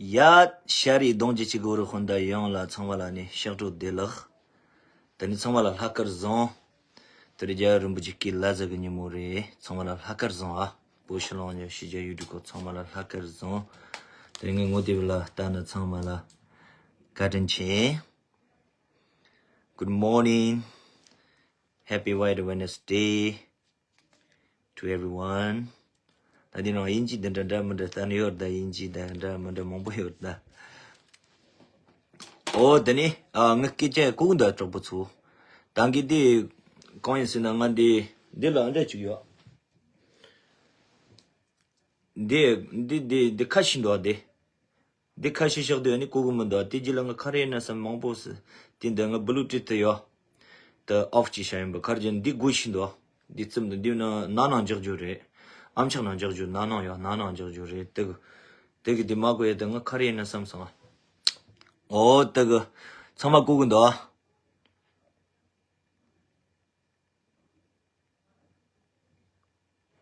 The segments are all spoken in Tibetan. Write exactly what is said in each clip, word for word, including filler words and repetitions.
ཡ། ཤ་རི་གདོང་གི་ཅི་གོ་རུ་ཧོན་ད་ཡོང་ལ་ཚང་མ་ལ་ནི་ཤག་གྲོགས་བདེ་ལེགས། ད་ནི་ཚང་མ་ལ་ལྷག་དཀར་བཟང་། དེ་རིང་རྒྱལ་བ་རིན་པོ་ཆེ་སྐུའི་བླ་གཟའ་གི་ཉིན་མོ་རེད། ཚང་མ་ལ་ལྷག་དཀར་བཟང་ཨ། བོད་ཕྱི་ལོགས་ནས་ཕྱི་རྒྱལ་ཡུལ་གྲུ་ཁག་ཚང་མ་ལ་ལྷག་དཀར་བཟང་། དེ་རིང་ངའི་ངོ་དེབ་ལ་ལྟ་ན་ཚང་མ་ལ་བཀའ་དྲིན་ཆེ། Good morning. Happy White Wednesday to everyone. ད་འདི་ནང་དབྱིན་ཇི་འདི་འདྲ་འདྲ་མི་འདྲ་ལྟ་ནི་ཡོད་ད། དབྱིན་ཇི་འདི་འདྲ་མི་འདྲ་མང་པོ་ཡོད་ད། ཨོ་དེ་ནི་ཨ་ངའི་སྐད་ཆ་གོ་གི་འདུག་གྲོགས་པོ་ཚོ། ད་གི་འདི་གང་ཡིན་ཟེར་ན་ང་འདི་འདི་ལ་འདྲ་ཅིག་ཡོད། འདི་འདི་འདི་འདི་ཁ་ཤི་འདུག་འདི། འདི་ཁ་ཤས་ཤག་དུས་ནི་གོ་གི་མི་འདུག་དེ་རྗེས་ལ་ང་ག་རེ་ཡིན་ན་བསམ་མང་པོ་སི། དེ་འདི་ང་བུ་ལུ་ཊུ་ཐི་ཡོད། ད་ཨོཕ་ཅི་ཤ་ཡིན་པ་གར་ཇན་འདི་དགོས་ཤི་འདུག་འདི་ཙམ་དུ་འདི་ན་ན་ནང་འཇག་རྒྱུ་རེད། ཨམ་ཆག་ནང་འཇག་རྒྱུ་ན་ནང་ཡོད་ན་ནང་འཇག་རྒྱུ་རེད་དེ་གི། དེ་གི་འདི་མ་དགོས་ཡ་ད་ང་ག་རེ་ཡིན་ན་བསམ་སོང་ཨ། ཨོ་དེ་གི། ཚང་མ་གོ་གི་འདུག་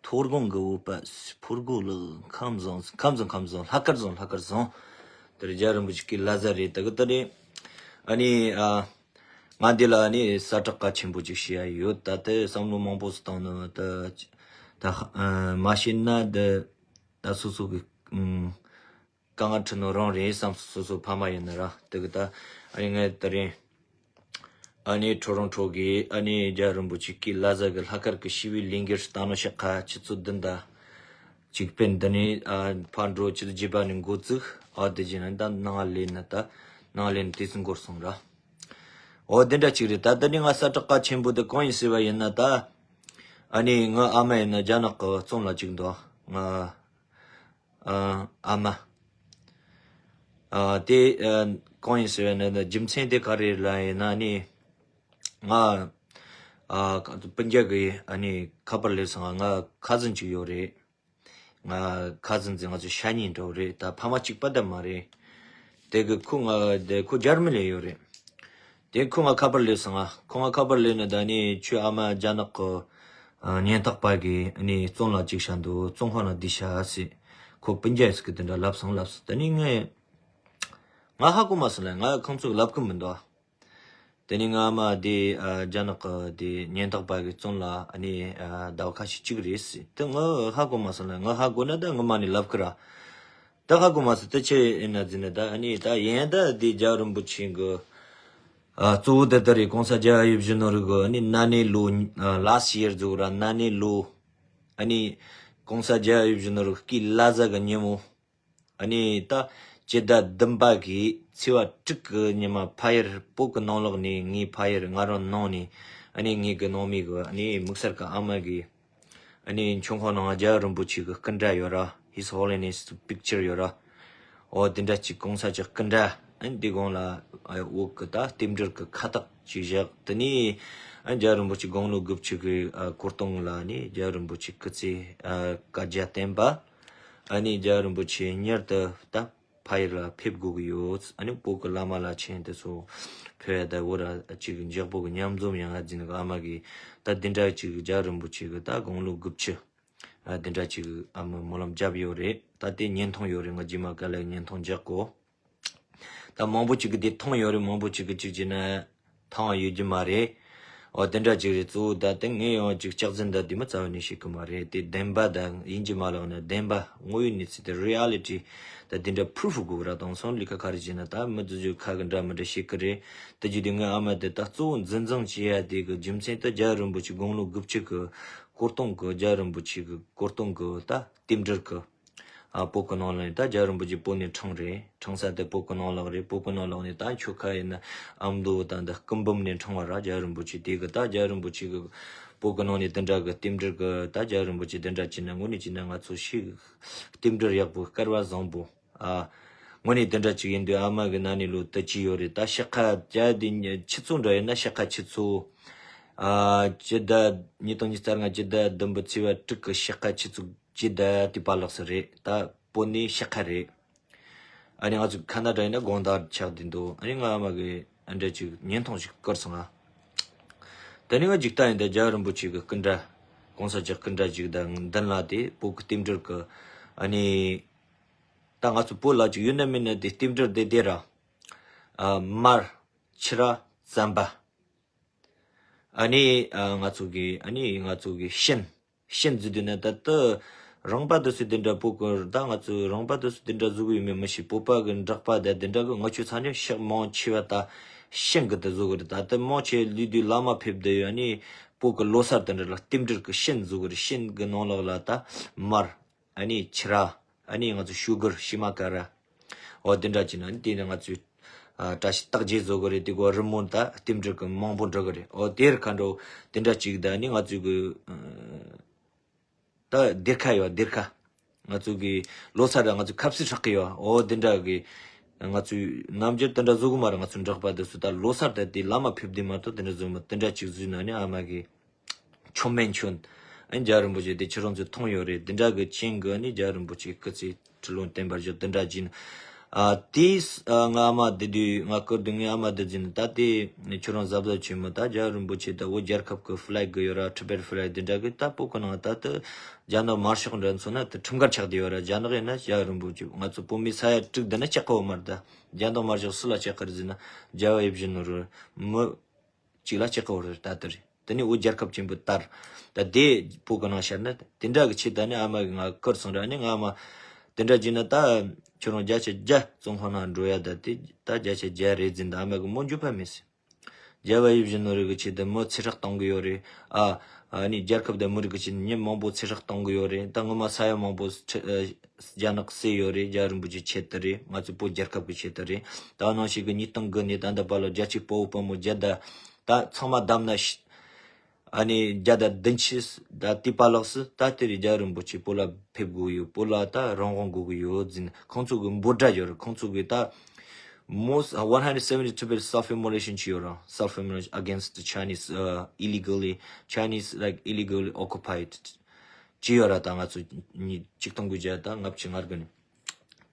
ཐོར་གོང་གི་འོད་པ་ཕོར་གོ་ལ་ཁམས་བཟང་ཁམས་བཟང་ཁམས་བཟང་ལྷག་དཀར་བཟང་ལྷག་དཀར་བཟང་། དེར་རྒྱལ་བ་རིན་པོ་ཆེ་གི་བླ་གཟའ་རེད་ད་གི་ད་རེད། ཨ་ནི་ཨ། ང་འདི་ལ་ནི་གསལ་བསྒྲགས་གལ་ཆེན་པོ་ཅིག་བྱེད་ཡ་ཡོད་ད་དེ་བསམ་བློ་མང་པོ་སུ་བཏང་ནི་ད། ད་ཨ་མ་བྱེད་ན་ད་ད་སོ་སོ་གི་ཨུམ། དཀའ་ངལ་འཕྲད་ནོ་རང་རེད་བསམ་སོ་སོ་ཕ་མ་ཡིན་ན་ར་དེ་གི་ད་ཨ་ནི་ངས་ད་རིང་ཨ་ནི་ཊོ་རོན་ཊོ་གི་ཨ་ནི་རྒྱལ་བ་རིན་པོ་ཆེ་གི་བླ་གཟའ་གི་ལྷག་དཀར་གི་ཞི་བའི་ལས་འགུལ་སྟག་ནོ་ཤག་ཁ་ཆུ་ཚོད་བདུན་དང་གཅིག་པན་འདི་ནས་ཨ་ཕར་འགྲོ་ཆུ་ཚོད་བརྒྱད་པ་ནས་འགོ་བཙུགས་ཨ་དེ་བཞིན་ད་ནང་ལེན་ན་ད་ནང་ལེན་དུས་ཚོད་འགོར་སོང་ར། འོ་དེ་འདྲ་ཅིག་རེད་ད་ད་ནི་ང་གསལ་བསྒྲགས་གལ་ཆེན་པོ་དེ་གང་ཡིན་ཟེར་བ་ཡིན་ན་ད་ཨ་ནི་ང་ཨ་མ་ཡིན་ན་རྒྱ་ནག་གི་བཙོན་ལ་བཅུག་འདུག་ང་། ཨ་ཨ་མ། ཨ་དེ་ཨ་གང་ཡིན་ཟེར་བ་ན་རྒྱུ་མཚན་དེ་ག་རེ་ལ་ཡིན་ན་ནི། ང་ཨ་སྤུན་ཀྱག་གི་ཨ་ནི་ཁ་པར་སླེབས་སོང་ང་ཁ་ཟན་ཅིག་ཡོད་རེད། ང་ཁ་ཟན་ཟེར་ང་ཚོ་ཤ་ཉེ་འདྲ་བོ་རེད་ད་ཕ་མ་གཅིག་པ་ད་མ་རེད། དེ་གི་ཁོ་ང་དེ་ཁོ་འཇར་མི་ལ་ཡོད་རེད། དེ་ཁོ་ང་ཁ་པར་སླེབས་སོང་ང་ཁོ་ང་ཁ་པར་སླེབས་ན་ད་ནི་ཁྱོད་ཨ་མ་རྒྱ་ནག་གི་ཉེན་རྟོག་པ་གིས་ནི་བཙོན་ལ་བཅུག་བཞག་འདུག་བཙོན་ཁང་ནང་བསྡུས་བཞག་ཟེར། ཁོ་སྤུན་ཀྱག་ཟིག་གིས་དེ་འདྲ་ལབ་སོང་ལབ་སོང་ད་ནི་ངས། ང་ཧ་གོ་མ་སོང་ལ་ང་ཁོང་ཚོས་ལབ་གི་མི་འདུག་དེ་ནི་ང་ཨ་མ་དེ་རྒྱ་ནག་གི་དེ་ཉེན་རྟོག་པ་གིས་བཙོན་ལ་ནི་ཟླ་བ་ཁ་ཤས་བཅུག་རེད་ཟེར་དེ་ང་ཧ་གོ་མ་སོང་ལ་ང་ཧ་གོ་ན་ད་ངོ་མ་ནས་ལབ་གི་ར། ད་ཧ་གོ་མ་སོང་ད་ཆེ་ཡིན་ན་ཟིན་ན་ད་ཨ་ནི་ད་ཡན་ད་དེ་རྒྱལ་བ་རིན་པོ་ཆེ་གི་ཨ་གཙོ་བོ་དེ་ད་རེད་གོང་ས་རྒྱལ་བ་ཡིད་བཞིན་ནོར་བུ་གི་ཨ་ནི་ན་ནས་ལོ་ཨ་last year ཟེར་ར་ན་ནས་ལོ་ཨ་ནི་གོང་ས་རྒྱལ་བ་ཡིད་བཞིན་ནོར་བུ་སྐུའི་བླ་གཟའ་གི་ཉིན་མོ་ཨ་ནི་ད་སྤྱི་ཟླ་བདུན་པ་གི་ཚེས་པ་དྲུག་གི་ཉི་མ་ཕ་ཡུལ་བོད་གི་ནང་ལོགས་ནས་ངའི་ཕ་ཡུལ་ང་རང་ནང་ནས་ཨ་ནི་ངའི་གི་ནང་མི་གི་ཨ་ནི་དམིགས་བསལ་གི་ཨ་མ་གི་ཨ་ནི་མཆོད་ཁང་ནང་རྒྱལ་བ་རིན་པོ་ཆེ་གི་སྐུ་འདྲ་ཡོད་ར། His Holiness picture ཡོད་ར། འོ་དེ་འདྲ་ཅིག་གོང་ས་ཅིག་སྐུ་འདྲ་ཨ་ནི་འདི་གོང་ལ་འོག་གི་ད་རྟེན་འབྲེལ་གི་ཁ་བཏགས་ཅིག་བཞག་དེ་ནི་ཨ་རྒྱལ་བ་རིན་པོ་ཆེ་དགུང་ལོ་དགུ་བཅུ་གི་གོ་སྟོན་ལ་ནི་རྒྱལ་བ་རིན་པོ་ཆེ་སྐུ་ཚེ་བསྐལ་བརྒྱར་བརྟན་པ་ཨ་ནི་རྒྱལ་བ་རིན་པོ་ཆེ་མྱུར་དུ་ད། ཕ་ཡུལ་ལ་ཕེབས་དགོས་ཀྱི་ཡོད། ཨ་ནི་བོད་ཀྱི་བླ་མ་བླ་ཆེན་དེ་ཚོ་ཕེབས་ཡ་ད་བོད་ར་ཅིག་འཇག་པོ་གི་མཉམ་འཛོམས་ཡོང་ཡ་འཛིན་གི་ཨ་མ་གི་ད་འདི་འདྲ་ཅིག་རྒྱལ་བ་རིན་པོ་ཆེ་གི་ད་དགུང་ལོ་དགུ་བཅུ་ཨ་འདི་འདྲ་ཅིག་ཨ་མ་སྨོན་ལམ་བརྒྱབ་ཡོད་རེད། ད་དེ་བརྙན་ཐུང་ཡོད་རེད། ང་རྗེས་མ་ག་ལེར་བརྙན་ཐུང་རྒྱག་གོ། ད་མང་པོ་ཅིག་གི་དེ་མཐོང་ཡོད་རེད། མང་པོ་ཅིག་གི་ཅིག་བྱས་ན་མཐོང་ཡོད་རྒྱུ་མ་རེད། འོ་དེ་འདྲ་ཅིག་རེད། གཙོ་བོ་ད་དེ་ངས་ཡང་ཅིག་སྐྱག་རྫུན་ད་དེ་མི་རྩ་བ་ནས་བཤད་གི་མ་རེད། དེ་བདེན་པ་ད་ཡིན་གྱི་མ་ལགས་ན་བདེན་པ་དངོས་ཡོད་གནས་ཚུལ་དེ་reality ད་དེ་འདྲ་proof དགོས་ར། དེང་སང་ལས་ཀ་ག་རེ་བྱས་ན་ད་མི་དེ་ཚོས་ཁ་གི་འདྲ་མི་འདྲ་བཤད་གི་རེད། དེ་རྒྱུ་དེ་ངའི་ཨ་མ་དེ་ད་གཙོ་བོ་འཛིན་བཟུང་བྱེད་ཡ་དེ་གི་རྒྱུ་མཚན་ད་རྒྱལ་བ་རིན་པོ་ཆེ་དགུང་ལོ་དགུ་བཅུ་གི་སྐུ་སྟོན་གི་རྒྱལ་བ་རིན་པོ་ཆེ་གི་སྐུ་སྟོན་གི་ད་རྟེན་འབྲེལ་གི་ཨ་བོད་གི་ནང་ལ་ནི་ད་རྒྱལ་བ་རིན་པོ་ཆེ་བོད་ནས་འཁྲུངས་རེད། འཁྲུངས་ས་དེ་བོད་གི་ནང་ལོགས་རེད། བོད་གི་ནང་ལོགས་ནས་ད་ཆོལ་ཁ་ཡིན་ན་ཨ་མདོ་དང་ད་སྐུ་འབུམ་ནས་འཁྲུངས་པ་ར། རྒྱལ་བ་རིན་པོ་ཆེ་དེ་གི་ད་རྒྱལ་བ་རིན་པོ་ཆེ་གི་བོད་གི་ནང་ནས་དེ་འདྲ་གི་རྟེན་འབྲེལ་གི་ད་རྒྱལ་བ་རིན་པོ་ཆེ་དེ་འདྲ་བྱས་ན་དངོས་གནས་བྱས་ན་ང་ཚོ་ཞིག་རྟེན་འབྲེལ་ཡག་པོ་སྐལ་བ་བཟང་པོ་ཨ་དངོས་གནས་དེ་འདྲ་ཅིག་ཡིན་དུས་ཨ་མ་གི་ན་ནས་ལོ་དུ་ཅི་ཡོད་རེད། ད་ཕྱི་ཁ་རྒྱ་དེ་ཆུ་ཚོད་འདྲ་ཡིན་ན་ཕྱི་ཁ་ཆུ་ཚོད་ཨ་སྤྱི་ཟླ་ཉིས་སྟོང་ཉི་ཤུ་རྩ་ལྔ་སྤྱི་ཟླ་བདུན་པའི་ཚེས་པ་དྲུག་གི་ཕྱི་ཁ་ཆུ་ཚོད་སྤྱི་ཟླ་དེ་པ་ལགས་སུ་རེད། ད་བོད་ནས་ཕྱི་ཁ་རེད། ཨ་ནི་ང་ཚོ་ཁ་ན་ཌ་ཡིན་ན་དགོང་དག་ཆགས་བསྡད་འདུག་ཨ་ནི་ང་ཨ་མ་གི་ཨ་འདྲ་ཅིག་བརྙན་ཐུང་ཞིག་བསྐུར་སོང་ང་། ད་ནི་ང་འཇིག་རྟེན་ཡིན་ད་རྒྱལ་བ་རིན་པོ་ཆེ་གི་སྐུ་འདྲ་གོང་ས་མཆོག་སྐུ་འདྲ་ཅིག་དང་མདུན་ལ་དེ་བོད་ཀྱི་རྟེན་འབྲེལ་གི་ཨ་ནི་ད་ ད་ང་ཚོ་བོད་ལ་ཅིག་ཡོད་ན་མེད་ན་དེ་རྟེན་འབྲེལ་དེ་དེ་ར། ཨ། མར། ཕྱུ་ར། རྩམ་པ། ཨ་ནི་ཨ་ང་ཚོ་གི་ཨ་ནི་ང་ཚོ་གི་ཤིང་། ཤིང་བཟོ་དུས་ན་ད་ལྟ་རིང་པ་དུ་སུ་དེ་འདྲ་བོད་གི། ད་ང་ཚོ་རིང་པ་དུ་སུ་དེ་འདྲ་བཟོ་གི་ཡོད་མེད་མི་ཤེས། བོད་པ་གི་འབྲོག་པ་ད་དེ་འདྲ་གི་ང་ཆོ་ཚ་ནས་ཤག་མང་ཆེ་བ་ད་ཤིང་གི་ད་བཟོ་གི་རེད། ད་ལྟ་མང་ཆེ་ལུས་དུས་བླ་མ་ཕེབས་དུས་ཡོད། ཨ་ནི་བོད་གི་ལོ་གསར་དེ་འདྲ་ལ་རྟེན་འབྲེལ་གི་ཤིང་བཟོ་གི་རེད། ཤིང་གི་ནང་ལོགས་ལ་ད་མར། ཨ་ནི་ཕྱུ་ར། ཨ་ནི་ང་ཚོ་ཤུ་གར། ཤི་མ་ཀ་ར། འོ་དེ་འདྲ་བྱས་ན་ནི་དེ་ནི་ང་ཚོས་ཨ་བཀྲ་ཤིས་རྟགས་བརྒྱད་བཟོ་གི་རེད། དེ་གོ་རི་མོ་ད་རྟེན་འབྲེལ་གི་མང་པོ་འབྲི་གི་རེད། འོ་དེར་མཁའ་འགྲོ་དེ་འདྲ་གཅིག་ད་ནི་ང་ཚོས་གི་ད་སྡེར་ཁ་ཡོད། སྡེར་ཁ། ང་ཚོ་གི་ལོ་གསར་ར་ང་ཚོ་ཁབ་སིལ་ཧྲག་གི་ཡོད། འོ་དེ་འདྲ་གི་ང་ཚོས་རྣམ་འགྱུར་དེ་འདྲ་བཟོ་གི་མ་རེད། ང་ཚོ་འབྲོག་པ་དེ་ཚོ་ད་ལོ་གསར་ད་དེ་བླ་མ་ཕེབས་དུས་མ་གཏོགས་དེ་འདྲ་བཟོ་མ། དེ་འདྲ་གཅིག་བཟོས་ན་ནི་ཨ་མ་གི་མཆོད་མེ་མཆོད། ཨ་ནི་རྒྱལ་བ་རིན་པོ་ཆེ་དེ་ཁྱེད་རང་ཚོས་མཐོང་ཡོད་རེད། དེ་འདྲ་གི་ཅན་གི་ཨ་ནི་རྒྱལ་བ་རིན་པོ་ཆེ་སྐུ་ཚེ་ཁྲི་ལོ་བརྟན་པར་ཤོག། དེ་འདྲ་ཅན། ཨ་དེས་ཨ་ང་ཨ་མ་དེ་དུས་ང་སྐུར་དུས་ངའི་ཨ་མ་དེ་ཟིན། ད་དེ་ཁྱོད་རང་གཟབ་གཟབ་བྱེད་མོ། ད་རྒྱལ་བ་རིན་པོ་ཆེ་ད་བོད་རྒྱལ་ཁབ་གི་ཕི་ལེག་གི་ཡོད་ར། ཊི་བེཊ་ཕི་ལེག་དེ་འདྲ་གི་ད་བོད་གི་ནང་ད་དེ་རྒྱ་ནག་དམར་ཤོག་འདྲ་མཚོན་ན་དེ་ཁྲིམས་འགལ་ཆགས་བསྡད་ཡོད་ར། རྒྱ་ནག་ཡིན་ན་རྒྱལ་བ་རིན་པོ་ཆེ་ང་ཚོ་བོད་མི་ས་ཡ་དྲུག་དེ་ན་གཅིག་གི་འོ་མར་ད་རྒྱ་ནག་དམར་ཤོག་སུ་ལ་གཅིག་གི་རེད་ཟེར་ན་རྒྱལ་བ་ཡིད་བཞིན་ནོར་བུ་མི་གཅིག་ལ་གཅིག་གི་འོ་རེད། ད་དེ་རེད། དེ་ནི་བོད་རྒྱལ་ཁབ་ཆེན་པོ་དར། ད་དེ་བོད་གི་ནང་ཤར་ན་དེ་འདྲ་གི་ཆེད་ད་ནི་ཨ་མ་གི་ང་བཀུར་སོང་ར། ནི་ང་ཨ་མ་དེ་འདྲ་བྱས་ན་ད་ཁྱོད་རང་བརྒྱ་ཆ་བརྒྱ་བཙོན་ཁང་ནང་འགྲོ་ཡ། ད་དེ་ད་བརྒྱ་ཆ་བརྒྱ་རེད་ཟིན། ད་ཨ་མ་གི་མོ་འཇུ་ཕ་མེད་སི། རྒྱལ་བ་ཡིད་བཞིན་ནོར་བུ་གི་ཆེད་དུ་མི་ཚེ་སྲོག་གཏོང་གི་ཡོད་རེད། ཨ་ཨ་ནི་རྒྱལ་ཁབ་དང་མི་རིགས་ཀྱི་ཆེད་ནས་མི་མང་པོ་ཚེ་སྲོག་གཏོང་གི་ཡོད་རེད། ད་ངོ་མ་ས་ཡ་མང་པོ་ཁྲི་ཨ་རྒྱ་ནག་བསད་ཡོད་རེད། རྒྱལ་བ་རིན་པོ་ཆེ་ཆེད་དུ་རེད། ང་ཚོ་བོད་རྒྱལ་ཁབ་ཀྱི་ཆེད་དུ་རེད། ད་ནང་ཞིག་གི་ཉིས་སྟོང་དགུ་ནས་ད་ལྟ་བར་ལ་རྒྱལ་གཅེས་དཔའ་བོ་དཔའ་མོ་བརྒྱ་དང་ད་ཚང་མ་བསྡོམས་ན་ཤི་ཨ་ནི་བརྒྱ་དང་བདུན་ཅུ་ད་དེ་བར་ལོགས་སུ་ད་དེ་རེད། རྒྱལ་བ་རིན་པོ་ཆེ་བོད་ལ་ཕེབས་དགོས་ཡོད། བོད་ལ་ད་རང་དབང་དགོས་ཀྱི་ཡོད་ཟིན། ཁོང་ཚོ་གི་འབོད་སྒྲ་ཡོད་རེད། ཁོང་ཚོ་གི་ད་most one hundred seventy two self immolation བྱས་ཡོད་ར། Self immolation against the Chinese, uh, illegally, Chinese, like, illegally occupied བྱས་ཡོད་ར། ད་ང་ཚོ་ཉིས་ཆིག་སྟོང་དགུ་བརྒྱ་ད་ལྔ་བཅུ་ང་དགུ་ནས།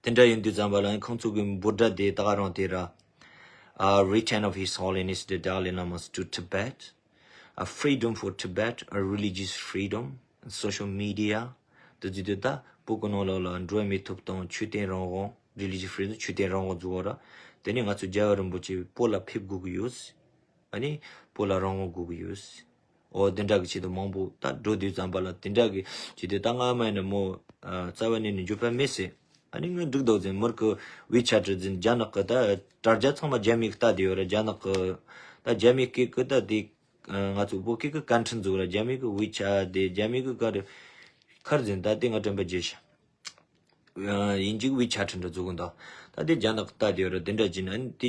དེ་འདྲ་ཡིན་དུས་ཙམ་པ་ལ་ཁོང་ཚོ་གི་འབོད་སྒྲ་དེ་ད་ག་རང་དེ་ར། Uh, return of His Holiness the Dalai Lamas to Tibet, a freedom for Tibet, a religious freedom, social media. དེ་ཚོ་དེ་ད་བོད་གི་ནང་ལོགས་ལ་འགྲོ་བའི་མི་ཐོབ་ཐང་། ཆོས་དད་རང་དབང་། religious freedom, ཆོས་དད་རང་དབང་བཟོ་བ་ར། དེ་ནས་ང་ཚོ་རྒྱལ་བ་རིན་པོ་ཆེ་བོད་ལ་ཕེབས་དགོས་ཀྱི་ཡོད། ཨ་ནི་བོད་ལ་རང་དབང་དགོས་ཀྱི་ཡོད། འོ་དེ་འདྲ་གི་ཆེད་དུ་མང་པོ་ད་འགྲོ་དུས་ཙམ་པ་ལ་དེ་འདྲ་གི་ཆེད་དུ་ད་ང་མ་ཡིན་ན་མོ་ཨ་རྩ་བ་ནས་ནི་འགྱོད་པ་མེད་སེ། ཨ་ནི་ང་འགྲིག་འདུག་ཟིན། མོར་གི་ཝི་ཆེ་ཊི་ཟིན། རྒྱ་ནག་གི་ད་དྲ་རྒྱ་ཚང་མ་རྒྱ་མི་གི་ལྟ་དེ་ཡོད་རེད། རྒྱ་ནག་གི་ད་རྒྱ་མི་སྐད་གི་ད་དེ་ང་ཚོ་བོད་སྐད་གི་བཀའ་འཕྲིན་ཟིག་ར། རྒྱ་མི་གི་ཝི་ཆེ་ཊི་དེ་རྒྱ་མི་གི་ག་རེ་ཁར་ཟིན། ད་དེ་ང་དྲན་པ་བརྗེད་ཤག་ཡིན་གཅིག་ཝི་ཆེ་ཊི་འདྲ་བཟོ་གི་འདུག་ད་དེ་རྒྱ་ནག་ལྟ་དེ་ཡོད་རེད། དེ་འདྲ་བྱས་ན་ཨ་ནི་དེ་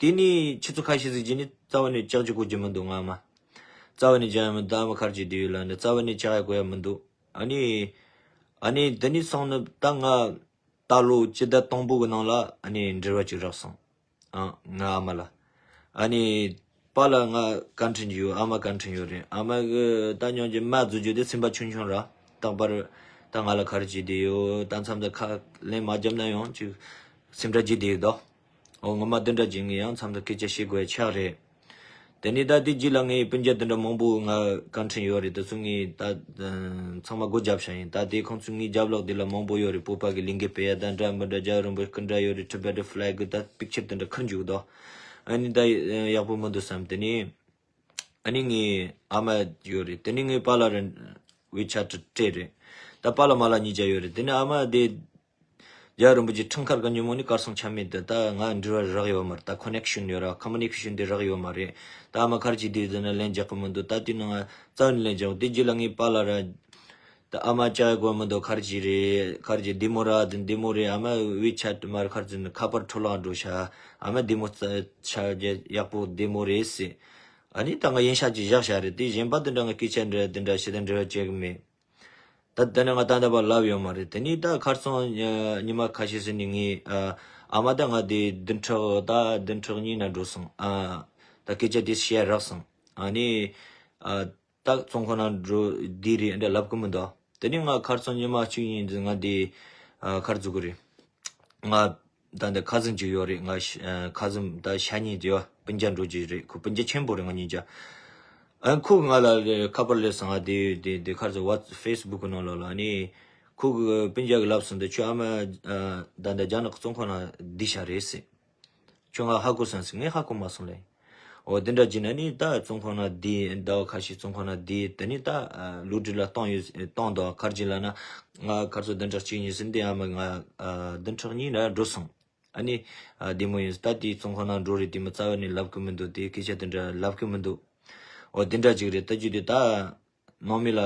དེ་ནི་ཆུ་ཚོད་ཁ་ཤས་ཟིག་བྱས་ནི་རྩ་བ་ནས་ལྕགས་ཀྱི་གོ་རྒྱུ་མི་འདུག་ང་མ་རྩ་བ་ནས་ལྕགས་ཡང་མི་འདུག་ཨ་མ་ཁར་གྱི་དེ་ཡོད་ལ་འདི་རྩ་བ་ནས་ལྕགས་ཡ་གོ་ཡ་མི་འདུག་ཨ་ནི་ཨ་ནི་དེ་ནི་སོང་ནི་ད་ང་ད་ལོ་སྤྱི་ཟླ་དང་པོ་གི་ནང་ལ་ཨ་ནི་འབྲེལ་བ་ཅིག་རག་སོང་། ཨ་ང་ཨ་མ་ལ། ཨ་ནི་པཱ་ལགས་ང་བཀའ་དྲིན་ཡོད། ཨ་མ་བཀའ་དྲིན་ཡོད་རེད། ཨ་མ་གི་ད་སྙིང་རྗེ་མ་བཟོ་རྒྱུ་དེ་སེམས་པ་ཆུང་ཆུང་ར། རྟག་པར་ད་ང་ལ་ག་རེ་བྱེད་དེ་ཡོད། ད་མཚམས་ད་ཁ་ལན་མ་བརྒྱབ་ན་ཡང་ཅིག་སེམས་ཁྲལ་བྱེད་དེ་ཡོད་དོ། འོ་ངོ་མ་དེ་འདྲ་བྱེད་ངེས་ཡང་མཚམས་ད་སྐད་ཆ་བཤད་དགོས་ཡ་ཆགས་རེད། དེ་ནས་ད་དེ་རྗེས་ལ་ངའི་སྤུན་ཀྱག་དེ་འདྲ་མང་པོ་ང་བཀའ་དྲིན་ཡོད་རེད། དེ་ཚོ་ངས་ད་ཚང་མ་སྒོ་བརྒྱབ་བཞག་ཡིན། ད་དེ་ཁོང་ཚོ་ངའི་རྒྱབ་ལོགས་དེ་ལ་མང་པོ་ཡོད་རེད། བོད་པ་གི་ལས་འགུལ་སྤེལ་ཡ་ད་འདྲ་མི་འདྲ་རྒྱལ་བ་རིན་པོ་ཆེ་སྐུ་འདྲ་ཡོད་རེད། ཊི་བེ་ཊི་ཕི་ལེག་གི་ད་པིག་ཅར་དེ་འདྲ་ཁུར་འཇུག་དོ། ཨ་ནི་ད་ཡག་པོ་མི་འདུག་བསམ། དེ་ནས་ཨ་ནི་ངའི་ཨ་མ་ཡོད་རེད། དེ་ནས་ངའི་པཱ་ལགས་རེད། ཝི་ཆེ་ཊི་སྤྲད་རེད། ད་པཱ་ལགས་མ་ལགས་གཉིས་ཆ་ཡོད་རེད། དེ་ནས་ཨ་མ་དེ་རྒྱལ་བ་རིན་པོ་ཆེ་འཁྲུངས་སྐར་གི་ཉིན་མོ་ནི་གར་སོང་ཆ་མེད་དུ་ད་ང་འབྲེལ་བ་རག་ཡོད་མ་རེད། ད་ཁོ་ནེག་ཤན་ཡོད་ར། ཁོ་མུ་ནི་ཀེ་ཤན་དེ་རག་ཡོད་མ་རེད། ད་ཨ་མ་ག་རེ་བྱེད་དེ་ཡོད་ན་ལན་རྒྱག་གི་མི་འདུག་ད་དེ་ནང་རྩ་བ་ནས་ལན་རྒྱག་དེ་རྗེས་ལ་ངའི་པཱ་ལགས་ར། ད་ཨ་མ་ལྕགས་ཡ་གོ་མི་འདུག་ག་རེ་བྱེད་རེད། ག་རེ་བྱེད་བདེ་མོ་ར། དེ་བདེ་མོ་རེད། ཨ་མ་ཝི་ཆེ་ཊི་མར་ག་རེ་བྱེད་ནི་ཁ་པར་འཕྲོ་བརླག་འགྲོ་ཤག་ཨ་མ་བདེ་མོ་ཆགས་རྒྱུ་ཡག་པོ་བདེ་མོ་རེད་ཟེར། ཨ་ནི་ད་ང་ཡིན་ཤག་ཅིག་བཞག་བཞག་རེད། དེ་གཞན་པ་དེ་འདྲ་ང་སྐད་ཆ་འདྲ་དེ་འདྲ་བཤད་དེ་འབྲེལ་བ་བྱེད་གི་མེད། ད་དེ་ནས་ང་ད་ལྟ་བར་ལབ་ཡོད་མ་རེད། དེ་ནས་ད་གར་སོང་ཉི་མ་ཁ་ཤས་ཟིན་ནས་ངའི་ཨ་མ་ད་ང་དེ་བདུན་ཕྲག་ད་བདུན་ཕྲག་གཉིས་ན་འགྲོ་སོང་། ཨ་ད་སྐད་ཆ་དེ་བཤད་རག་སོང་། ཨ་ནི་ཨ་ད་བཙོན་ཁང་ན་འགྲོ་དེ་རེད་འདྲ་ལབ་གི་མི་འདུག་དེ་ནས་ང་གར་སོང་ཉི་མ་གཅིག་གཉིས་ཟིན་ང་དེ་ཨ་གར་འཛུལ་གི་རེད། ང་ད་འདི་ཁ་ཟིམ་ཅིག་ཡོད་རེད། ང་ཤ་ཨ་ཁ་ཟིམ་ད་ཤ་ཉེ་ཅིག་ཡོད། སྤུན་ཀྱག་འགྲོ་ཅིག་རེད། ཁོ་སྤུན་ཀྱག་ཆེན་པོ་རེད། ང་གཉིས་ཀྱག་ཨ་ཁོ་ང་ལ་ཁ་པར་སླེབས་སོང་། ང་དེ་དེ་དེ་ཁར་ཟེར་ཝ་ཕེ་སི་བུག་གི་ནང་ལོགས་ལ་ནི་ ཁོ་གི་སྤུན་ཀྱག་གི་ལབ་སོང་དུ་ཁྱོད་ཨ་མ་ཨ་ད་ད་རྒྱ་ནག་གི་བཙོན་ཁང་ནང་བསྡད་ཤག་རེད་ཟེར། ཁྱོད་ང་ཧ་གོ་སོང་ཟེར། ངས་ཧ་གོ་མ་སོང་ལེ། འོ་དེ་འདྲ་བྱས་ན་ནི་ད་བཙོན་ཁང་ནང་བསྡད། ཟླ་བ་ཁ་ཤས་བཙོན་ཁང་ནང་བསྡད། དེ་ནི་ད་ཨ་ལོ་དྲུག་ལ་བཏང་ཡོད་བཏང་འདུག་ག་རེ་བྱས་ལབ་ན། ང་ག་རེ་ཟེར་བདུན་ཕྲག་གཅིག་གཉིས་ཟིན་དེ་ཨ་མ་ང་ཨ་བདུན་ཕྲག་གཉིས་ན་འགྲོ་སོང་། ཨ་ནི་ཨ་བདེ་མོ་ཡིན། ད་དེའི་བཙོན་ཁང་ནང་འགྲོ་རེད། དེ་མི་རྩ་བ་ནས་ལབ་གི་མི་འདུག་དེ་སྐད་ཆ་དེ་འདྲ་ལབ་གི་མི་འདུག་འོ་དེ་འདྲ་ཅིག་རེད། ད་རྒྱུ་དེ་ད་ནང་མི་ལ་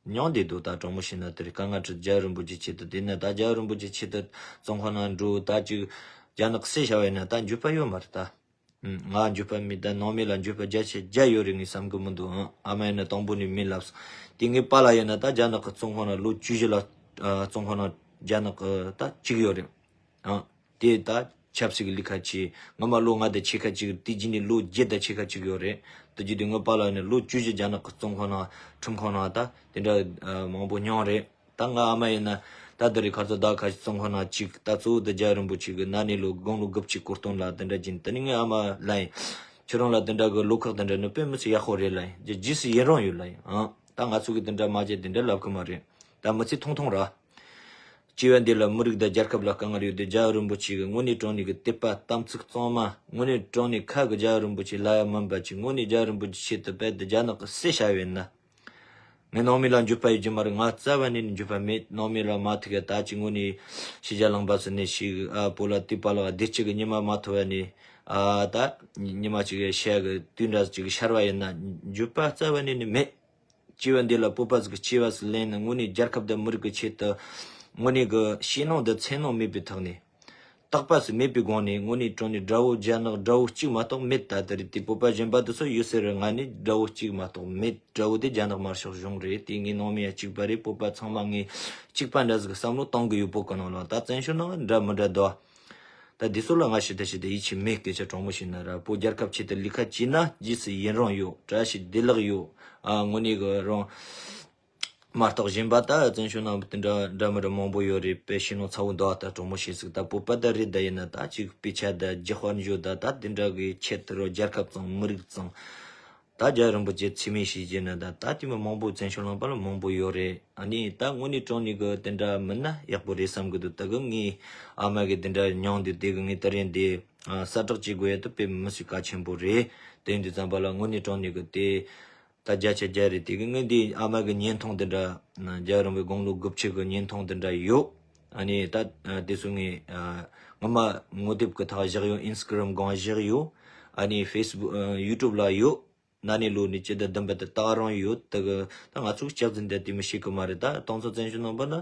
མྱོང་བསྡད་འདུག་ད་དྲང་མོ་བཤད་ན་དེ་རེད། དཀའ་ངལ་ཁྲོད་རྒྱལ་བ་རིན་པོ་ཆེ་ཆེད་དུ། དེ་ན་ད་རྒྱལ་བ་རིན་པོ་ཆེ་ཆེད་དུ་བཙོན་ཁང་ནང་འགྲོ། ད་ཅིག་རྒྱ་ནག་གི་བསད་བཞག་པ་ཡིན་ན་ད་འགྱོད་པ་ཡོད་མ་རེད་ད། ང་འགྱོད་པ་མེད། ད་ནང་མི་ལ་འགྱོད་པ་བརྒྱ་ཆ་བརྒྱ་ཡོད་རེད་ངས་བསམ་གི་མི་འདུག་ཨ་མ་ཡིན་ན་དང་པོ་ནས་མི་ལབ་སོང་། དེ་ངའི་པཱ་ལགས་ཡིན་ན་ད་རྒྱ་ནག་གི་བཙོན་ཁང་ནང་ལོ་བཅུ་བཞི་ལ་ཨ་བཙོན་ཁང་ནང་རྒྱ་ནག་གི་ད་བཅུག་ཡོད་རེད། ཨ་དེ་ད་ཆབ་སྲིད་ཀྱི་ལས་ཀ་བྱས། སྔོན་མ་ལོ་ལྔ་དང་ཕྱེད་ཀ་གཅིག་དེ་རྗེས་ནས་ལོ་བརྒྱད་དང་ཕྱེད་ཀ་གཅིག་ཡོད་རེད། དེ་རྗེས་དུས་ངའི་པཱ་ལགས་ནི་ལོ་བཅུ་བཞི་རྒྱ་ནག་གི་བཙོན་ཁང་ནང་ཁྲིམས་ཁང་ནང་ད་དེ་འདྲ་ཨ་མང་པོ་མྱོང་རེད། ད་ང་ཨ་མ་ཡིན་ན་ད་དེ་རིང་ཁ་སང་ཟླ་ཁ་ཤས་བཙོན་ཁང་ནང་བཅུག་ད་གཙོ་བོ་དེ་རྒྱལ་བ་རིན་པོ་ཆེ་གི་ན་ནིང་ལོ་དགུང་ལོ་དགུ་བཅུ་གོ་སྟོན་ལ་དེ་འདྲ་བྱས་ནས། དེ་ནི་ངའི་ཨ་མ་ལབ་ཡིན། ཁྱོད་རང་ལ་དེ་འདྲ་གི་བློ་ཁོག་དེ་འདྲ་ནི་དཔེ་མི་སྲིད་ཡག་པོ་རེད་ལབ་ཡིན། རྗེས་སུ་ཡི་རང་ཡོད་ལབ་ཡིན། ཨང་ད་ང་ཚོ་གི་དེ་འདྲ་མ་བྱེད་དེ་འདྲ་ལབ་གི་མ་རེད། ད་མི་ཚེ་ཐུང་ཐུང་ར། སྐྱེ་བ་འདི་ལ་མི་རིགས་དང་རྒྱལ་ཁབ་ལ་དཀའ་ངལ་ཡོད་དེ། རྒྱལ་བ་རིན་པོ་ཆེ་གི་དངོས་གནས་དྲང་གནས་ཀྱི་དད་པ་དམ་ཚིག་གཙང་མ། དངོས་གནས་དྲང་གནས་ཁ་གི་རྒྱལ་བ་རིན་པོ་ཆེ་ལ་ཡ་མིན་པ་ཅིག་དངོས་གནས་རྒྱལ་བ་རིན་པོ་ཆེ་ཆེད་དུ་དཔེ་དེ་རྒྱ་ནག་གི་བསད་བཞག་ཡོད་ན། ངའི་ནང་མི་ལ་འགྱོད་པ་ཡོད་རྒྱུ་མ་རེད། ང་རྩ་བ་ནས་ནི་འགྱོད་པ་མེད། ནང་མི་ལ་མ་ཐུག་གི་ད་ཅིག་དངོས་གནས་ཕྱི་རྒྱལ་ལངས་པ་སུ་ནས་ཤིག་ཨ་བོད་ལ་དུས་པ་ལ་བདེ་སྐྱིད་ཀྱི་ཉི་མ་མ་ཐོབ་པ་ནས་ཨ་ད་ཉི་མ་ཅིག་ཤར་གི་དུས་འདྲ་ཅིག་ཤར་བ་ཡིན་ན་འགྱོད་པ་རྩ་བ་ནས་ནི་མེད། སྐྱེ་བ་འདི་ལ་བོད་པ་ཟིག་གི་སྐྱེ་བ་ཟིག་ལེན་ན་དངོས་གནས་རྒྱལ་ཁབ་དང་མི་རིགས་ཀྱི་ཆེད་དུ་དངོས་གནས་ཀྱི་ཞེད་སྣང་དང་འཚེར་སྣང་མེད་པའི་ཐོག་ནས། རྟག་པ་ཟིག་མེད་པའི་སྒོ་ནས་དངོས་གནས་དྲང་གནས་དགྲ་བོ་རྒྱ་ནག་དགྲ་བོ་གཅིག་མ་གཏོགས་མེད། ད་ལྟ་རེད་དེ་བོད་པ་གཞན་པ་དེ་ཚོ་ཡོད་ཟེར་རེད། ང་ནི་དགྲ་བོ་གཅིག་མ་གཏོགས་མེད། དགྲ་བོ་དེ་རྒྱ་ནག་དམར་ཤོག་གཞུང་རེད། དེ་ངའི་ནང་མི་ཡང་གཅིག་པ་རེད། བོད་པ་ཚང་མ་ངའི་གཅིག་པ་འདྲ་ཟིག་བསམ་བློ་གཏོང་གི་ཡོད། བོད་ཀྱི་ནང་ལ་ད་བཙན་བྱོལ་ནང་འདྲ་མི་འདྲ་འདུག་ད་འདི་ཚོ་ལ་ང་ཞི་ད་ཞི་ད་ཡིད་ཆེས་མེད། སྐད་ཆ་དྲང་མོ་བཤད་ན་ར། བོད་རྒྱལ་ཁབ་ཆེད་དུ་ལས་ཀ་བྱས་ན་རྗེས་སུ་ཡི་རང་ཡོད། བཀྲ་ཤིས་བདེ་ལེགས་ཡོད། ཨ་དངོས་གནས་ཀྱི་རང་མ་གཏོགས་གཞན་པ་ད་བཙན་བྱོལ་ནང་དེ་འདྲ་འདྲ་མི་འདྲ་མང་པོ་ཡོད་རེད། དཔེ་ཞེད་སྣང་ཚ་བོ་འདུག་ད་དྲང་མོ་བཤད་ཟིག་ད་བོད་པ་ད་རེད། ད་ཡིན་ན་ད་ཅིག་དཔེ་ཆ་ད་རྒྱུ་དཔལ་འབྱོར་ད་ད་དེ་འདྲ་གི་ཆེད་དུ་རོ་རྒྱལ་ཁབ་བཙོང་མི་རིགས་བཙོང་། ད་རྒྱལ་རིན་པོ་ཆེ་ཚིག་མེད་བྱས་རྗེས་ནི་ད་ད་དེ་མི་མང་པོ་བཙན་བྱོལ་ནང་པ་ལ་མང་པོ་ཡོད་རེད། ཨ་ནི་ད་དངོས་གནས་དྲང་གནས་གི་དེ་འདྲ་མིན་ན་ཡག་པོ་རེད་བསམ་གི་འདུག་ད་གི་ངའི་ཨ་མ་གི་དེ་འདྲ་མྱོང་དུས་དེ་གི་ངའི་དེ་རིང་འདི་ཨ་གསལ་བསྒྲགས་བྱེད་དགོས་ཡ་དེ་དཔེ་མི་སྲིད་གལ་ཆེན་པོ་རེད། དེ་ཡིན་དུས་ཙམ་པ་ལ་དངོས་གནས་དྲང་གནས་གི་དེ་ད་བརྒྱ་ཆ་བརྒྱ་རེད། དེ་གི་ངའི་འདི་ཨ་མ་གི་བརྙན་ཐུང་དེ་འདྲ་རྒྱལ་རིན་པོ་དགུང་ལོ་དགུ་བཅུ་གི་བརྙན་ཐུང་དེ་འདྲ་ཡོད། ཨ་ནི་ད་དེ་ཚོ་ངས་ཨ་སྔོན་མ་ངོ་དེབ་གི་ཐོག་བཞག་ཡོད། ཨིན་སི་ཀི་རམ་སྒང་བཞག་ཡོད། ཨ་ནི་ཕེ་སི་བུག་ཨ་ཡུ་ཊུབ་ལ་ཡོད། ན་ནིང་ལོ་ནས་སྤྱི་ཟླ་བདུན་པ་དེ་ད་ག་རང་ཡོད། དེ་གི་ད་ང་ཚོ་སྐྱག་རྫུན་དེ་དེ་མི་ཤེས་གི་མ་རེད། ད་དེང་སང་བཙན་བྱོལ་ནང་པ་ན་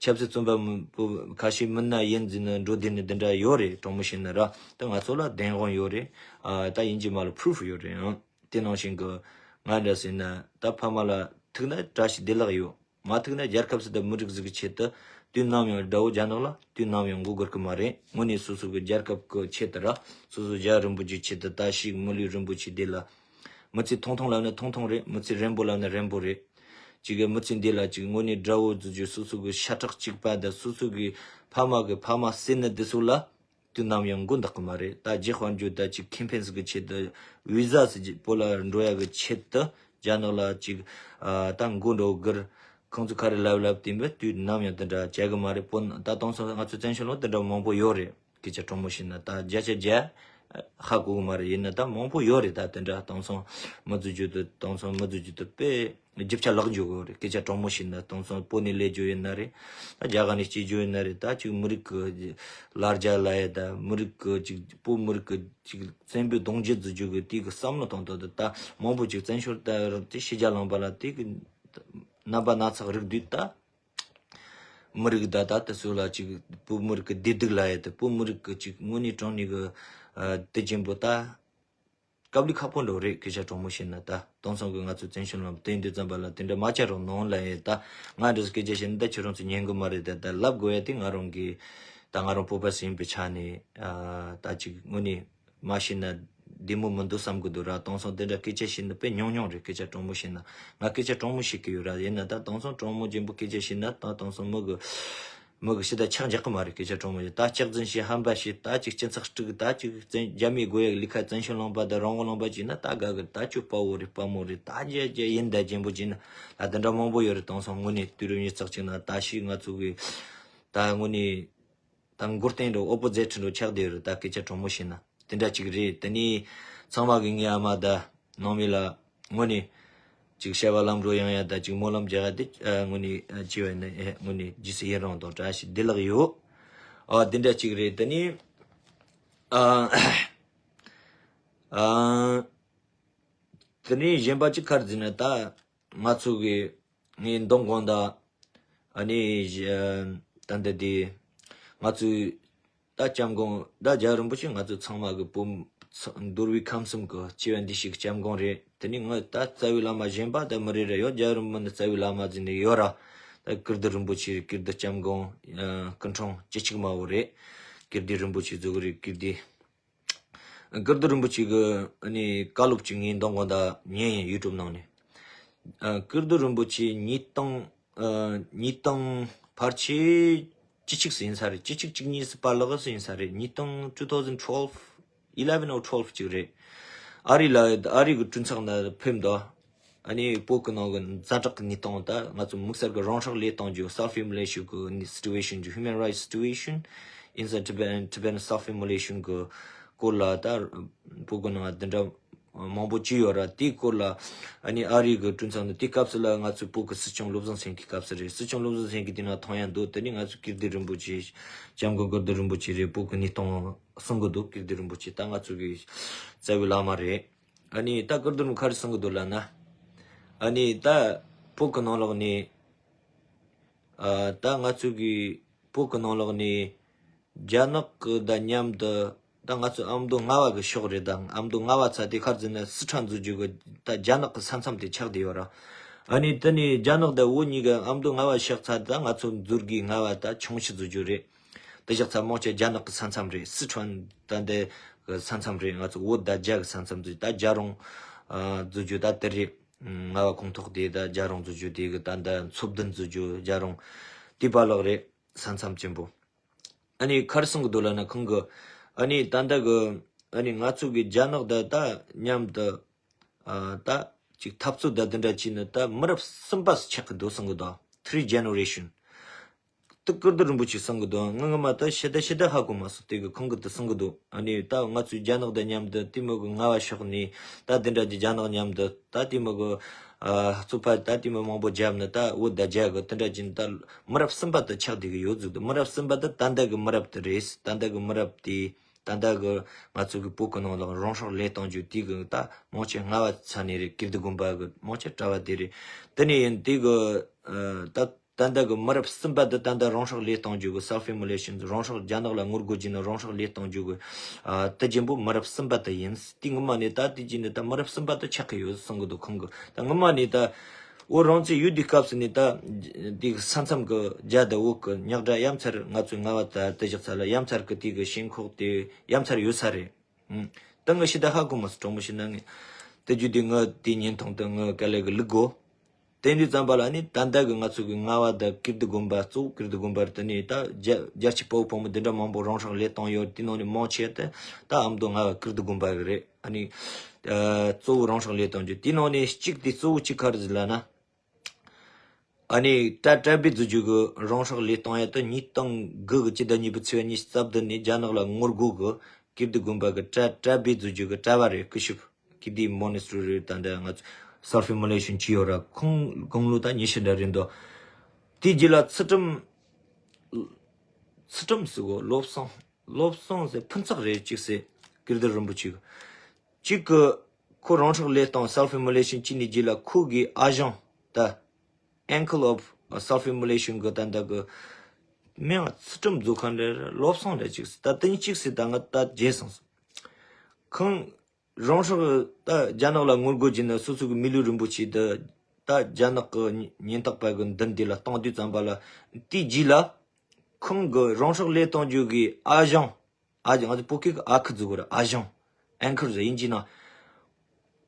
ཆབ་སྲིད་བཙོན་པ་མི་པོ་ཁ་ཤས་མིན་ན་ཡིན་ཟེར་ནས་འགྲོ་བསྡད་ནི་འདི་འདྲ་ཡོད་རེད། དྲང་མོ་བཤད་ན་ར། ད་ང་ཚོ་ལ་བདེན་དཔང་ཡོད་རེད། ཨ་ད་ཡིན་གྱི་མ་ལ་པུ་རུ་ཕུ་ཡོད་རེད། ཨང་དེ་ནང་བཞིན་གི་ང་འདྲ་ཟེར་ན་ད་ཕ་མ་ལ་ཐུག་ན་བཀྲ་ཤིས་བདེ་ལེགས་ཡོད། མ་ཐུག་ན་རྒྱལ་ཁབ་ཟིག་དང་མི་རིགས་ཟིག་གི་ཆེད་དུ་དུས་ནམ་ཡང་དགྲ་བོ་རྒྱ་ནག་ལ་དུས་ནམ་ཡང་མགོ་སྒུར་གི་མ་རེད། དངོས་གནས་སོ་སོ་གི་རྒྱལ་ཁབ་གི་ཆེད་དུ་ར། སོ་སོ་རྒྱལ་བ་རིན་པོ་ཆེའི་ཆེད་དུ་ད་ཞིག་མི་ལུས་རིན་པོ་ཆེ་འདི་ལ། མི་ཚེ་ཐུང་ཐུང་ལབ་ན་ཐུང་ཐུང་རེད། མི་ཚེ་རན་པོ་ལབ་ན་རན་པོ་རེད། ཅིག་གི་མི་ཚེ་འདི་ལ་ཅིག་དངོས་གནས་དགྲ་བོ་ཟེར་རྒྱུ་སོ་སོ་གི་ཤ་ཁྲག་གཅིག་པ་དང་སོ་སོ་གི་ཕ་མ་གི་ཕ་མ་ཟེར་ནི་འདི་ཚོ་ལ། དུས་ནམ་ཡང་མགོ་འདག་གི་མ་རེད། ད་རྗེ་དཔལ་འབྱོར་ད་ཅིག་ཁེ་ཕན་ཟིག་གི་ཆེད་དུ་བི་ཟ་ཟེར་གྱི་བོད་ལ་འགྲོ་ཡ་གི་ཆེད་དུ་རྒྱ་ནག་ལ་ཅིག་ཨ་ད་མགོ་འགྲོ་གིར་ཁོང་ཚོ་ག་རེ་ལབ་ལབ་དེ་འབད་དུས་ནམ་ཡང་དེ་འདྲ་བྱ་གི་མ་རེད། བོད་ད་དེང་སང་ང་ཚོ་བཙན་བྱོལ་ལ་དེ་འདྲ་མང་པོ་ཡོད་རེད། སྐད་ཆ་དྲང་མོ་བཤད་ན་ད་བརྒྱ་ཆ་བརྒྱ་ཧ་གོ་གི་མ་རེད། ཡིན་ན་ད་མང་པོ་ཡོད་རེད། ད་དེ་འདྲ་དེང་སང་མི་ཚོ་རྒྱུད་དུ་དེང་སང་མི་ཚོ་རྒྱུད་དུ་དཔེ་རྒྱུ་ཆ་ལག་འཇུག་གི་རེད། སྐད་ཆ་དྲང་མོ་བཤད་ན་དེང་སང་བོད་ནས་སླེབས་རྒྱུ་ཡིན་ན་རེད། ད་རྒྱ་གར་ནས་སྐྱེས་རྒྱུ་ཡིན་ན་རེད། ད་ཅིག་མི་རིགས་ཀྱི་ལ་རྒྱ་ལ་ཡ་ད་མི་རིགས་ཀྱི་ཅིག་བོད་མི་རིགས་ཀྱི་ཅིག་བཙན་པོའི་གདུང་རྒྱུད་འཛུགས་རྒྱུ་གི་དེ་གི་བསམ་བློ་གཏོང་སྟངས་དེ་ད་མང་པོ་ཅིག་བཙན་བྱོལ་ད་རང་དེ་ཕྱི་རྒྱལ་ལངས་པ་ལ་དེ་གི་རྣམ་པ་སྣ་ཚོགས་རིགས་འདུས་ད། མི་རིགས་ད་ད་དེ་ཚོ་ལ་ཅིག་བོད་མི་རིགས་ཀྱི་བདེ་སྡུག་ལ་ཡ་ད་བོད་མི་རིགས་ཀྱི་ཅིག་དངོས་གནས་དྲང་གནས་གི་ཨ་དེ་ཅན་པོ་ད། སྐབས་ལ་ཁག་པོ་འགྲོ་རེད། སྐད་ཆ་དྲང་མོ་བཤད་ན་ད་དེང་སང་གི་ང་ཚོ་བཙན་བྱོལ་ནང་དེ་འདི་ཙམ་པ་ལ་དེ་འདྲ་མ་བྱ་རོགས་གནང་ལབ་ཡས། ད་ང་འདྲ་སྐད་ཆ་བཤད་ན་ད་ཁྱོད་རང་ཚོ་ཉན་གི་མ་རེད། ད་ད་ལབ་དགོས་ཡ་དེ་ང་རང་གི་ད་ང་རང་བོད་པ་ཟིག་ཡིན་པའི་ཆ་ནས་ཨ་ད་ཅིག་དངོས་གནས་མ་བཤད་ན་བདེ་མོ་མི་འདུག་བསམ་གི་འདུག་ར། དེང་སང་དེ་འདྲ་སྐད་ཆ་བཤད་ན་དཔེ་ཉུང་ཉུང་རེད། སྐད་ཆ་དྲང་མོ་བཤད་ན་ང་སྐད་ཆ་དྲང་མོ་བཤད་གི་ཡོད་ར། ཡིན་ན་ད་དེང་སང་དྲང་མོ་རྒྱན་པོ་སྐད་ཆ་བཤད་ན་ད་དེང་སང་མི་གི་ མི་གི་ཕྱི་ད་ཆག་འཇག་གི་མ་རེད། སྐད་ཆ་དྲང་མོ་ཡིན། ད་སྐྱག་རྫུན་བཤད། ཧམ་པ་བཤད། ད་ཅིག་སྤྱི་ཚོགས་དཀྲུག་ད་ཅིག་བཙན་རྒྱ་མིའི་སྒོ་ཡག་ལི་ཁ་བཙན་བྱོལ་ལུང་པ་ད་རང་དབང་ལུང་པ་ཅིག་ན་ད་དགའ་གི། ད་ཁྱོད་དཔའ་བོ་རེད། དཔའ་མོ་རེད། ད་རྒྱ་རྒྱ་ཡིན། ད་རྒྱན་པོ་ཅིག་ན་ད་དེ་འདྲ་མང་པོ་ཡོད་རེད། དེང་སང་དངོས་གནས་དུས་རབས་ཉི་ཤུ་རྩ་གཅིག་ན་ད་ཤི་ང་ཚོ་གི་ད་དངོས་གནས་ད་མགོ་རྟེན་འགྲོ་ཨོ་པོ་ཛེ་ཊི་འགྲོ་ཆགས་བསྡད་ཡོད་རེད། ད་སྐད་ཆ་དྲང་མོ་བཤད་ན་དེ་འདྲ་ཅིག་རེད། དེ་ནས་ཚང་མ་གི་ངའི་ཨ་མ་ད་ནང་མི་ལ་དངོས་གནས་ཅིག་བྱ་བ་ལམ་འགྲོ་ཡང་ཡང་ད་ཅིག་སྨོན་ལམ་རྒྱག་ཡ་དེ་ཨ་དངོས་གནས་ཨ་ཅི་བས་ནི་ཨེ་དངོས་གནས་རྗེས་སུ་ཡི་རང་དང་བཀྲ་ཤིས་བདེ་ལེགས་ཡོད། ཨ་དེ་འདྲ་ཅིག་རེད། དེ་ནས་ཨ་ཨ་དེ་ནས་གཞན་པ་ཅིག་ག་རེ་ཟེར་ན་ད་ང་ཚོ་གི་ངའི་མདང་དགོང་ད་ཨ་ནི་ད་འདི་དེ་ང་ཚོའི་ད་སྐྱབས་མགོན་ད་རྒྱལ་བ་རིན་པོ་ཆེ་ང་ཚོ་ཚང་མ་གི་བུ་འཚོ་འདུལ་བའི་ཁམས་གསུམ་གི་སྐྱེ་བ་འདི་ཞིག་སྐྱབས་མགོན་རེད། དེ་ནི་ངི་ད་རྩ་བའི་བླ་མ་གཞན་པ་ད་མི་རེ་རེ་ཡོད། རྒྱལ་བ་རིན་པོ་ཆེ་ནི་རྩ་བའི་བླ་མ་ཟེར་ནས་ཡོད་ར། ད་ཀིརྟི་རིན་པོ་ཆེ་རེད། ཀིརྟི་སྐྱབས་མགོན་ཨ་སྐུ་འཕྲེང་བཅུ་གཅིག་མ་བོ་རེད། ཀིརྟི་རིན་པོ་ཆེ་ཟེར་གི་རེད། ཀིརྟི་ཀིརྟི་རིན་པོ་ཆེ་གི་ཨ་ནི་བཀའ་སློབ་ཅིག་ངས་མདང་དགོང་ད་ཉན་ཡིན་ཡུ་ཊུབ་ནང་ནས། ཨ་ཀིརྟི་རིན་པོ་ཆེ་ཉིས་སྟོང་ཨ་ཉིས་སྟོང་ཕལ་ཆེར་བཅུ་གཅིག་ཟིན་ས་རེད། བཅུ་གཅིག་བཅུ་གཉིས་སུ་པར་ལག་ཟིན་ས་རེད། ཉིས་སྟོང་two thousand twelve, eleven or twelve ཅིག་རེད། ཨ་རི་ལ་ཨ་རི་གི་གྲོས་ཚོགས་ནང་ཕེབས་འདུག་ཨ་ནི་བོད་གི་ནང་གི་ཛ་དྲག་གི་གནས་སྟངས་ད་ང་ཚོ་དམིགས་བསལ་གི་རང་སྲོག་བློས་གཏོང་རྒྱུ་self immolation གི་situation རྒྱུ་human rights situation in the Tibetan, Tibetan self immolation གི་སྐོར་ལ་ད་བོད་གི་ནང་འདི་འདྲ་མང་པོ་བྱས་ཡོད་ར། དེའི་སྐོར་ལ་ཨ་ནི་ཨ་རིའི་གི་གྲོས་ཚོགས་ནི་དེའི་སྐབས་སུ་ལ་ང་ཚོའི་བོད་གི་སྲིད་སྐྱོང་བློ་བཟང་སེང་གེའི་སྐབས་སུ་རེད། སྲིད་སྐྱོང་བློ་བཟང་སེང་གེ་དེ་ན་མཐོང་ཡ་འདུག་དེ་ནི་ང་ཚོ་ཀིརྟི་རིན་པོ་ཆེ་སྐྱབས་མགོན་ཀིརྟི་རིན་པོ་ཆེ་རེད། བོད་གི་གནས་སྟངས་གསུང་གི་འདུག་ཀིརྟི་རིན་པོ་ཆེ་ད་ང་ཚོ་གི་རྩ་བའི་བླ་མ་རེད། ཨ་ནི་ད་ཀིརྟི་རིན་པོ་ཆེ་ག་རེ་གསུང་གི་འདུག་ལབ་ན། ཨ་ནི་ད་བོད་གི་ནང་ལོགས་ནས་ཨ་ད་ང་ཚོ་གི་བོད་གི་ནང་ལོགས་ནས་རྒྱ་ནག་གི་ད་མཉམ་དུ་ད་ང་ཚོ་ཨ་མདོ་རྔ་བ་གི་ཕྱོགས་རེད། ད་ཨ་མདོ་རྔ་བ་ཚ་དེ་ག་རེ་ཟེར་ན་སི་ཁྲོན་འཛུགས་རྒྱུ་གི་ད་རྒྱ་ནག་གི་ས་མཚམས་དེ་ཆགས་བསྡད་ཡོད་ར། ཨ་ནི་དེ་ནས་རྒྱ་ནག་ད་བོད་གཉིས་ཀ་ཨ་མདོ་རྔ་བ་ཕྱོགས་ཚ་ད་ང་ཚོ་འཛུལ་དགོས། རྔ་བ་ད་ཆུང་ཤོས་འཛུགས་རྒྱུ་རེད། དེ་ཕྱོགས་ཚ་མང་ཆེ་རྒྱ་ནག་གི་ས་མཚམས་རེད། སི་ཁྲོན་ད་འདི་གི་ས་མཚམས་རེད། ང་ཚོ་བོད་ད་རྒྱ་གི་ས་མཚམས་འཛུགས་ད་རྒྱ་རོང་ཨ་འཛུལ་རྒྱུ་ད་དེ་རེད། རྔ་བ་ཁོངས་གཏོགས་དེ་ད་རྒྱ་རོང་འཛུལ་རྒྱུ་དེ་གི་ད་ད་མཚོ་བདུན་འཛུལ་རྒྱུ་རྒྱ་རོང་དེ་པ་ལགས་རེད། ས་མཚམས་ཆེན་པོ། ཨ་ནི་ག་རེ་གསུང་གི་འདུག་ལབ་ན་ཁོང་གི་ཨ་ནི་ད་ལྟ་གི་ཨ་ནི་ང་ཚོ་གི་རྒྱ་ནག་ད་ད་མཉམ་དུ་ཨ་ད་ཅིག་འཐབ་རྩོད་ད་དེ་འདྲ་བྱས་ནས་ད་མི་རབས་གསུམ་པ་སུ་ཆགས་ཀྱི་འདུག་གསུང་གི་འདུག three generation། དེ་ཀིརྟི་རིན་པོ་ཆེ་གསུང་གི་འདུག་ང་ངོ་མ་ད་ཤེས་ད་ཤེས་ད་ཧ་གོ་མ་སོང་། དེ་གི་ཁོང་གི་དེ་གསུང་གི་འདུག་ཨ་ནི་ད་ང་ཚོའི་རྒྱ་ནག་དང་མཉམ་དུ་དེ་མོ་གི་རྔ་བ་ཕྱོགས་ནས་ད་དེ་འདྲ་གི་རྒྱ་ནག་མཉམ་དུ་ད་དེ་མོ་གི་ཨ་རྩོད་པ་ད་དེ་མོ་མང་པོ་བརྒྱབ་ནས་ད་བོད་ད་རྒྱ་གི་དེ་འདྲ་བྱས་ནས་ད་མི་རབས་གསུམ་པ་དེ་ཆགས་བསྡད་གི་ཡོད་ཟིག་འདུག་མི་རབས་གསུམ་པ་དེ་ད་ལྟ་གི་མི་རབས་དེ་རེད། ད་ལྟ་གི་མི་རབས་དེ་ད་ལྟ་གི་ང་ཚོ་གི་བོད་གི་ནང་ལ་རང་སྲོག་བློས་གཏོང་རྒྱུ་དེ་གི་ད་མང་ཆེ་རྔ་བ་ཚ་ནས་རེད། ཀིརྟི་དགོན་པ་གི་མང་ཆེ་གྲྭ་བ་དེ་རེད། དེ་ནས་ཡིན་དེ་གི་ཨ་ད་ད་ལྟ་གི་མི་རབས་གསུམ་པ་དེ་ད་ལྟ་རང་སྲོག་བློས་གཏོང་རྒྱུ་གི་self immolation རང་སྲོག་རྒྱ་ནག་ལ་ངོ་རྒོལ་བྱས་ནས་རང་སྲོག་བློས་གཏོང་རྒྱུ་གི་ཨ་དེ་རྒྱུན་པོ་མི་རབས་གསུམ་པ་དེ་ཡིན། དེ་ངོ་མ་ནས་ད་དེ་རྗེས་ནས་ད་མི་རབས་གསུམ་པ་དེ་ཆགས་ཀྱི་ཡོད་གསུང་གི་འདུག་ཁོང་གི་ད་ངོ་མ་ནས་ད་འོ་རང་ཚོའི་ཡུལ་འདི་སྐབས་སུ་ནས་ད་དེ་གི་ས་མཚམས་གི་རྒྱ་དང་བོད་གི་རྙོག་དྲ་ཡ་མཚར་ང་ཚོའི་རྔ་བ་ད་དེ་བཞག་ས་ལ་ཡ་མཚར་གི་དེ་གི་ཞེན་ཁོག་དེ་ཡ་མཚར་ཡོད་ས་རེད། ཨུམ། ད་ངས་ཤི་ད་ཧ་གོ་མ་སོང་། དྲང་མོ་བཤད་ན་ངས་དེ་རྒྱུ་དེ་ངས་དེ་ཉན་ཐོང་དེ་ངས་དཀའ་ལས་གི་བླུག་གོ། དེ་འདྲ་ཙམ་པ་ལ་ནི་ད་ལྟ་གི་ང་ཚོ་གི་རྔ་བ་དང་ཀིརྟི་དགོན་པ་གཙོ་བོ་ཀིརྟི་དགོན་པ་རེད། དེ་ནས་ད་རྒྱ་རྒྱལ་གཅེས་དཔའ་བོ་ཕོ་མོ་འདི་འདྲ་མང་པོ་རང་སྲོག་བློས་བཏང་ཡོད། དེ་ནང་ནས་མང་ཆེ་དེ་ད་ཨ་མདོ་རྔ་བ་ཀིརྟི་དགོན་པ་གི་རེད། ཨ་ནི་ཨ་གཙོ་བོ་རང་སྲོག་བློས་གཏོང་རྒྱུ་དེ་ནང་ནས་གཅིག་དེ་གཙོ་བོ་གཅིག་ག་རེ་ཟེར་ལབ་ན། ཨ་ནི་གྲྭ་གྲྭ་པའི་རྫུ་འཕྲུལ་གྱི་རང་སྲོག་བློས་གཏོང་ཡ་དེ་ཉིས་སྟོང་དགུ་གི་སྤྱི་ཟླ་གཉིས་པའི་ཚེས་པ་ཉི་ཤུ་རྩ་བདུན་ནས་རྒྱ་ནག་ལ་ངོ་རྒོལ་གྱི་ཀིརྟི་དགོན་པ་གི་གྲྭ་གྲྭ་པའི་རྫུ་འཕྲུལ་གྱི་གྲྭ་བ་རེད། སྐུ་ཞབས་ཀིརྟི་མོ་ནེ་སི་ཊི་རི་རེད། ད་འདྲ་ང་ཚོ་self immolation བྱས་ཡོད་ར། ཁོང་དགུང་ལོ་ད་ཉི་ཤུ་འདྲ་རེད་འདུག་དེའི་རྗེས་ལ་ཚུལ་ཁྲིམས་ཚུལ་ཁྲིམས་ཟེར་གོ་བློ་བཟང་བློ་བཟང་ཟེར་ཕུན་ཚོགས་རེད་ཅིག་ཟེར་ཀིརྟི་རིན་པོ་ཆེ་གི་གཅིག་གི་ཁོ་རང་སྲོག་བློས་བཏང་self immolation བྱས་ནས་རྗེས་ལ་ཁོ་གི་ཨ་ཞང་ད། Uncle of self immolation གི་ད་ལྟ་གི་མིང་ཚུལ་ཁྲིམས་མཛོད་མཁན་རེད། བློ་བཟང་རེད་ཅིག་ཟེར། ད་དེ་གཉིས་གཅིག་ཟེར། ད་ང་ད་བརྗེད་སོང་ཟེར། ཁོང་རང་སྲོག་ད་རྒྱ་ནག་ལ་ངོ་རྒོལ་བྱས་ནས་སོ་སོ་གི་མི་ལུས་རིན་པོ་ཆེ་ད་ད་རྒྱ་ནག་གི་ཉེན་རྟོག་པ་གི་མདུན་དེ་ལ་བཏང་དུས་ཙམ་པ་ལ་དེའི་རྗེས་ལ་ཁོང་གི་རང་སྲོག་བློས་གཏོང་རྒྱུ་གི་ཨ་ཞང་། ཨ་ཞང་། ང་ཚོ་བོད་སྐད་གི་ཨ་ཁུ་ཟེར་གོ་ར། ཨ་ཞང་། Uncle ཟེར་དབྱིན་ཇི་ནང་།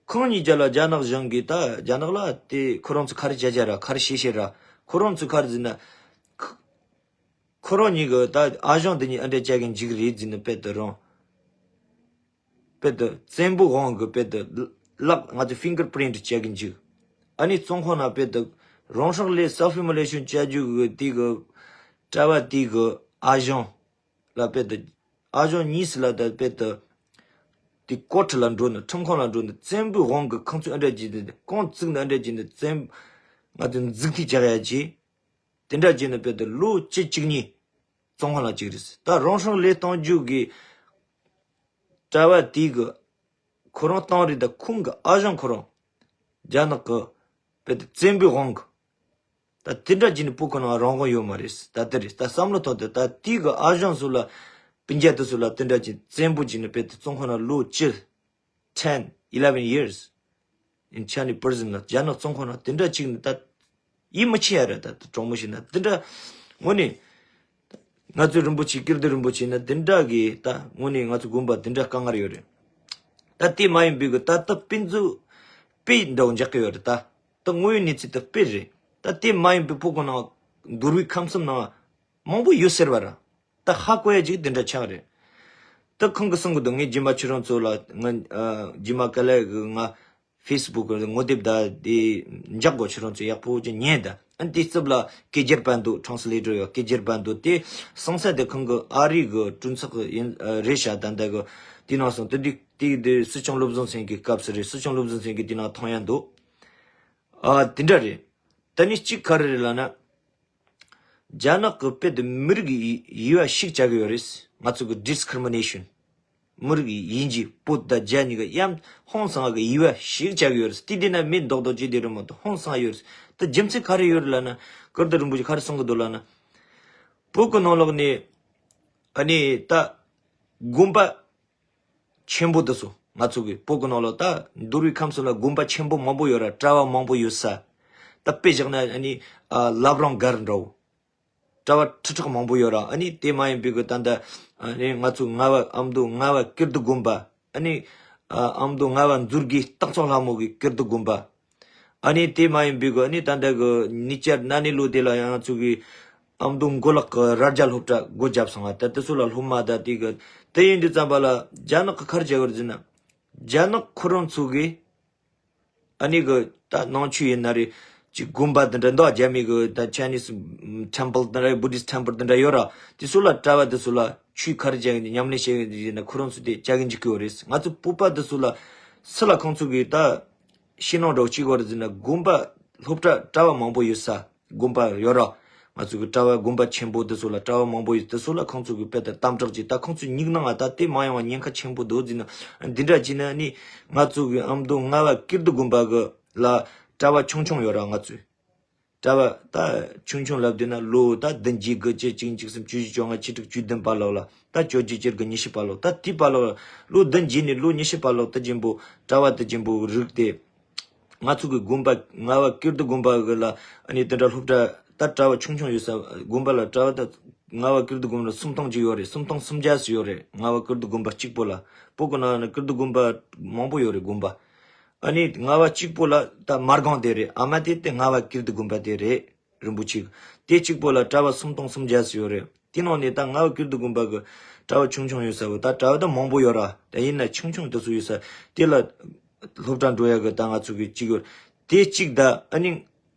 ཁོང་གཉིས་ཀ་ལ་རྒྱ་ནག་གཞུང་གིས་ད་རྒྱ་ནག་ལ་དེ་ཁོ་རང་ཚོ་ག་རེ་བྱ་བྱ་ར་ག་རེ་བྱེད་བྱེད་ར་ཁོ་རང་ཚོ་ག་རེ་ཟེར་ན། ཁོ་ ཁོ་རང་གཉིས་ཀྱི་ད་ཨ་ཞང་འདི་གཉིས་ཨ་འདྲ་བྱ་གི་འཇུག་རེད་ཟེར་ནས་དཔེ་དེ་རང་། དཔེ་དེ་བཙན་པོའི་དབང་གིས་དཔེ་དེ་ལག་ང་ཚོ་ཕིང་གར་པི་རིན་ཊི་བྱ་གི་འཇུག་ཨ་ནི་བཙོན་ཁང་ན་དཔེ་དེ་རང་སྲོག་བློས་སེལ་ཕི་མི་ལེ་ཤན་བྱ་རྒྱུ་གི་དེ་གི་གྲྭ་བ་དེ་གི་ཨ་ཞང་ལ་དཔེ་དེ་ཨ་ཞང་གཉིས་སུ་ལ་ད་དཔེ་དེ་དེ་ཀོ་ཊི་ལ་འགྲོ་ནས་ཁྲིམས་ཁང་ལ་འགྲོ་ནས་བཙན་པོའི་དབང་གིས་ཁོང་ཚོས་ཨ་འདྲ་བྱས་ཏེ་རྐང་བཙུགས་ནས་ཨ་འདྲ་བྱས་ནས་བཙན་ང་ཚོ་འཛུགས་ཐུབ་བྱ་ཡ་བྱས། དེ་འདྲ་བྱས་ནས་དཔེ་དེ་ལོ་བཅུ་གཅིག་གཉིས་བཙོན་ཁང་ལ་བཅུག་རེད། ད་རང་སྲོག་བློས་གཏོང་རྒྱུ་གི་གྲྭ་བ་དེ་གི་ཁོ་རང་བཏང་རེད། ད་ཁོང་གི་ཨ་ཞང་ཁོ་རང་རྒྱ་ནག་གི་དཔེ་དེ་བཙན་པོའི་དབང་གིས་ད་དེ་འདྲ་བྱས་ནས་བོད་ཁོ་ན་རང་དབང་ཡོད་མ་རེད། ད་དེ་རེད། ད་བསམ་བློ་ཐོག་ཏུ་ད་དེ་གི་ཨ་ཞང་ཚོ་ལ་སྤུན་ཀྱག་དེ་ཚོ་ལ་དེ་འདྲ་བྱས་བཙན་པོ་བྱས་ནས་དཔེ་དེ་བཙོན་ཁང་ན་ལོ་བཅུ། ten eleven years in Chinese prison ལ་རྒྱ་ནག་བཙོན་ཁང་ན་དེ་འདྲ་བྱས་ནས་ད་ཡིད་མི་ཆེས་ཡ་རེད། ད་དྲང་མོ་བཤད་ན་དེ་འདྲ་དངོས་གནས་ང་ཚོའི་རིན་པོ་ཆེ་ཀིརྟི་རིན་པོ་ཆེ་ན་དེ་འདྲ་གི་ད་དངོས་གནས་ང་ཚོ་དགོན་པ་དེ་འདྲ་དཀའ་ངལ་ཡོད་རེད། ད་དེ་མ་ཡིན་པའི་གི་ད་ད་དཔེ་མཛོད་དཔེ་འདྲ་བོ་འཇགས་ཀྱི་ཡོད་རེད། ད་ད་དངོས་ཡོད་གནས་ཚུལ་དེ་དཔེ་རེད། ད་དེ་མ་ཡིན་པའི་བོད་ཁོ་ན་འདུལ་བའི་ཁམས་གསུམ་ནང་མང་པོ་ཡོད་ཟེར་བ་ར། ད་ཧ་གོ་ཡ་ཅིག་དེ་འདྲ་ཆགས་རེད། ད་ཁོང་གིས་གསུང་གི་འདུག་ངས་རྗེས་མ་ཁྱེད་རང་ཚོ་ལ་ང་ཨ་རྗེས་མ་ག་ལེ་གི་ང་ཕེ་སི་བུག་གི་ངོ་དེབ་ད་དེ་འཇགས་གོ་ཁྱེད་རང་ཚོ་ཡག་པོ་ཅིག་ཉན་ད། ཨ་དེ་རྩིབ་ལ་སྐད་སྒྱུར་པ་འདུག་ཊེ་རན་སི་ལེ་ཊར་ཡོད། སྐད་སྒྱུར་པ་འདུག་དེ་གསང་ས་དེ་ཁོང་གི་ཨ་རི་གི་གྲོས་ཚོགས་ཡིན་ཨ་རེད་ཤག་ད་ལྟ་གི་དེ་ནང་སོང་དེ་དུས་དེ་དེ་སྲིད་སྐྱོང་བློ་བཟང་སེང་གེའི་སྐབས་སུ་རེད། སྲིད་སྐྱོང་བློ་བཟང་སེང་གེ་དེ་ནང་མཐོང་ཡ་འདུག་ཨ་དེ་འདྲ་རེད། ད་ནི་གཅིག་ག་རེ་རེད་ལབ་ན། རྒྱ་ནག་གི་དཔེ་དེ་མི་རིགས་ཀྱི་ཡི་བ་ཤིག་བྱ་གི་ཡོད་རེད། ང་ཚོ་གི་ཌི་སི་ཀི་རི་མི་ནེ་ཤན། མི་རིགས་ཀྱི་ཡིན་གྱི་བོད་དང་རྒྱ་གཉིས་ཀྱི་ཡང་ཧང་སང་གི་ཡི་བ་ཤིག་བྱ་གི་ཡོད་རེད། དེ་དེ་ན་མི་རྡོག་རྡོག་ཅིག་དེ་རེད་མ་གཏོགས་ཧང་སང་ཡོད་རེད། ད་རྒྱུ་མཚན་ག་རེ་ཡོད་རེད་ལབ་ན། ཀིརྟི་རིན་པོ་ཆེ་ག་རེ་གསུང་གི་འདུག་ལབ་ན། བོད་ཀྱི་ནང་ལོགས་ནས་ཨ་ནི་ད་དགོན་པ་ཆེན་པོ་དེ་ཚོ་ང་ཚོ་གི་བོད་ཀྱི་ནང་ལོགས་ད་འདུལ་བའི་ཁམས་གསུམ་ལ་དགོན་པ་ཆེན་པོ་མང་པོ་ཡོད་ར། གྲྭ་བ་མང་པོ་ཡོད་ས། ད་དཔེ་བཞག་ན་ཨ་ནི་ཨ་བླ་བྲང་སྒར་འདྲ་བོ། གྲྭ་བ་ཁྲི་ཕྲག་མང་པོ་ཡོད་ར། ཨ་ནི་དེ་མ་ཡིན་པའི་གི་ད་ལྟ་ཨ་ནི་ང་ཚོ་རྔ་བ་ཨ་མདོ་རྔ་བ་ཀིརྟི་དགོན་པ། ཨ་ནི་ཨ་ཨ་མདོ་རྔ་བ་མཛོད་དགེ་སྟག་ཚང་ལྷ་མོ་གི་ཀིརྟི་དགོན་པ། ཨ་ནི་དེ་མ་ཡིན་པའི་གི་ཨ་ནི་ད་ལྟ་གི་ཉེ་ཆར་གནའ་ནས་ལོ་དེ་ལ་ཡང་ང་ཚོ་གི་ཨ་མདོ་མགོ་ལག་གི་རྭ་རྒྱ་སློབ་གྲྭ་སྒོ་བརྒྱབ་སོང་ང་། ད་དེ་ཚོ་ལ་སློབ་མ་ད་དེ་གི་དེ་ཡིན་དུས་ཙམ་པ་ལ་རྒྱ་ནག་གི་ཁར་བྱ་བར་ཟིན་ན་རྒྱ་ནག་ཁོ་རང་ཚོ་གི་ཨ་ནི་གི་ད་ནང་ཆོས་ཡིན་ན་རེད། ཅིག་དགོན་པ་དེ་འདྲ་འདུག་རྒྱ་མི་གི་ད་ཆའི་ནིས་ཊེམ་པལ་དེ་འདྲ་བུ་དིསི་ཊེམ་པལ་དེ་འདྲ་ཡོད་ར། དེ་ཚོ་ལ་གྲྭ་བ་དེ་ཚོ་ལ་ཆོས་ག་རེ་བྱ་གི་ཉམས་ལེན་བྱེད་གི་ཡིན་ན་ཁོ་རང་ཚོ་དེ་བྱ་གི་འཇུག་གི་ཡོད་རེད། ང་ཚོ་བོད་པ་དེ་ཚོ་ལ་སུ་ལ་ཁོང་ཚོ་གི་ད་ཤེས་ནང་འདྲ་བོ་གཅིག་བར་ཟིན་ན་དགོན་པ་སློབ་གྲྭ་གྲྭ་བ་མང་པོ་ཡོད་ས། དགོན་པ་ཡོད་ར། ང་ཚོ་གི་གྲྭ་བ་དགོན་པ་ཆེན་པོ་དེ་ཚོ་ལ་གྲྭ་བ་མང་པོ་ཡོད། དེ་ཚོ་ལ་ཁོང་ཚོ་གི་དཔེ་ལྟ་དམ་དྲག་ཅིག་ད་ཁོང་ཚོ་སྙིང་ནང་ང་ད་དེ་མ་ཡོང་བ་ཉེན་ཁ་ཆེན་པོ་འདུག་ཟིན་ན་འདི་འདྲ་བྱས་ན་ནི་ང་ཚོ་གི་ཨ་མདོ་རྔ་བ་ཀིརྟི་དགོན་པ་གི་ལ་གྲྭ་བ་ཆུང་ཆུང་ཡོད་ར། ང་ཚོའི་གྲྭ་བ་ད་ཆུང་ཆུང་ལབ་དུས་ན་ལོ་ད་བདུན་བརྒྱད་དགུ་བཅུ་གཅིག་གཉིས་གསུམ་བཅུ་བཞི་བཅོ་ལྔ་བཅུ་དྲུག་བཅུ་བདུན་བར་ལོགས་ལ་ད་བཅོ་བརྒྱད་བཅུ་དགུ་ཉི་ཤུ་བར་ལོགས་ད་དེའི་བར་ལོགས་ལ་ལོ་བདུན་བརྒྱད་ནས་ལོ་ཉི་ཤུ་བར་ལོགས་ད་ཆེན་པོ་གྲྭ་བ་ད་ཆེན་པོ་རིགས་དེ། ང་ཚོ་གི་དགོན་པ་རྔ་བ་ཀིརྟི་དགོན་པ་གི་ལ་ཨ་ནི་དེ་འདྲ་སློབ་གྲྭ་ད་གྲྭ་བ་ཆུང་ཆུང་ཡོད་ས་དགོན་པ་ལ་གྲྭ་བ་ད་རྔ་བ་ཀིརྟི་དགོན་པ་ལ་སུམ་སྟོང་ཅིག་ཡོད་རེད། སུམ་སྟོང་སུམ་བརྒྱ་ཙམ་ཡོད་རེད། རྔ་བ་ཀིརྟི་དགོན་པ་གཅིག་པོ་ལ། བོད་གི་ནང་ན་ཀིརྟི་དགོན་པ་མང་པོ་ཡོད་རེད། དགོན་པ་ཨ་ནི་རྔ་བ་གཅིག་པོ་ལ་ད་མར་སྒང་དེ་རེད། ཨ་མ་དེ་དེ་རྔ་བ་ཀིརྟི་དགོན་པ་དེ་རེད། རིན་པོ་ཆེ་གི་དེ་གཅིག་པོ་ལ་གྲྭ་བ་སུམ་སྟོང་སུམ་བརྒྱ་ཙམ་ཡོད་རེད། དེ་ནང་ནས་ད་རྔ་བ་ཀིརྟི་དགོན་པ་གི་གྲྭ་བ་ཆུང་ཆུང་ཡོད་ས་བོ་ད་གྲྭ་བ་ད་མང་པོ་ཡོད་ར། ད་ཡིན་ན་ཆུང་ཆུང་དེ་ཚོ་ཡོད་ས་དེ་ལ་སློབ་གྲྭ་འགྲོ་ཡ་གི་ད་ང་ཚོ་གི་གཅིག་ཡོད། དེ་གཅིག་ད་ཨ་ནི་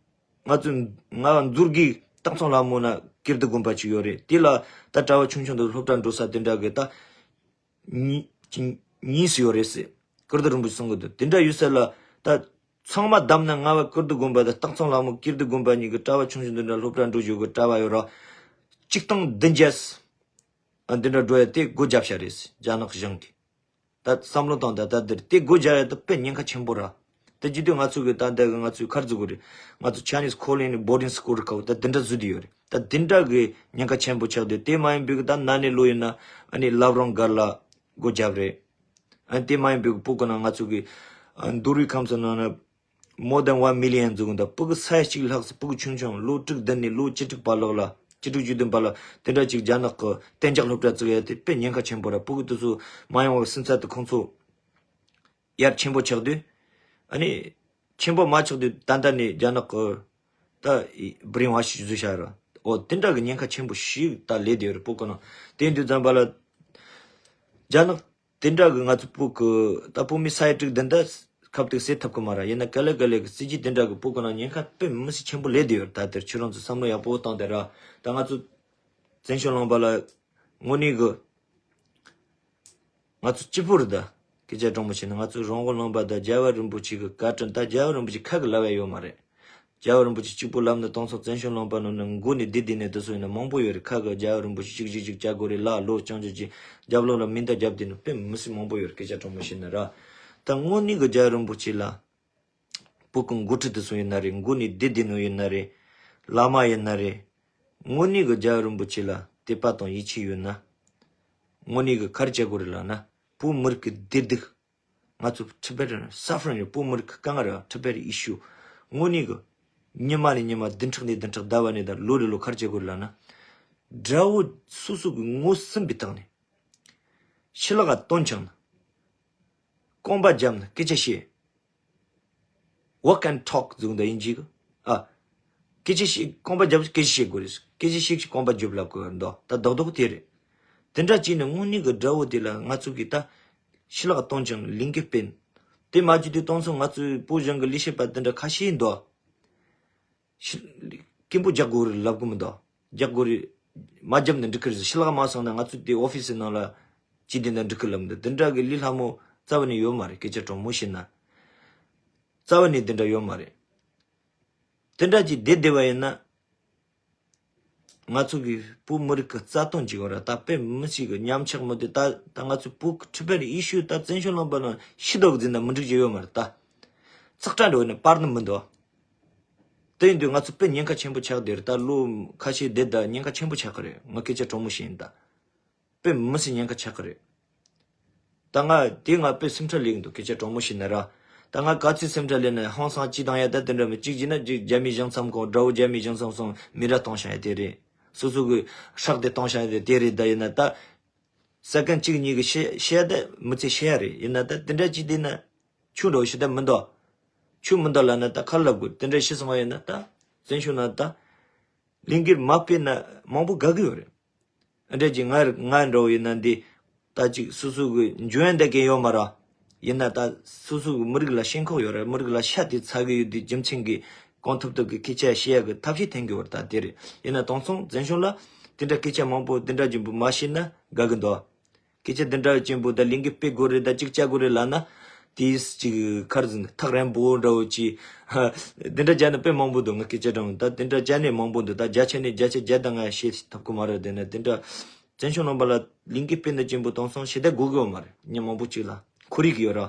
ང་ཚོ་རྔ་བ་མཛོད་དགེ་སྟག་ཚང་ལྷ་མོ་ན་ཀིརྟི་དགོན་པ་གཅིག་ཡོད་རེད། དེ་ལ་ད་གྲྭ་བ་ཆུང་ཆུང་དེ་སློབ་གྲྭ་འགྲོ་ས་དེ་འདྲ་གི་ད། གཉིས་གཉིས་སུ་ཡོད་རེད་ཟེར། ཀིརྟི་རིན་པོ་ཆེ་གསུང་གི་འདུག་དེ་འདྲ་ཡོད་ས་ལ་ད་ཚང་མ་བསྡོམས་ན་རྔ་བ་ཀིརྟི་དགོན་པ་དང་སྟག་ཚང་ལྷ་མོ་ཀིརྟི་དགོན་པ་གཉིས་ཀྱི་གྲྭ་བ་ཆུང་ཆུང་འདི་འདྲ་སློབ་གྲྭ་འགྲོ་རྒྱུ་གི་གྲྭ་བ་ཡོད་ར། གཅིག་སྟོང་བདུན་བརྒྱ་ཨ་འདི་འདྲ་འགྲོ་ཡ་དེ་སྒོ་བརྒྱབ་ཤ་རེད་ཟེར། རྒྱ་ནག་གཞུང་གིས། ད་བསམ་བློ་བཏང་ད་ད་འདིར་དེ་སྒོ་བརྒྱབ་ཡ་ད་དཔེ་ཉེན་ཁ་ཆེན་པོ་ར། ད་ཇི་དུས་ང་ཚོ་གི་ད་ལྟ་གི་ང་ཚོའི་ཁར་འཛུལ་གི་རེད། ང་ཚོ་ཆའི་ནིས་ཁོ་ལིན་ནི་བོར་ཌིང་སི་ཀུལ་ཁ་བོ་ད་དེ་འདྲ་བཟོས་དེ་ཡོད་རེད། ད་དེ་འདྲ་གི་ཉེན་ཁ་ཆེན་པོ་ཆགས་དུས་དེ་མ་ཡིན་པའི་གི་ད་ན་ནས་ལོ་ཡིན་ན་ཨ་ནི་བླ་བྲང་སྒར་ལ་སྒོ་བརྒྱབ་རེད། ཨ་ནི་དེ་མ་ཡིན་པའི་གི་བོད་གི་ནང་ང་ཚོ་གི་ཨ་འདུལ་བའི་ཁམས་སུ་ནང་ན་མོར་དན་ཝན་མི་ལི་ཡན་འཛུགས་འདུག་བོད་གི་ས་ཡ་གཅིག་ལྷག་ཙམ་བོད་གི་ཆུང་ཆུང་ལོ་དྲུག་བདུན་ནས་ལོ་བཅུ་དྲུག་བར་ལོགས་ལ་བཅུ་དྲུག་བཅུ་བདུན་བར་ལ་དེ་འདྲ་ཅིག་རྒྱ་ནག་གི་གཏན་འཇགས་སློབ་གྲྭ་བཙུགས་ཡ་དེ་དཔེ་ཉེན་ཁ་ཆེན་པོ་ར། བོད་གི་དེ་ཚོ་མ་ཡོང་བ་སུན་ཚ་དེ་ཁོང་ཚོ་ཡར་ཆེན་པོ་ཆགས་དུས། ཨ་ནི་ཆེན་པོ་མ་ཆགས་དུས་ད་ལྟ་ནས་རྒྱ་ནག་གི་ད་བྷི་རེན་ཝ་ཤི་བཟོས་བཞག་ར། ཨོ་དེ་འདྲ་གི་ཉེན་ཁ་ཆེན་པོ་ཞིག་ད་ལས་བསྡད་ཡོད་རེད། བོད་ཁོ་ན་དེ་ཡིན་དུས་ཙམ་པ་ལ་རྒྱ་ནག་དེ་འདྲ་གི་ང་ཚོ་བོད་གི་ད་བོད་མི་ས་ཡ་དྲུག་བདུན་ད་ཁ་གཏུག་བྱེད་ཐུབ་གི་མ་རེད། ཡིན་ན་ག་ལེ་ག་ལེ་གི་སྲིད་ཇུས་དེ་འདྲ་གི་བོད་ཁོ་ན་ཉེན་ཁ་དཔེ་མི་སྲིད་ཆེན་པོ་ལས་བསྡད་ཡོད་རེད། ད་དེར་ཁྱོད་རང་ཚོ་བསམ་བློ་ཡག་པོ་བཏང་དེ་ར། ད་ང་ཚོ་བཙན་བྱོལ་ལུང་པ་ལ་དངོས་གནས་གི་ང་ཚོ་གཅིག་པུ་རེད་ད། སྐད་ཆ་དྲང་མོ་བཤད་ན་ང་ཚོ་རོང་བོ་ལུང་པ་དང་རྒྱལ་བ་རིན་པོ་ཆེ་གི་བཀའ་དྲིན། ད་རྒྱལ་བ་རིན་པོ་ཆེ་ཁ་གི་ལབ་ཡ་ཡོད་མ་རེད། རྒྱལ་བ་རིན་པོ་ཆེ་གཅིག་པུ་ལབ་ན་དེང་སང་བཙན་བྱོལ་ལུང་པ་ནང་ནས་མགོ་ནས་བསྡད་བསྡད་ནས་དེ་སོང་ཡིན་ན་མང་པོ་ཡོད་རེད། ཁ་གི་རྒྱལ་བ་རིན་པོ་ཆེ་གཅིག་གཅིག་གཅིག་བྱ་དགོས་རེད་ལ་ལོ་རྐྱང་རྐྱང་གཅིག་རྒྱབ་ལོགས་ལ་མིང་རྟགས་བརྒྱབ་བསྡད་ནས་དཔེ་མི་སྲིད་མང་པོ་ཡོད་རེད། སྐད་ཆ་དྲང་མོ་བཤད་ན་ར། ད་དངོས་གནས་གི་རྒྱལ་བ་རིན་པོ་ཆེ་ལ། བོད་ཀྱི་འགོ་ཁྲིད་དེ་ཚོ་ཡིན་ན་རེད། མགོ་ནས་བསྡད་བསྡད་ནོ་ཡིན་ན་རེད། བླ་མ་ཡིན་ན་རེད། དངོས་གནས་ཀྱི་རྒྱལ་བ་རིན་པོ་ཆེ་ལ་དད་པ་དང་ཡིད་ཆེས་ཡོད་ན། དངོས་གནས་ཀྱི་ག་རེ་བྱེད་དགོས་རེད་ལབ་ན། བོད་མི་རིགས་ཀྱི་བདེ་སྡུག་ང་ཚོ་Tibetan suffering རེད། བོད་མི་རིགས་ཀྱི་དཀའ་ངལ་རེད། Tibet issue དངོས་གནས་ཀྱི་ཉི་མ་ནས་ཉི་མ་བདུན་ཕྲག་ནས་བདུན་ཕྲག་ཟླ་བ་ནས་ཟླ་ལོ་རེ་ལོ་ག་རེ་བྱེད་དགོས་རེད་ལབ་ན། དགྲ་བོ་སོ་སོ་གི་ངོ་ཟིན་པའི་ཐོག་ནས་ཕྱི་ལོགས་ལ་སྟོན་བཅངས་ན། རྐང་པ་བརྒྱབ་ན་སྐད་ཆ་བཤད། Walk and talk ཟེར་གི་འདུག་དབྱིན་ཇི་གི། ཨ། སྐད་ཆ་བཤད། རྐང་པ་བརྒྱབ་སྐད་ཆ་བཤད་དགོས་རེད། སྐད་ཆ་བཤད་ཀྱི་རྐང་པ་རྒྱབ་ལབ་དགོས་རེད་འདུག་ད་རྡོག་རྡོག་དེ་རེད། དེ་འདྲ་བྱས་ནས་དངོས་གནས་ཀྱི་དགྲ་བོ་དེ་ལ་ང་ཚོ་གིས་ད་ཕྱི་ལོགས་སྟོན་བཅངས་ལིང་གེ་སྤེལ། དེ་མ་བྱས་དུས་དེང་སང་ང་ཚོའི་བོད་གཞུང་གི་ལས་བྱེད་པ་དེ་འདྲ་ཁ་ཤས་འདུག་ཕྱི་སྐད་འབོད་རྒྱག་དགོས་རེད་ལབ་གི་མི་འདུག་རྒྱག་དགོས་རེད། མ་བརྒྱབ་ན་འགྲིག་གི་རེད། ཕྱི་ལོགས་མ་སོང་ན་ང་ཚོ་དེ་ཨོ་ཕི་སི་ནང་ལ་ཅི་དེ་འདྲ་འགྲིག་གི་ལབ་འདུག་དེ་འདྲ་གི་ལས་སླ་མོ་རྩ་བ་ནས་ཡོད་མ་རེད། སྐད་ཆ་དྲང་མོ་བཤད་ན། རྩ་བ་ནས་དེ་འདྲ་ཡོད་མ་རེད། དེ་འདྲ་ཅིག་བསྡད་བསྡད་པ་ཡིན་ན། ང་ཚོ་གི་བོད་མི་རིགས་ཀྱི་རྩ་དོན་ཅིག་ཡོད་ར། ད་དཔེ་མི་སྲིད་གི་ཉམས་ཆག་མི་དེ་ད། ད་ང་ཚོ་བོད་ཀྱི་Tibet issue ད་བཙན་བྱོལ་ལུང་པ་ནང་ཤི་དོག་འཛིན་ན་མི་འགྲིག་རྒྱུ་ཡོད་མ་རེད་ད། ཚག་ཁྲ་འགྲོ་ནས་པར་ནི་མི་འདུག་དེ་ཡིན་དུས་ང་ཚོ་དཔེ་ཉེན་ཁ་ཆེན་པོ་ཆགས་བསྡད་རེད། ད་ལོ་ཁ་ཤས་བསྡད་ད་ཉེན་ཁ་ཆེན་པོ་ཆགས་ཀྱི་རེད། ང་སྐད་ཆ་དྲང་མོ་བཤད་ཡིན་ད། དཔེ་མི་སྲིད་ཉེན་ཁ་ཆགས་ཀྱི་རེད། ད་ང་དེ་ང་དཔེ་སེམས་ཁྲལ་ལས་ཀྱི་འདུག་སྐད་ཆ་དྲང་མོ་བཤད་ན་ར། ད་ང་ག་ཚོད་སེམས་ཁྲལ་ལས་ན་ཧང་སང་ཅི་དང་ཡ་ད་དེ་འདྲ་མི་གཅིག་བྱས་ན་གཅིག་རྒྱ་མིའི་གཞུང་ཚབ་ཁང་དགྲ་བོ་རྒྱ་མིའི་གཞུང་ཚབ་སོང་མི་ར་གཏོང་བྱ་ཡ་དེ་རེད། སོ་སོ་གི་ཧྲག་དེ་གཏོང་བྱ་ཡ་དེ་རེད། ད་ཡིན་ན་ད་ས་ཀན་གཅིག་གཉིས་ཀྱི་ཤེས་ཤེས་ཡ་ད་མི་ཚེ་ཤེས་ཡ་རེད། ཡིན་ན་ད་དེ་འདྲ་ཅིག་དེ་ན་ཆུ་འགྲོ་ཤི་ད་མི་འདུག་ཆུ་མི་འདུག་ལབ་ན་ད་ཁ་ལབ་དགོས། དེ་འདྲ་ཤི་སོང་བ་ཡིན་ན་ད་བཙན་བྱོལ་ན་ད། ལིང་གིར་མ་སྤེལ་ན་མང་པོ་དགའ་གི་ཡོད་རེད། ཨ་འདྲ་ཅིག་ང་ང་འདྲ་བོ་ཡིན་ན་འདི་ད་ཅིག་སོ་སོ་གི་འཇོན་ཡོན་ད་གན་ཡོད་མ་ར། ཡིན་ན་ད་སོ་སོ་གི་མི་རིགས་ལ་ཞེན་ཁོག་ཡོད་རེད། མི་རིགས་ལ་ཤ་དེ་ཚ་གི་ཡོད་དུས་རྒྱུ་མཚན་གྱི་གང་ཐུབ་ཐུབ་ཀྱི་སྐད་ཆ་བཤད་ཡ་གི་ཐབས་ཤེས་འཐེན་གི་ཡོད་རེད། ད་དེ་རེད། ཡིན་ན་དེང་སང་བཙན་བྱོལ་ལ་དེ་འདྲ་སྐད་ཆ་མང་པོ་དེ་འདྲ་ཅིག་མ་བཤད་ན་དགའ་གི་འདུག་སྐད་ཆ་འདི་འདྲ་ཅན་པོ་ད་ལིང་གི་སྤེལ་དགོས་རེད། ད་ཅིག་བྱ་དགོས་རེད་ལབ་ན། དེས་ཅིག་ཁར་ཟིན་ཐག་རན་པོ་འདྲ་བོ་ཅིག་འདི་འདྲ་བྱས་ན་དཔེ་མང་པོ་འདུག་ང་སྐད་ཆ་དྲང་ད་འདི་འདྲ་བྱས་ནས་མང་པོ་འདུག་ད་བརྒྱ་ཆ་ནས་བརྒྱ་ཆ་བརྒྱ་ད་ང་བཤད་ཐུབ་ཀྱི་མ་རེད། དེ་ནས་འདི་འདྲ་བཙན་བྱོལ་ནང་པ་ལ་ལིང་གི་སྤེལ་འདི་ཅན་པོ་དེང་སང་ཞེ་དྲག་དགོས་ཀྱི་ཡོད་མ་རེད། མི་མང་པོ་ཅིག་ལ་ཁོར་ཡུག་ཡོད་ར།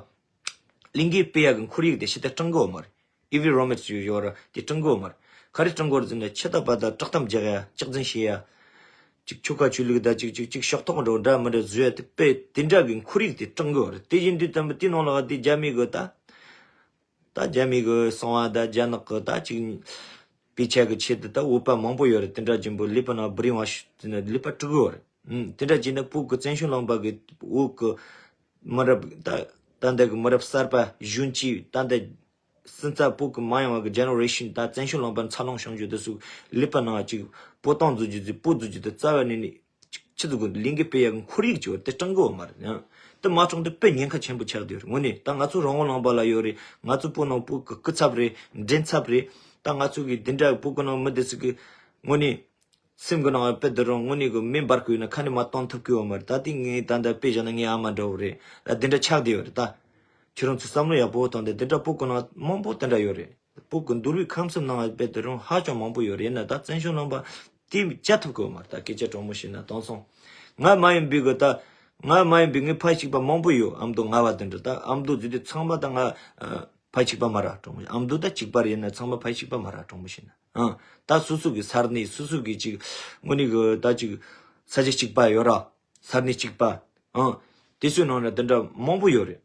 ལིང་གི་སྤེལ་ཡག་གི་ཁོར་ཡུག་དེ་ཞེ་དྲག་སྐྲག་གི་ཡོད་མ་རེད། ཨི་བི་རོ་མེ་ཡོད་ར་དེ་སྐྲག་གི་ཡོད་མ་རེད། ག་རེ་སྐྲག་གི་ཡོད་རེད་ཟེར་ན་ཆེ་ཐག་པ་དང་བཀྲག་གཏམ་རྒྱག་ཡ་སྐྱག་རྫུན་བཤད་ཡ། ཅིག་ཆོལ་ཁ་ཆོས་ལུགས་དང་ཅིག་ཅིག་ཅིག་ཕྱོགས་གཏོགས་འགྲོ་འདྲ་མི་འདྲ་བཟོ་ཡ་དེ་དཔེ་དེ་འདྲ་གི་ཁོར་ཡུག་དེ་སྐྲག་གི་ཡོད་རེད། དེ་བཞིན་དུ་དམ་པ་དེ་ནང་ལ་དེ་རྒྱ་མི་གི་ད། ད་རྒྱ་མི་གི་གསང་བ་དང་རྒྱ་ནག་གི་ད་ཅིག་སྤེལ་ཆ་གི་ཆེད་དུ་ད་འོས་པ་མང་པོ་ཡོད་རེད། དེ་འདྲ་ཅན་པོ་ལས་པ་ནང་བུ་རིང་བ་ཞིག་དེ་ནས་ལས་པ་སྤྲུག་གི་ཡོད་རེད། ཨུམ། དེ་འདྲ་བྱས་ན་བོད་ཀྱི་བཙན་བྱོལ་ལུང་པ་གི་བོད་ཀྱི་མི་རབས་ད་ད་ལྟ་གི་མི་རབས་གསར་པ་གཞོན་སྐྱེས་ད་ལྟ་སུན་ཙ་བོད་ཀྱི་མ་ཡོང་བ་གི་ཇེ་ནེ་རེ་ཤན་ད་བཙན་བྱོལ་ལུང་པ་འཚར་ལོངས་བྱུང་རྒྱུ་དེ་ཚོ་ལས་པ་ནང་ཅིག་བོད་ཏང་འཛུགས་རྒྱུ་དེ་བོད་འཛུགས་རྒྱུ་དེ་རྩ་བ་ནས་ནི་ཅིག་ཆི་ཟིག་གོ་ལིང་གི་སྤེལ་ཡག་གི་ཁོར་ཡུག་ཅིག་ཡོད་དེ་སྐྲག་གི་ཡོད་མ་རེད། ཡང་དེ་མ་སྐྲག་དུས་དཔེ་ཉེན་ཁ་ཆེན་པོ་ཆགས་བསྡད་ཡོད་རེད། དངོས་གནས་ད་ང་ཚོ་རང་དབང་ལུང་པ་ལ་ཡོད་རེད། ང་ཚོ་བོད་ནང་བོད་ཀྱི་སྐུ་ཚབ་རེད། མགྲིན་ཚབ་རེད། ད་ང་ཚོ་གི་དེ་འདྲ་བོད་ཀྱི་ནང་མི་དེ་ཚོ་གི་དངོས་གནས། སེམས་ཀྱི་ནང་དཔེ་དེ་རང་དངོས་གནས་ཀྱི་མེ་འབར་གི་ཡོད་ན་ཁ་ནས་མར་གཏོང་ཐུབ་ཀྱི་ཡོད་མ་རེད། ད་དེ་ངས་ད་ལྟ་དཔེ་བཞག་ན་ངའི་ཨ་མ་འདྲ་བོ་རེད། ད་དེ་འདྲ་ཆགས་བསྡད་ཡོད་རེད་ད། ཁྱེད་རང་ཚོས་བསམ་བློ་ཡག་པོ་བཏང་སྟེ་དེ་འདྲ་བོད་ཀྱི་ནང་མང་པོ་དེ་འདྲ་ཡོད་རེད། བོད་ཀྱི་འདུལ་བའི་ཁམས་གསུམ་ནང་དཔེ་དེ་རང་ཧ་ཅང་མང་པོ་ཡོད་རེད། ཡིན་ན་ད་བཙན་བྱོལ་ནང་པ་དེ་བྱ་ཐུབ་ཀྱི་ཡོད་མ་རེད། ད་སྐད་ཆ་དྲང་མོ་བཤད་ན་དེང་སང་ང་མ་ཡིན་པའི་གི་ད་ང་མ་ཡིན་པའི་ངའི་ཕ་གཅིག་པ་མང་པོ་ཡོད། ཨ་མདོ་རྔ་བ་དེ་འདྲ་ད་ཨ་མདོ་བརྒྱུད་དེ་ཚང་མ་ད་ང་ཕ་གཅིག་པ་མ་རེད་དྲང་མོ། ཨ་མདོ་ད་གཅིག་པ་རེད། ཡིན་ན་ཚང་མ་ཕ་གཅིག་པ་མ་རེད་དྲང་མོ་བཤད་ན། ཨང་། ད་སོ་སོ་གི་ས་གནས་སོ་སོ་གི་ཅིག་དངོས་གནས་གི་ད་ཅིག་ས་ཆ་གཅིག་པ་ཡོད་ར། ས་གནས་གཅིག་པ། ཨང་། དེ་ཚོའི་ནང་ན་དེ་འདྲ་མང་པོ་ཡོད་རེད།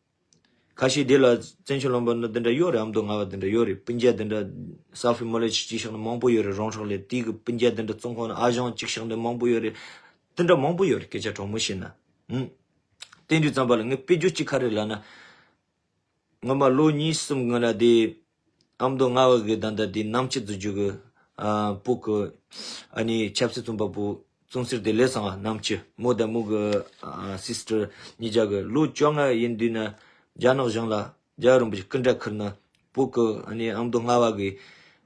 ཁ་ཤས་དེ་ལ་བཙན་བྱོལ་ལུང་པ་ནང་དེ་འདྲ་ཡོད་རེད། ཨ་མདོ་རྔ་བ་དེ་འདྲ་ཡོད་རེད། སྤུན་ཀྱག་དེ་འདྲ་སའུ་ཧྥི་མ་ལེ་ཤི་ཡ་གཅིག་བཞག་ན་མང་པོ་ཡོད་རེད། རོང་ཧྲང་ལ་དེ་གི་སྤུན་ཀྱག་དེ་འདྲ་ཙོང་ཁ་ན་ཨ་ཞང་གཅིག་བཞག་ན་མང་པོ་ཡོད་རེད། དེ་འདྲ་མང་པོ་ཡོད་རེད། སྐད་ཆ་དྲང་མོ་བཤད་ན། ཨང་། དེ་འདྲ་ཙམ་པ་ལ་ངས་དཔེ་བརྗོད་ཅིག་ག་རེ་ལབ་ན། སྔོན་མ་ལོ་གཉིས་གསུམ་སྔོན་ལ་དེ་ཨ་མདོ་རྔ་བ་གི་ད་ལྟ་དེ་གནམ་དཔྱད་འཛུགས་རྒྱུ་གི་ ཨ་བོད་གི་ཨ་ནི་ཆབ་སྲིད་བཙོན་པ་པོ་བཙོན་གསེལ་དེ་ལས་སང་ནམ་ཅི་མོ་དང་མོ་གི་ཨ་སིས་ཊར་གཉིས་ཆ་གི་ལོ་བཅོ་ལྔ་ཡིན་དུས་ན་རྒྱ་ནག་གཞུང་ལ་རྒྱལ་བ་རིན་པོ་ཆེ་སྐུ་འདྲ་ཁུར་ན་བོད་གི་ཨ་ནི་ཨ་མདོ་རྔ་བ་གི་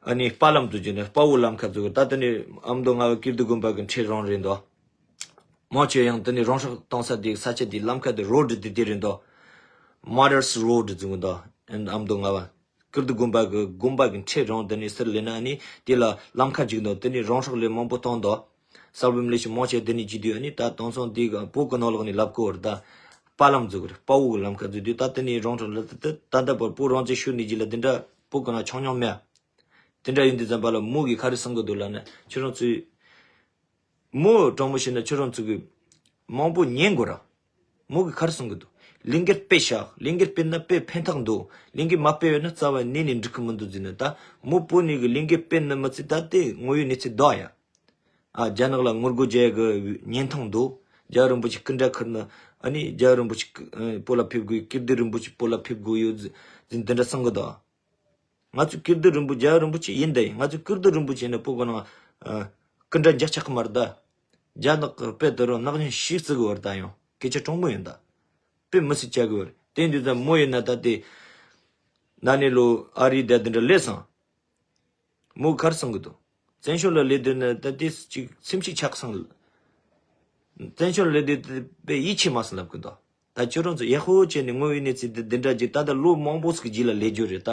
ཨ་ནི་དཔའ་ལམ་དུ་བརྒྱུད་ནས་དཔའ་བོ་ལམ་ཁ་བཙུགས་གི། ད་དེ་ནི་ཨ་མདོ་རྔ་བ་ཀིརྟི་དགོན་པ་གི་འཕྲེད་རང་རེད་འདུག་མང་ཆེ་ཡང་དེ་ནི་རང་སྲོག་གཏོང་ས་དེ་ས་ཆ་དེ་ལམ་ཁ་དེ་རོ་ཌི་དེ་དེ་རེད་འདུག Martyrs Road བརྩི་གི་འདུག་ཨ་མདོ་རྔ་བ་ཀིརྟི་དགོན་པ་གི་དགོན་པ་གི་འཕྲེད་རང་དེ་ནི་ཟེར་ལས་ན་ཨ་ནི་དེ་ལ་ལམ་ཁ་ཅིག་འདུག་དེ་ནི་རང་སྲོག་ལས་མང་པོ་བཏང་འདུག་གསར་བུམ་ལས་ཤི་མང་ཆེ་དེ་ནི་བརྒྱུད་དུས་ཨ་ནི་ད་དེང་སང་དེ་གི་བོད་གི་ནང་ལོགས་ནས་ལབ་གི་བར་ད་དཔའ་ལམ་བརྩི་གི་རེད། དཔའ་བོ་གི་ལམ་ཁ་བརྩི་དུས་ད་དེ་ནི་རང་སྲོག་ལ་ད་ད་ད་ལྟ་བར་བོད་རང་བཙན་ཤོར་ནས་རྗེས་ལ་དེ་འདྲ་བོད་གི་ནང་ཆོག་མྱོང་མེད། དེ་འདྲ་ཡིན་དུས་ཙམ་པ་ལ་མོ་གིས་ག་རེ་གསུང་གི་འདུག་ལབ་ན་ཁྱོད་རང་ཚོས་མོ་དྲང་མོ་བཤད་ན་ཁྱོད་རང་ཚོ་གི་མང་པོ་ཉན་དགོས་ར། མོ་གི་ག་རེ་གསུང་གི་འདུག་ལས་འགུལ་སྤེལ་ཤག་ལས་འགུལ་སྤེལ་ན་དཔེ་ཕན་ཐོགས་འདུག་ལས་འགུལ་མ་སྤེལ་བས་ན་རྩ་བ་ནས་ནས་འགྲིག་གི་མི་འདུག་ཟེར་ནས། ད་མོ་བོད་ནས་གི་ལས་འགུལ་སྤེལ་ན་མི་ཚེ་ད་དེ་དངོས་ཡོད་གནས་ཚུལ་འདུག་ཡ། ཨ་རྒྱ་ནག་ལ་ངོ་རྒོལ་རྒྱག་གི་བརྙན་ཐུང་འདུག་རྒྱལ་བ་རིན་པོ་ཆེ་སྐུ་འདྲ་ཁུར་ན་ཨ་ནི་རྒྱལ་བ་རིན་པོ་ཆེ་བོད་ལ་ཕེབས་དགོས། ཀིརྟི་རིན་པོ་ཆེ་བོད་ལ་ཕེབས་དགོས་ཡོད་ཟེར་འདི་འདྲ་གསུང་གི་འདུག་ང་ཚོ་ཀིརྟི་རིན་པོ་རྒྱལ་བ་རིན་པོ་ཆེ་ཡིན་ད་ཡིན། ང་ཚོ་ཀིརྟི་རིན་པོ་ཆེ་ནི་བོད་གི་ནང་ཨ་སྐུ་འདྲ་འཇག་ཆགས་གི་མ་རེད་ད། རྒྱ་ནག་གི་དཔེ་དེ་རུ་ནག་ཉེས་ཤིག་བརྩི་གི་བར་ད་ཡང་སྐད་ཆ་དྲང་མོ་ཡིན་ད། དཔེ་མི་སྲིད་བྱ་གི་བར་དེ་འདུག་ད་མོ་ཡིན་ན་ད་དེ་ན་ནས་ལོ་ཨ་རི་ད་དེ་འདྲ་ལས་སང་མོ་ག་རེ་གསུང་གི་འདུག་བཙན་བྱོལ་ལ་ལས་དུས་ན་ད་དེ་ཅིག་སེམས་ཤིག་ཆགས་སང་། བཙན་བྱོལ་ལ་ལས་དུས་དཔེ་ཡིད་ཆེས་མ་སོང་ལབ་གི་འདུག་ད་ཁྱོད་རང་ཚོ་ཡག་པོ་བྱས་ནས་དངོས་ཡོད་གནས་ཚུལ་འདི་འདི་འདྲ་ཅིག་ད་ལྟ་ལོ་མང་པོ་ཞིག་རྗེས་ལ་ལས་རྒྱུ་རེད་ད།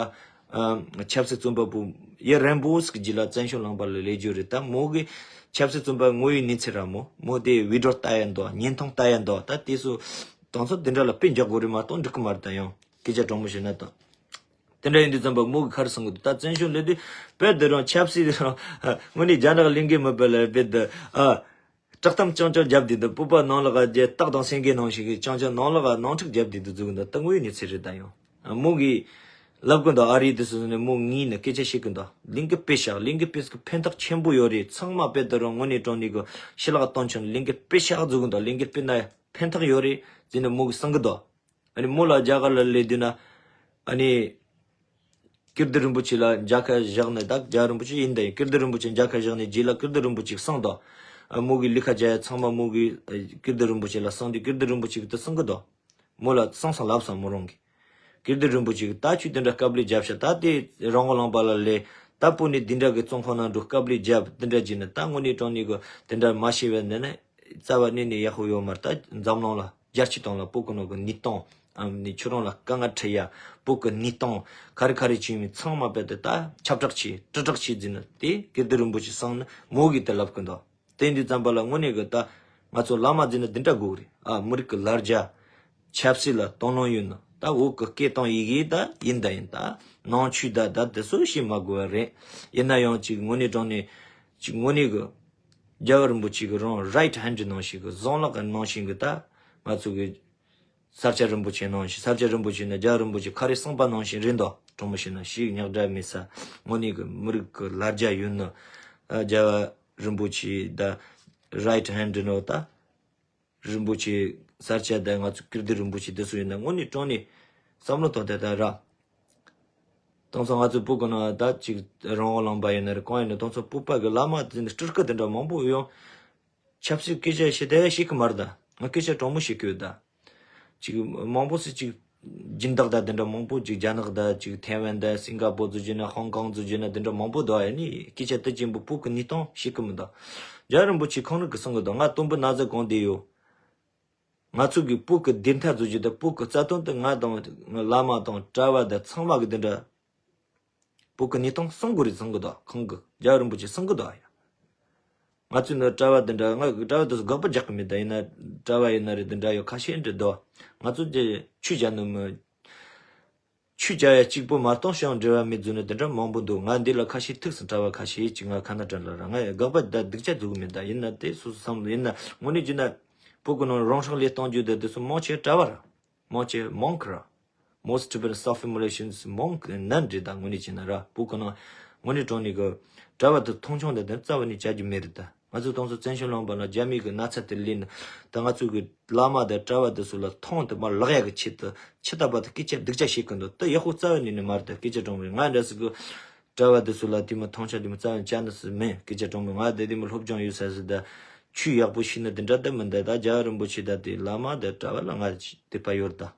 ཨ་ཆབ་སྲིད་བཙོན་པ་པོ་ཡུན་རིང་པོ་ཞིག་རྗེས་ལ་བཙན་བྱོལ་ལངས་པ་ལ་ལས་རྒྱུ་རེད་ད། མོ་གི་ཆབ་སྲིད་བཙོན་པ་དངོས་ཡོད་གནས་ཚུལ་ར་མོ་མོ་དེ་བི་ཌི་ཡོ་ལྟ་ཡ་འདུག་བརྙན་ཐུང་ལྟ་ཡ་འདུག་ད་དེ་ཚོ་དང་ཚོ་དེ་འདྲ་ལ་དཔེ་འཇོག་དགོས་རེད་མ་གཏོགས་འགྲིག་གི་མ་རེད་ད། ཡང་སྐད་ཆ་དྲང་མོ་བཤད་ན་ད། དེ་འདྲ་ཡིན་དུས་ཙམ་པ་མོ་གི་ག་རེ་གསུང་གི་འདུག་ད་བཙན་བྱོལ་ལས་དུས་དཔེ་དེ་རང་ཆབ་སྲིད་རང་དངོས་གནས་རྒྱ་ནག་ལས་འགུལ་མི་སྤེལ་ལ་དཔེ་དེ་ཨ། བཀྲག་གཏམ་རྐྱང་རྐྱང་བརྒྱབ་བསྡད་འདུག་པུ་པ་ནང་ལོགས་ཀ་རྒྱ་སྟག་དང་སེང་གེ་ནང་བཞིན་གྱི་རྐྱང་རྐྱང་ནང་ལོགས་ཀ་ནང་འཁྲུག་བརྒྱབ་བསྡད་འདུག་བཟོ་གི་འདུག་ད་དངོས་ཡོད་གནས་ཚུལ་རེད་ད། ཡང་ཨ་མོ་གིས་ལབ་གི་འདུག་ཨ་རི་དེ་སོ་སོ་ནས་མོ་ངའི་ནས་སྐད་ཆ་བཤད་གི་འདུག་ལས་འགུལ་སྤེལ་ཤག་ལས་འགུལ་སྤེལ་གི་ཕན་ཐོགས་ཆེན་པོ་ཡོད་རེད། ཚང་མ་དཔེ་དེ་རང་དངོས་གནས་དྲང་གནས་གི་ཕྱི་ལོགས་གཏོང་ཆོག་ནས་ལས་འགུལ་སྤེལ་ཤག་བཟོ་གི་འདུག་ལས་འགུལ་སྤེལ་ན་ཕན་ཐོགས་ཡོད་རེད་ཟེར་ནས་མོ་གིས་གསུང་གི་འདུག་ཨ་ནི་མོ་ལ་རྒྱ་གར་ལ་སླེབས་དུས་ན་ཨ་ནི་ཀིརྟི་རིན་པོ་ཆེ་ལ་མཇལ་ཁ་བཞག་ནས། ད་རྒྱལ་བ་རིན་པོ་ཆེ་ཡིན་ད་ཡིན། ཀིརྟི་རིན་པོ་ཆེ་མཇལ་ཁ་བཞག་ནས་རྗེས་ལ་ཀིརྟི་རིན་པོ་ཆེ་གསུངས་དོ། ཨ་མོ་གི་ལས་ཀ་བྱ་ཡ་ཚང་མ་མོ་གི་ཨ་ཀིརྟི་རིན་པོ་ཆེ་ལ་གསུངས་དུས་ཀིརྟི་རིན་པོ་ཆེ་གི་དེ་གསུང་གི་དོ། མོ་ལ་གསུངས་སོང་ལབ་སོང་མོ་རང་གི། ཀིརྟི་རིན་པོ་ཆེ་གི་ད་ཁྱོད་དེ་འདྲ་དཀའ་ལས་བརྒྱབ་ཤག་ད་དེ་རང་དབང་ལུང་པ་ལ་ལས་ད་བོད་ནས་དེ་འདྲ་གི་བཙོན་ཁང་ནང་འགྲོ་དཀའ་ལས་བརྒྱབ་དེ་འདྲ་བྱས་ནས་ད་དངོས་གནས་དྲང་གནས་གི་དེ་འདྲ་མ་བྱས་པ་འདི་ནི་རྩ་བ་ནས་ནས་ཡག་པོ་ཡོད་མ་རེད། ད་འཛམ་གླིང་ལ་རྒྱལ་སྤྱི་དང་ལ་བོད་ཀྱི་ནང་གི་གནས་སྟངས་ཨ་ནི་ཁྱོད་རང་ལ་དཀའ་ངལ་འཕྲད་ཡ་བོད་ཀྱི་གནས་སྟངས་ག་རེ་ག་རེ་བྱུང་མིན་ཚང་མ་རྦད་དེ་ད་ཁྱབ་བསྒྲགས་བྱས་དྲིལ་བསྒྲགས་བྱས་ཟིན་ན་དེ་ཀིརྟི་རིན་པོ་ཆེ་གསུངས་ནས་མོ་གིས་དེ་ལབ་ཀྱི་འདུག་དེ་འདི་ཙམ་པ་ལ་དངོས་གནས་གི་ད་ང་ཚོ་བླ་མ་ཟིན་ན་འདི་འདྲ་དགོས་རེད། ཨ་མི་རིགས་ཀྱི་ལ་རྒྱ་ཆབ་སྲིད་ལ་དང་བླངས་ཡོད་ན་ད་བོད་ཀྱི་སྐད་དང་ཡི་གེ་ད་ཡིན་ད་ཡིན་ད་ནང་ཆོས་ད་ད་དེ་ཚོ་ཤེས་མ་དགོས་པ་རེད། ཡིན་ན་ཡང་ཅིག་དངོས་གནས་དྲང་གནས་ཅིག་དངོས་གནས་གི་རྒྱལ་བ་རིན་པོ་ཆེ་གི་རང་རའིཊ་ཧེན་ཌི་ནང་བཞིན་གི་བཟང་ལག་གི་ནང་བཞིན་གི་ད་ང་ཚོ་གི་ས་སྐྱ་རིན་པོ་ཆེ་ནང་བཞིན། ས་སྐྱ་རིན་པོ་ཆེ་ནི་རྒྱལ་བ་རིན་པོ་ཆེ་ཁ་རེ་གསུངས་པ་ནང་བཞིན་རེད་འདུག་དྲང་མོ་བཤད་ན་ཞིག་ཉག་དྲ་མེད་ས་དངོས་གནས་གི་མི་རིགས་གི་ལ་རྒྱ་ཡོད་ནི་རྒྱལ་བ་རིན་པོ་ཆེ་ད་རའིཊ་ཧེན་ཌི་ནོ་ད། རིན་པོ་ཆེ་ས་སྐྱ་དང་ང་ཚོ་ཀིརྟི་རིན་པོ་ཆེ་དེ་ཚོ་ཡིན་ན་དངོས་གནས་དྲང་གནས་བསམ་བློ་བཏང་དེ་ད་ར། དེང་སང་ང་ཚོ་བོད་གི་ནང་ད་ཅིག་རང་དབང་ལུང་པ་ཡིན་ན་རེད་གང་ཡིན་ན་དེང་སང་བོད་པ་གི་བླ་མ་དེ་འདྲ་སྤྲུལ་སྐུ་དེ་འདྲ་མང་པོ་ཡོང་། ཆབ་སྲིད་སྐད་ཆ་བཤད་དེ་བཤད་གི་མ་རེད་ད། ང་སྐད་ཆ་དྲང་མོ་བཤད་གི་ཡོད་ད། ཅིག་མང་པོ་སི་ཅིག་སྦྱིན་བདག་དང་དེ་འདྲ་མང་པོ་ཅིག་རྒྱ་ནག་དང་ཅིག་ཐའེ་ཝན་དང་སིང་ག་པོར་ཚོ་བརྒྱུད་ན་ཧོང་ཀོང་ཚོ་བརྒྱུད་ན་དེ་འདྲ་མང་པོ་འདུག་ཨ་ནི་སྐད་ཆ་དེ་ཅན་པོ་བོད་ཀྱི་གནས་སྟངས་ཤེས་ཀྱི་མི་འདུག་རྒྱལ་རིན་པོ་ཆེ་ཁོང་རང་གིས་གསུང་གི་འདུག་ང་སྟོན་པ་ན་ཚ་གང་བསྡད་ཡོད། ང་ཚོ་གི་བོད་ཀྱི་སྡེ་མཐའ་ཚོ་བརྒྱུད་དེ་བོད་ཀྱི་རྩ་དོན་དེ་ང་དང་བླ་མ་དང་གྲྭ་བ་དང་ཚང་མ་གི་དེ་འདྲ། བོད་ཀྱི་གནས་སྟངས་གསུང་དགོས་རེད་གསུང་གི་འདུག་ཁོང་གི་རྒྱལ་བ་རིན་པོ་ཆེ་གསུང་གི་འདུག་ཡ། ང་ཚོས་ནི་གྲྭ་བ་འདི་འདྲ་ང་གྲྭ་བ་དེ་ཚོ་དགག་པ་རྒྱག་གི་མེད་ད། ཡིན་ན་གྲྭ་བ་ཡིན་ན་རེད་འདི་འདྲ་ཡོད་ཁ་ཤས་འདྲི་འདུག་ང་ཚོ་དེ་ཆོས་བྱ་ནི་མི། ཆོས་བྱ་ཡ་གཅིག་པོ་མ་གཏོགས་ཞང་འབྲེལ་བ་མེད་ཚུལ་ནི་འདི་འདྲ་མང་པོ་འདུག་ང་འདི་ལ་ཁ་ཤས་ཐུག་སོང་། གྲྭ་བ་ཁ་ཤས་ཅིག་ང་ཁ་ན་དྲན་ལ་ར་ང་ཡ་དགག་པ་ད་སྡུག་ཅག་འཛུགས་གི་མེད་ད། ཡིན་ན་དེ་སོ་སོ་བསམ་བློ་ཡིན་ན་དངོས་གནས་བྱས་ན་བོད་ཀྱི་ནང་རང་སྲོག་བློས་གཏོང་རྒྱུ་དེ་དེ་ཚོ་མང་ཆེ་གྲྭ་བ་ར། མང་ཆེ་མོང་ཁི་ར། Most Tibetan self-immolations མོང་ཁི་ནན་རེད་ད། དངོས་གནས་བྱས་ན་ར་བོད་ཀྱི་ནང་དངོས་གནས་དྲང་གནས་གི་གྲྭ་བ་དེ་མཐོང་ཆུང་དེ་དེ་རྩ་བ་ནས་བྱ་རྒྱུ་མེད་རེད་ད། ང་ཚོ་དེང་སང་བཙན་བྱོལ་ལུང་པ་ན་རྒྱ་མི་གི་ན་ཚ་དེ་ལས་ནི་ད་ང་ཚོ་གི་བླ་མ་དང་གྲྭ་བ་དེ་ཚོ་ལ་ཐོང་དེ་མར་ལག་ཡ་གི་ཆེད་དུ་ཆེ་ད་པ་དེ་སྐད་ཆ་སྡུག་ཅག་བཤད་གི་འདུག་དེ་ཡག་པོ་རྩ་བ་ནས་ནི་མ་རེད་ད། སྐད་ཆ་དྲང་བའི་ང་འདྲ་ཟིག་གི་ གྲྭ་བ་དེ་ཚོ་ལ་དེ་མོ་མཐོང་ཆ་དེ་མོ་རྩ་བ་ནས་བྱ་ནི་སུ་མེད། སྐད་ཆ་དྲང་མོ། ང་དེ་དེ་མོ་སློབ་སྦྱོང་ཡོད་ས་ཟིག་ད། ཆོས་ཡག་པོ་ཤེས་ནི་དེ་འདྲ་ད་མི་འདུག་ད་རྒྱལ་བ་རིན་པོ་ཆེ་ད་དེ་བླ་མ་ད་གྲྭ་བ་ལ་ང་དད་པ་ཡོད་ད།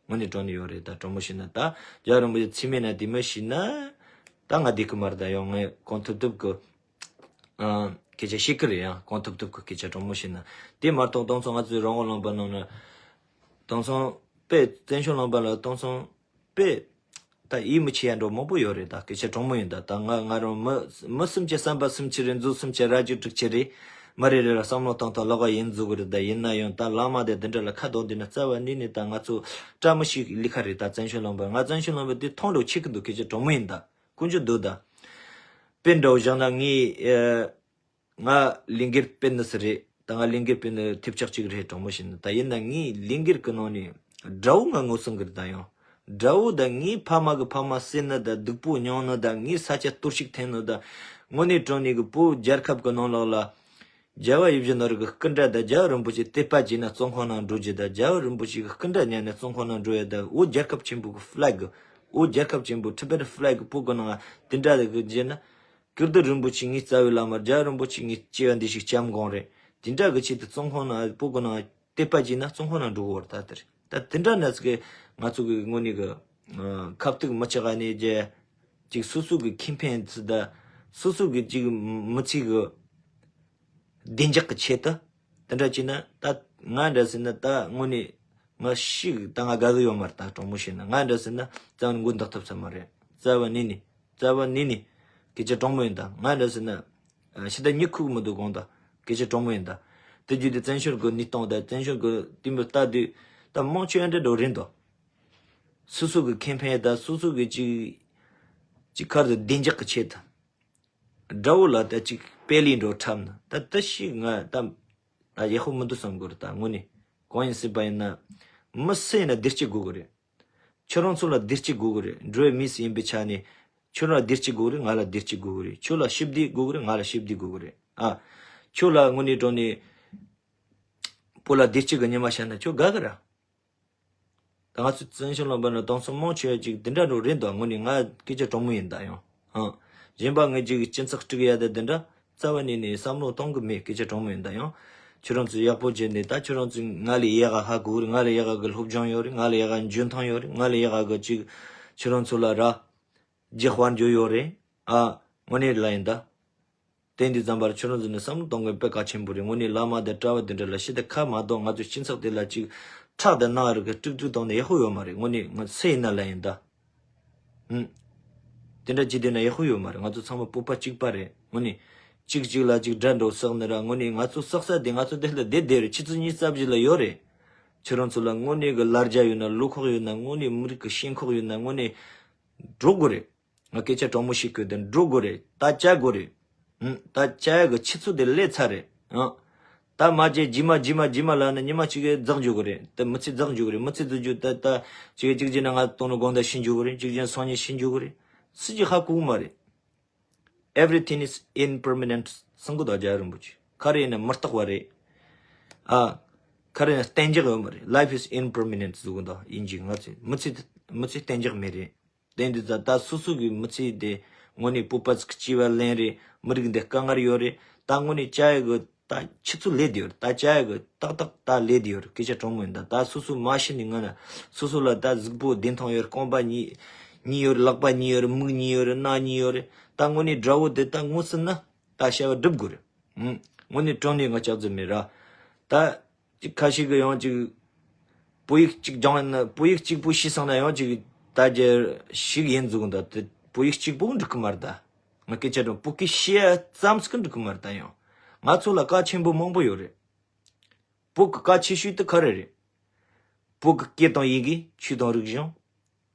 དངོས་གནས་དྲང་གནས་ཡོད་རེད། ད་དྲང་མོ་བཤད་ན་ད་རྒྱལ་བ་རིན་པོ་ཆེ་མཚན་སྨད་ན་དེ་མོ་བཤད་ན་ད་ང་བསྡད་གི་མ་རེད། ད་ཡང་ངས་གང་ཐུབ་ཐུབ་གི་ཨ་སྐད་ཆ་བཤད་གི་རེད། ཡང་གང་ཐུབ་ཐུབ་གི་སྐད་ཆ་དྲང་མོ་བཤད་ན། དེ་མ་གཏོགས་དེང་སང་ང་ཚོའི་རང་དབང་ལུང་པ་ནང་ན་དེང་སང་དཔེ་བཙན་བྱོལ་ལུང་པ་ལ་དེང་སང་དཔེ་ད་ཡིད་མི་ཆེས་ཡ་འགྲོ་མང་པོ་ཡོད་རེད། ད་སྐད་ཆ་དྲང་མོ་ཡིན། ད་ད་ང་ང་རང་མི་མི་སུམ་ཅུ་བསམ་པ་སུམ་ཅུ་རེད། མཛོ་སུམ་ཅུ་རྭ་ཅོ་དྲུག་ཅུ་རེད། མི་རེ་རེ་ལ་བསམ་བློ་བཏང་སྟངས་ལག་པ་ཡིན་བཟོ་གི་རེད། ད་ཡིན་ན་ཡང་ད་བླ་མ་དེ་འདི་འདྲ་ལ་ཁ་གདངས་བསྡད་ན་རྩ་བ་ནས་ནས་ད་ང་ཚོ་བཀྲ་མི་ཤིས་ལི་ཁ་རེད། ད་བཙན་བྱོལ་ལུང་པ་ང་བཙན་བྱོལ་ལུང་པ་དེ་མཐོང་འགྲོ་ཆེ་གི་འདུག་སྐད་ཆ་དྲང་མོ་ཡིན། ད་དཀོན་མཆོག་འདུག་ད་དཔེ་འདྲ་བོ་བཞག་ན་ངས་ཨ། ང་ལས་འགུལ་སྤེལ་ནི་སུ་རེད། ད་ང་ལས་འགུལ་སྤེལ་ནི་ཐེབས་ཆག་ཅིག་རེད། དྲང་མོ་བཤད་ན་ད་ཡིན་ན་ངའི་ལས་འགུལ་གི་ནང་ནས་དགྲ་བོ་ང་ངོ་ཚ་གི་རེད། ད་ཡང་དགྲ་བོ་ད་ངའི་ཕ་མ་གི་ཕ་མ་བསད་ནི་ད་སྡུག་པོ་མྱོང་ནི་ད་ངའི་ས་ཆ་གཏོར་བཤིག་འཐེན་ནི་ད་དངོས་གནས་དྲང་གནས་གི་བོད་རྒྱལ་ཁབ་གི་ནང་ལོགས་ལ་རྒྱལ་བ་ཡིད་བཞིན་ནོར་བུ་གི་སྐུ་འདྲ་ད་རྒྱལ་བ་རིན་པོ་ཆེ་དད་པ་བྱས་ན་བཙོན་ཁང་ནང་འགྲོ་རྒྱུ་ད་རྒྱལ་བ་རིན་པོ་ཆེ་གི་སྐུ་འདྲ་ཉར་ནས་བཙོན་ཁང་ནང་འགྲོ་ཡ་ད་བོད་རྒྱལ་ཁབ་ཆེན་པོ་གི་ཕི་ལེག་གི་བོད་རྒྱལ་ཁབ་ཆེན་པོ་Tibetan flag་བོད་གི་ནང་དེ་འདྲ་གི་བྱས་ན། ཀིརྟི་རིན་པོ་ཆེ་ངའི་རྩ་བའི་བླ་མ། རྒྱལ་བ་རིན་པོ་ཆེ་ངའི་སྐྱེ་བ་འདི་ཞིག་སྐྱབས་མགོན་རེད། དེ་འདྲ་གི་ཆེད་དུ་བཙོན་ཁང་ནང་བོད་གི་ནང་དད་པ་བྱས་ན་བཙོན་ཁང་ནང་འགྲོ་གི་ཡོད་རེད། ད་དེ་རེད། ད་དེ་འདྲ་ན་ཟིག་གི་ང་ཚོ་གི་དངོས་གནས་གི་ཨ་ཁ་ཐུག་མི་ཆགས་ནས་རྒྱ་ཅིག་སོ་སོ་གི་ཁེ་ཕན་ཚོ་ད་སོ་སོ་གི་ཅིག་མི་ཚེ་གི་བདེ་འཇགས་ཀྱི་ཆེད་དུ་དེ་འདྲ་བྱས་ན་ད་ང་འདྲ་ཟེར་ན་ད་དངོས་གནས་ང་ཤི་ད་ང་དགའ་གི་ཡོད་མ་རེད། ད་དྲང་མོ་བཤད་ན་ང་འདྲ་ཟེར་ན་རྩ་བ་ནས་མགོ་འདོགས་ཐུབ་ས་མ་རེད། རྩ་བ་ནས་ནི། རྩ་བ་ནས་ནི། སྐད་ཆ་དྲང་མོ་ཡིན། ད་ང་འདྲ་ཟེར་ན་ཨ་ཤི་ད་མྱི་ཁུག་མི་འདུག་གོང་ད་སྐད་ཆ་དྲང་མོ་ཡིན། ད་དེ་བརྒྱུད་དེ་བཙན་བྱོལ་གི་གནས་སྟངས་ད་བཙན་བྱོལ་གི་དེ་མི་ལྟ་དུས་ད་མང་ཆེ་འདྲ་འགྲོ་རེད་འདུག་སོ་སོ་གི་ཁེ་ཕན་ད་སོ་སོ་གི་ཅིག་ཅིག་ཁར་དུ་བདེ་འཇགས་ཀྱི་ཆེད་དུ། དགྲ་བོ་ལ་ད་ཅིག་པེ་ལི་འགྲོ་འཁྲབ་ན་ད་ད་ཞིག་ང་ད་ད་ཡག་པོ་མི་འདུག་བསམ་གི་རེད། ད་དངོས་གནས་གང་ཡིན་སྲིད་པ་ཡིན་ན་མི་སུ་ཡིན་ན་བདེ་སྐྱིད་དགོས་གི་རེད། ཁྱོད་རང་ཚོ་ལ་བདེ་སྐྱིད་དགོས་གི་རེད། འགྲོ་བའི་མི་སུ་ཡིན་པའི་ཆ་ནས་ཁྱོད་རང་ལ་བདེ་སྐྱིད་དགོས་གི་རེད། ང་ལ་བདེ་སྐྱིད་དགོས་གི་རེད། ཁྱོད་ལ་ཞི་བདེ་དགོས་གི་རེད། ང་ལ་ཞི་བདེ་དགོས་གི་རེད། ཨ། ཁྱོད་ལ་དངོས་གནས་དྲང་གནས་བོད་ལ་བདེ་སྐྱིད་ཀྱི་ཉི་མ་ཤར་ན་ཁྱོད་དགའ་གི་ར། ད་ང་ཚོ་བཙན་བྱོལ་ལུང་པ་ན་དེང་སང་མང་ཆེ་བ་ཅིག་འདི་འདྲ་འགྲོ་རེད་འདུག་དངོས་གནས་ང་སྐད་ཆ་དྲང་མོ་ཡིན། ད་ཡང་ཨང་། གཞན་པ་ངས་ཅིག་སྤྱི་ཚོགས་དཀྲུག་ཡ་ད་འདི་འདྲ་རྩ་བ་ནས་ནས་བསམ་བློ་གཏོང་གི་མེད། སྐད་ཆ་དྲང་མོ་ཡིན། ད་ཡང་ཁྱོད་རང་ཚོ་ཡག་པོ་བྱས་ནས་ད་ཁྱོད་རང་ཚོ་ང་ལས་ཡག་ག་ཧ་གོ་གི་རེད། ང་ལས་ཡག་ག་གི་སློབ་སྦྱོང་ཡོད་རེད། ང་ལས་ཡག་ག་འཇོན་ཐང་ཡོད་རེད། ང་ལས་ཡག་ག་གི་ཅིག་ཁྱོད་རང་ཚོ་ལ་ར་རྒྱུ་དཔལ་འབྱོར་ཡོད་རེད། ཨ། དངོས་གནས་ལ་ཡིན་ད། དེ་འདི་ཙམ་པར་ཁྱོད་རང་ཚོ་ནས་བསམ་བློ་གཏོང་དགོས་དཔེ་གལ་ཆེན་པོ་རེད། དངོས་གནས་བླ་མ་དང་གྲྭ་བ་དེ་འདྲ་ལ་ཞི་བདེ་ཁ་མ་གཏོགས་ང་ཚོ་སྤྱི་ཚོགས་དེ་ལ་ཅིག་ཁྲག་དང་རྣག་རིགས་ཀྱི་དཀྲུག་དཀྲུག་བཏང་ནས་ཡག་པོ་ཡོད་མ་རེད། དངོས་གནས་ང་སུ་ཡིན་ན་ལ་ཡིན་ད། ཧུམ། དེ་འདྲ་ཅིག་བསྡད་ན་ཡག་པོ་ཡོད་མ་རེད། ང་ཚོ་ཚང་མ་སྤོབས་པ་གཅིག་པ་རེད། དངོས་གནས་གཅིག་གཅིག་ལ་གཅིག་དགྲ་འགྲོ་བསགས་ནི་ར། དངོས་གནས་ང་ཚོ་བསགས་ས་དེ་ང་ཚོ་དེ་ལ་བསྡད་བསྡད་རེད། ཆུ་ཚོད་ཉི་ཤུ་རྩ་བཞི་ལ་ཡོད་རེད། ཁྱོད་རང་ཚོ་ལ་དངོས་གནས་གི་ལ་རྒྱ་ཡོད་ན་བློ་ཁོག་ཡོད་ན་དངོས་གནས་མི་རིགས་ཀྱི་ཞེན་ཁོག་ཡོད་ན་དངོས་གནས་འགྲོ་དགོས་རེད། ང་སྐད་ཆ་དྲང་མོ་ཞིག་གི་དེ་འགྲོ་དགོས་རེད། ད་བཅར་དགོས་རེད། ཨང་། ད་བཅར་ཡ་གི་ཆུ་ཚོད་དེ་སླེབས་ཚར་རེད། ཨང་། ད་མ་བཅར་རྗེས་མ་རྗེས་མ་རྗེས་མ་ལབ་ན་ཉི་མ་གཅིག་གི་རྫོགས་འགྱོ་གི་རེད། ད་མི་ཚེ་རྫོགས་འགྱོ་གི་རེད། མི་ཚེ་རྫོགས་འགྱོ་ད་ད་གཅིག་གཅིག་བྱས་ན་ང་དང་ནི་དགོང་དག་ཤི་འགྱོ་གི་རེད། གཅིག་བྱས་ན་སང་ཉིན་ཤི་འགྱོ་གི་རེད། སུ་གཅིག་ཧ་གོ་གི་མ་རེད། Everything is impermanent གསུང་གི་འདུག་རྒྱལ་བ་རིན་པོ་ཆེ། ག་རེ་ཡིན་ན་མི་རྟག་པ་རེད། ཨ། ག་རེ་ཡིན་ན་གཏན་འཇགས་ཡོད་མ་རེད། Life is impermanent གསུང་གི་འདུག་དབྱིན་ཇི། ང་ཚོས་མི་ཚེ་མི་ཚེ་གཏན་འཇགས་མེད་རེད། དེ་འདི་ད་ད་སོ་སོ་གི་མི་ཚེ་དེ་དངོས་གནས་སྤོབས་པ་ཚིག་སྐྱེ་བ་ལེན་རེད། མི་རིགས་འདི་དཀའ་ངལ་ཡོད་རེད། ད་དངོས་གནས་བཅར་ཡ་གི་ད་ཆུ་ཚོད་སླེབས་བསྡད་ཡོད་རེད། ད་བཅར་ཡ་གི་ཏག་ཏག་ད་སླེབས་བསྡད་ཡོད་རེད། སྐད་ཆ་དྲང་མོ་ཡིན། ད་ད་སོ་སོ་མ་ཤི་ནས་སྔོན་ན་སོ་སོ་ལ་ད་གཟུགས་པོ་བདེ་ཐང་ཡོད་རེད། རྐང་པ་གཉིས་གཉིས་ཡོད་རེད། ལག་པ་གཉིས་ཡོད་རེད། མིག་གཉིས་ཡོད་རེད། རྣ་གཉིས་ཡོད་རེད། ད་དངོས་གནས་དགྲ་བོ་དེ་ད་ངོ་ཟིན་ན་ད་བྱ་བ་སྒྲུབ་དགོས་རེད། ཨང་། དངོས་གནས་དྲང་གནས་ང་སྐྱག་རྫུན་མེད་ར། ད། ཅིག་ཁ་ཤས་ཀྱིས་ཡང་ཅིག་བོད་ཡིག་གཅིག་སྦྱང་ན་བོད་ཡིག་གཅིག་པོ་ཤེས་སོང་ན་ཡང་ཅིག་ད་རྒྱ་ཞིག་ཡིན་འདུག་ད་དེ་བོད་ཡིག་གཅིག་པོ་འགྲིག་གི་མ་རེད་ད། ང་སྐད་ཆ་དྲང་བོད་སྐད་བཤད་ཙམ་ཞིག་འགྲིག་གི་མ་རེད་ད། ཡང་ང་ཚོ་ལ་གལ་ཆེན་པོ་མང་པོ་ཡོད་རེད། བོད་ཀྱི་གལ་ཆེ་ཤོས་དེ་ག་རེ་རེད། བོད་ཀྱི་སྐད་དང་ཡི་གེ། ཆོས་དང་རིག་གཞུང་།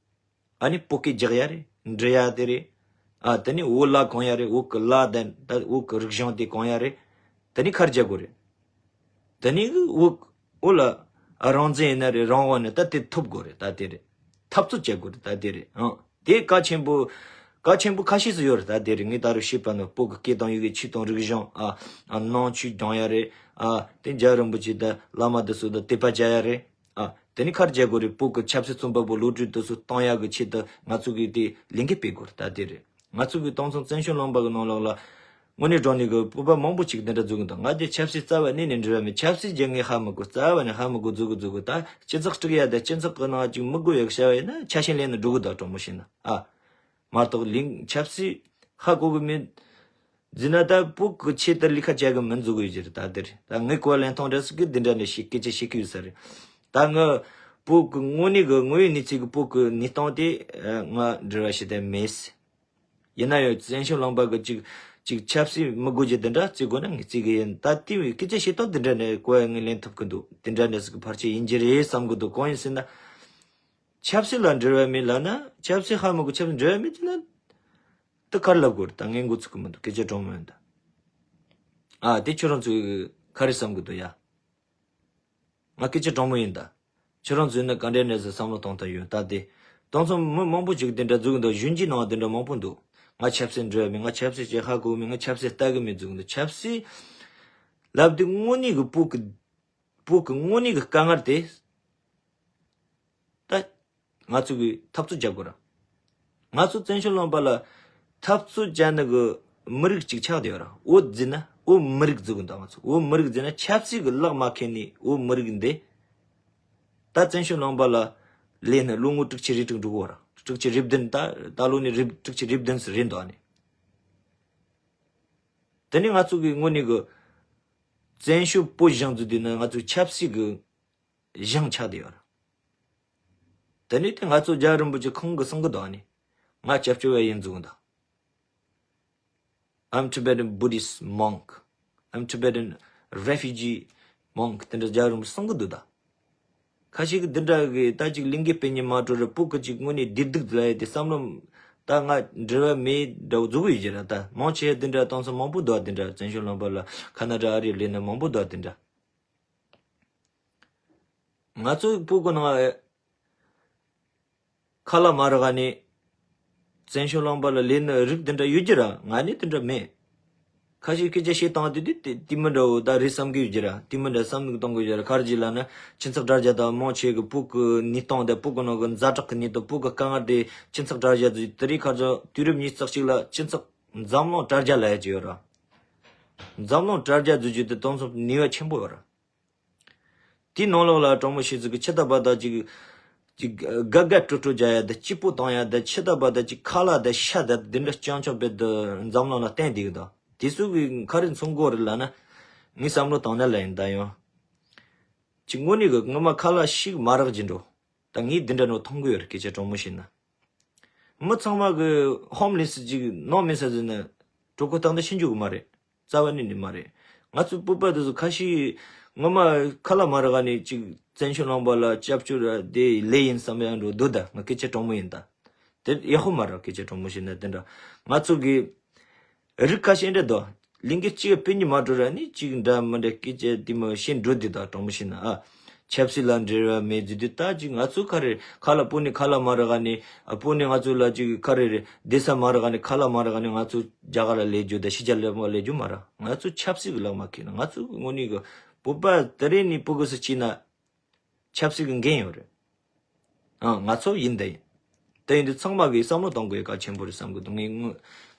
ཨ་ནི་བོད་སྐད་རྒྱག་ཡ་རེད། འབྲི་ཡ་དེ་རེད། ཨ་དེ་ནི་བོད་ལྭ་གོན་ཡ་རེད། བོད་ཀྱི་ལྭ་དང་ད་བོད་ཀྱི་རིག་གཞུང་དེ་གོན་ཡ་རེད། དེ་ནི་ཁར་རྒྱག་དགོས་རེད། དེ་ནི་བོད་བོད་ལ་རང་བཙན་ཡིན་ན་རེད། རང་དབང་ནི་ད་དེ་ཐོབ་དགོས་རེད། ད་དེ་རེད། འཐབ་རྩོད་བྱེད་དགོས་རེད། ད་དེ་རེད། ཨང་། དེ་གལ་ཆེན་པོ་གལ་ཆེན་པོ་ཁ་ཤས་སུ་ཡོད་རེད། ད་དེ་རེད། ངས་ད་རུང་བཤད་པ་ནི་བོད་ཀྱི་སྐད་དང་ཡི་གེ། ཆོས་དང་རིག་གཞུང་། ཨ་ཨ་ནང་ཆོས་སྦྱང་ཡ་རེད། ཨ་དེ་རྒྱལ་བ་རིན་པོ་ཆེ་དང་བླ་མ་དེ་ཚོ་དང་དད་པ་བྱ་ཡ་རེད། ཨ་དེ་ནི་ཁར་རྒྱག་དགོས་རེད། བོད་ཀྱི་ཆབ་སྲིད་བཙོན་པ་པོ་བློ་གྲོས་དེ་ཚོ་གཏོང་ཡག་གི་ཆེད་དུ་ང་ཚོ་གིས་དེ་ལས་འགུལ་སྤེལ་དགོས་རེད། ད་དེ་རེད། ང་ཚོ་གི་དེང་སང་བཙན་བྱོལ་ལུང་པ་གི་ནང་ལོགས་ལ་དངོས་གནས་དྲང་གནས་གི་བོད་པ་མང་པོ་ཅིག་འདི་འདྲ་འཛུགས་གི་འདུག་ང་རྒྱལ་ཆབ་སྲིད་རྩ་བ་ནས་ནས་འབྲེལ་བ་མེད། ཆབ་སྲིད་རྒྱལ་ངས་ཧ་མི་གོ། རྩ་བ་ནས་ཧ་མི་གོ། འཛུགས་གི་འཛུགས་གི། ད་སྤྱི་ཚོགས་སྒྲིག་ཡ་དང་སྤྱི་ཚོགས་གི་ནང་ཅིག་མི་དགོས་ཡག་བྱ་བ་ཡིན་ན་ཆ་ཤས་ལེན་ན་འགྲོ་གི་འདུག་དྲང་མོ་བཤད་ན། ཨ། མ་གཏོགས་ལིང་ཆབ་སྲིད་ཧ་གོ་གི་མེད། འཛིན་ན་ད་བོད་གི་ཆེད་དུ་ལས་ཀ་བྱ་གི་མིན་འཛུགས་གི་ཡོད་རྒྱུ་རེད། ད་དེ་རེད། ད་ངའི་གོ་བ་ལེན་སྟངས་འདྲ་ཟིག་གི་འདི་འདྲ་འདྲ་ཞིག་སྐད་ཆ་བཤད་གི་ཡོད་ས་རེད། ད་ངི་བོད་གི་དངོས་གནས་གི་དངོས་ཡོད་གནས་ཚུལ་གི་བོད་གི་གནས་སྟངས་དེ་ང་འབྲེལ་བ་བྱེད་དེ་མེད། ཡིན་ན་ཡང་བཙན་བྱོལ་ལུང་པ་གི་ཅིག་ཅིག་ཆབ་སྲིད་མི་དགོས་རྒྱུ་འདི་འདྲ་བརྩི་དགོས་ན་ངས་བརྩི་གི་ཡིན། ད་དེ་བས་སྐད་ཆ་བཤད་སྟངས་འདི་འདྲ་ནས་གོ་བ་ངས་ལེན་ཐུབ་གི་འདུག་འདི་འདྲ་འདྲ་ཟིག་གི་ཕལ་ཆེར་ཡིན་རྒྱུ་རེད་བསམ་གི་འདུག་གང་ཡིན་ཟེར་ན། ཆབ་སྲིད་ལ་འབྲེལ་བ་མེད་ལབ་ན། ཆབ་སྲིད་ཧ་མི་གོ། ཆབ་སྲིད་འབྲེལ་བ་མེད་ཟེར་ན། དེ་ག་རེ་ལབ་དགོས་རེད། ད་ངས་འགོ་ཚུགས་གི་མི་འདུག་སྐད་ཆ་དྲང་མོ་ཡིན་ད། ཨ། དེ་ཁྱོད་རང་ཚོས་ག་རེ་བསམ་གི་འདུག་ཡ། ང་སྐད་ཆ་དྲང་མོ་ཡིན་ད། ཁྱོད་རང་ཚོས་ནི་ག་འདྲ་འདྲ་ཟེར་བསམ་བློ་གཏོང་ཐུབ་ཡོད། ད་དེ་དེང་སང་མི་མང་པོ་ཅིག་དེ་འདྲ་འཛུགས་གི་འདུག་གཞོན་སྐྱེས་ནང་དེ་འདྲ་མང་པོ་འདུག་ང་ཆབ་སྲིད་འབྲེལ་བ་མེད། ང་ཆབ་སྲིད་ཅིག་ཧ་གོ་མེད། ང་ཆབ་སྲིད་ལྟ་གི་མེད་འཛུགས་གི་འདུག་ཆབ་སྲིད་ལབ་དུས་དངོས་གནས་གི་བོད་གི་བོད་གི་དངོས་གནས་གི་དཀའ་ངལ་དེ། ད་ང་ཚོ་གི་འཐབ་རྩོད་རྒྱག་དགོས་ར། ང་ཚོ་བཙན་བྱོལ་ལུང་པ་ལ་འཐབ་རྩོད་བྱ་ནི་གི་མི་རིགས་ཅིག་ཆགས་བསྡད་ཡོད་ར། བོད་འཛིན་ན་བོད་མི་རིགས་འཛུགས་གི་འདུག་ང་ཚོ་བོད་མི་རིགས་འཛིན་ན་ཆབ་སྲིད་གི་ལག་མ་ཁེལ་ནི་བོད་མི་རིགས་འདི། ད་བཙན་བྱོལ་ལུང་པ་ལ་ལས་ནི་ལོ་ངོ་དྲུག་ཅུ་རེ་དྲུག་འགྲོ་གི་ཡོད་ར། དྲུག་ཅུ་རེ་བདུན། ད་ད་ལོ་ནི་རེ་དྲུག་ཅུ་རེ་བདུན་ཙམ་རེད་འདུག་ཨ་ནི། དེ་ནི་ང་ཚོ་གི་དངོས་གནས་གི་བཙན་བྱོལ་བོད་གཞུང་འཛུགས་དུས་ན་ང་ཚོ་ཆབ་སྲིད་གི་གཞུང་ཆགས་བསྡད་ཡོད་ར། དེ་ནས་དེ་ང་ཚོ་རྒྱལ་བ་རིན་པོ་ཆེ་ཁོང་གིས་གསུང་གི་འདུག་ཨ་ནི། ང་སྐྱབས་བཅོལ་བ་ཡིན་འཛུགས་འདུག I'm Tibetan Buddhist monk. I'm Tibetan refugee monk. དེ་འདྲ་རྒྱལ་བ་རིན་པོ་ཆེ་གསུང་གི་འདུག་ད། ཁ་ཤས་ཀྱིས་འདི་འདྲ་གི་ད་ཅིག་ལས་འགུལ་སྤེལ་ཉེན་མ་འགྲོ་ར། བོད་ཀྱི་ཅིག་དངོས་གནས་བདེ་སྡུག་ལ་ཡ་དེ་བསམ་བློ་ད་ང་འབྲེལ་བ་མེད་འདྲ་བོ་འཛུགས་གི་ཡོད་ཀྱི་ར། ད་མང་ཆེ་འདི་འདྲ་གཏོང་ས་མང་པོ་འདུག་ཨ། འདི་འདྲ་བཙན་བྱོལ་ལུང་པ་ལ་ཁ་ན་ཌ་ཨ་རི་ལས་ན་མང་པོ་འདུག་ཨ། འདི་འདྲ། ང་ཚོའི་བོད་གི་ནང་ཁ་ལག་མ་རག་ནི་བཙན་བྱོལ་ལུང་པ་ལ་ལས་ནི་རིགས་དེ་འདྲ་ཡོད་ཀྱི་ར། ང་ནི་དེ་འདྲ་མེད། ཁ་ཤས་སྐད་ཆ་བཤད་སྟངས་དེ་དེ་དེ་མི་འདྲ་བོ་ད་རེད་བསམ་གི་ཡོད་ཀྱི་ར། དེ་མི་འདྲ་བསམ་གི་གཏོང་གི་ཡོད་ཀྱི་ར། ག་རེ་ཅིག་ལབ་ན་སྤྱི་ཚོགས་དྲ་རྒྱ་དང་མང་ཆེ་གི་བོད་གི་གནས་སྟངས་དེ། བོད་གི་ནང་གི་ཛ་དྲག་གི་གནས་སྟངས། བོད་གི་དཀའ་ངལ་དེ་སྤྱི་ཚོགས་དྲ་རྒྱ་དེ་དེ་རིང་ཁ་སང་དུས་རབས་ཉི་ཤུ་རྩ་གཅིག་ལ་སྤྱི་ཚོགས་འཛམ་གླིང་དྲ་རྒྱ་ལབ་ཡ་ཅིག་ཡོད་ར། འཛམ་གླིང་དྲ་རྒྱ་བཟོ་རྒྱུ་དེ་དེང་སང་ནུས་པ་ཆེན་པོ་ཡོད་ར། དེའི་ནང་ལོགས་ལ་དྲང་མོ་བཤད་ཚུལ་གྱི་ཕྱི་ལྟ་བ་དང་ཅིག་ཅིག་དགའ་དགའ་སྤྲོ་སྤྲོ་རྒྱག་ཡ་དང་། སྐྱིད་པོ་གཏོང་ཡ་དང་། ཕྱི་ལྟ་བ་དང་ཅིག་ཁ་ལག་དང་ཤ་དང་འདི་འདྲ་རྐྱང་རྐྱང་རྦད་དེ་འཛམ་གླིང་ལ་བསྟན་བསྡད་ཀྱི་འདུག་དེ་ཚོ་གིས་ག་རེ་མཚོན་གྱི་ཡོད་རེད་ལབ་ན། ངས་བསམ་བློ་བཏང་ན་ལབ་ཡིན་ད་ཡང་། ཅིག་དངོས་གནས་གི་ངོ་མ་ཁ་ལག་ཞིག་མ་རག་གི་འགྲོ། ད་ངས་འདི་འདྲ་ནོ་མཐོང་གི་ཡོད་རེད། སྐད་ཆ་དྲང་མོ་བཤད་ན། མི་ཚང་མ་གི་ཧོམ་ལེ་སི་ཅིག་ནང་མེད་ས་ཟིན་ན་གྲོད་ཁོག་ཏག་ཏག་ཤི་འཇུག་གི་མ་རེད། རྩ་བ་ནས་ནི་མ་རེད། ང་ཚོའི་བོད་པ་དེ་ཚོ་ཁ་ཤས་ངོ་མ་ཁ་ལག་མ་རག་ནས་ཅིག་བཙན་བྱོལ་ལུང་པ་ལ་སྐྱབས་བཅོལ་ར་དེ་ལས་ཡིན་བསམ་ཡ་འགྲོ་འདུག་ད་ང་སྐད་ཆ་དྲང་མོ་ཡིན་ད། དེ་ཡག་པོ་མ་རེད། སྐད་ཆ་དྲང་མོ་བཤད་ན་དེ་འདྲ། ང་ཚོ་གི་རིགས་ཁ་ཤས་འདྲ་འདུག་ལས་འགུལ་གཅིག་སྤེལ་ཉིན་མ་འགྲོ་ར་ནི་གཅིག་འདྲ་མི་འདྲ་སྐད་ཆ་དེ་མོ་བཤད་འགྲོ་དེ་དག་དྲང་མོ་བཤད་ན་ཨ། ཆབ་སྲིད་ལ་འབྲེལ་བ་མེད་ཟེར་དུས་ད་ཅིག་ང་ཚོ་ག་རེ་ཁ་ལག་བོད་ནས་ཁ་ལག་མ་རག་ནི། ཨ། བོད་ནས་ང་ཚོ་ལ་ཅིག་ག་རེ་རེད། བསྡད་ས་མ་རག་ནི། ཁ་ལག་མ་རག་ནི་ང་ཚོ་རྒྱ་གར་ལ་སླེབས་རྒྱུ་དང་ཕྱི་རྒྱལ་ལ་སླེབས་རྒྱུ་མ་རེད། ང་ཚོ་ཆབ་སྲིད་ཀྱི་ལག་མ་ཁེལ་ན། ང་ཚོ་དངོས་གནས་ཀྱི་བོད་པ་དེ་རིང་ནས་ཕྲུ་གུ་སུ་སྐྱེས་ན། ཆབ་སྲིད་ཀྱི་འགན་ཡོད་རེད། ཨང་། ང་ཚོ་ཡིན་དེ་ཡིན། དེ་ཡིན་དུས་ཚང་མ་གིས་བསམ་བློ་གཏོང་དགོས་གལ་ཆེན་པོ་རེད་བསམ་གི་འདུག་ངས་ངོ་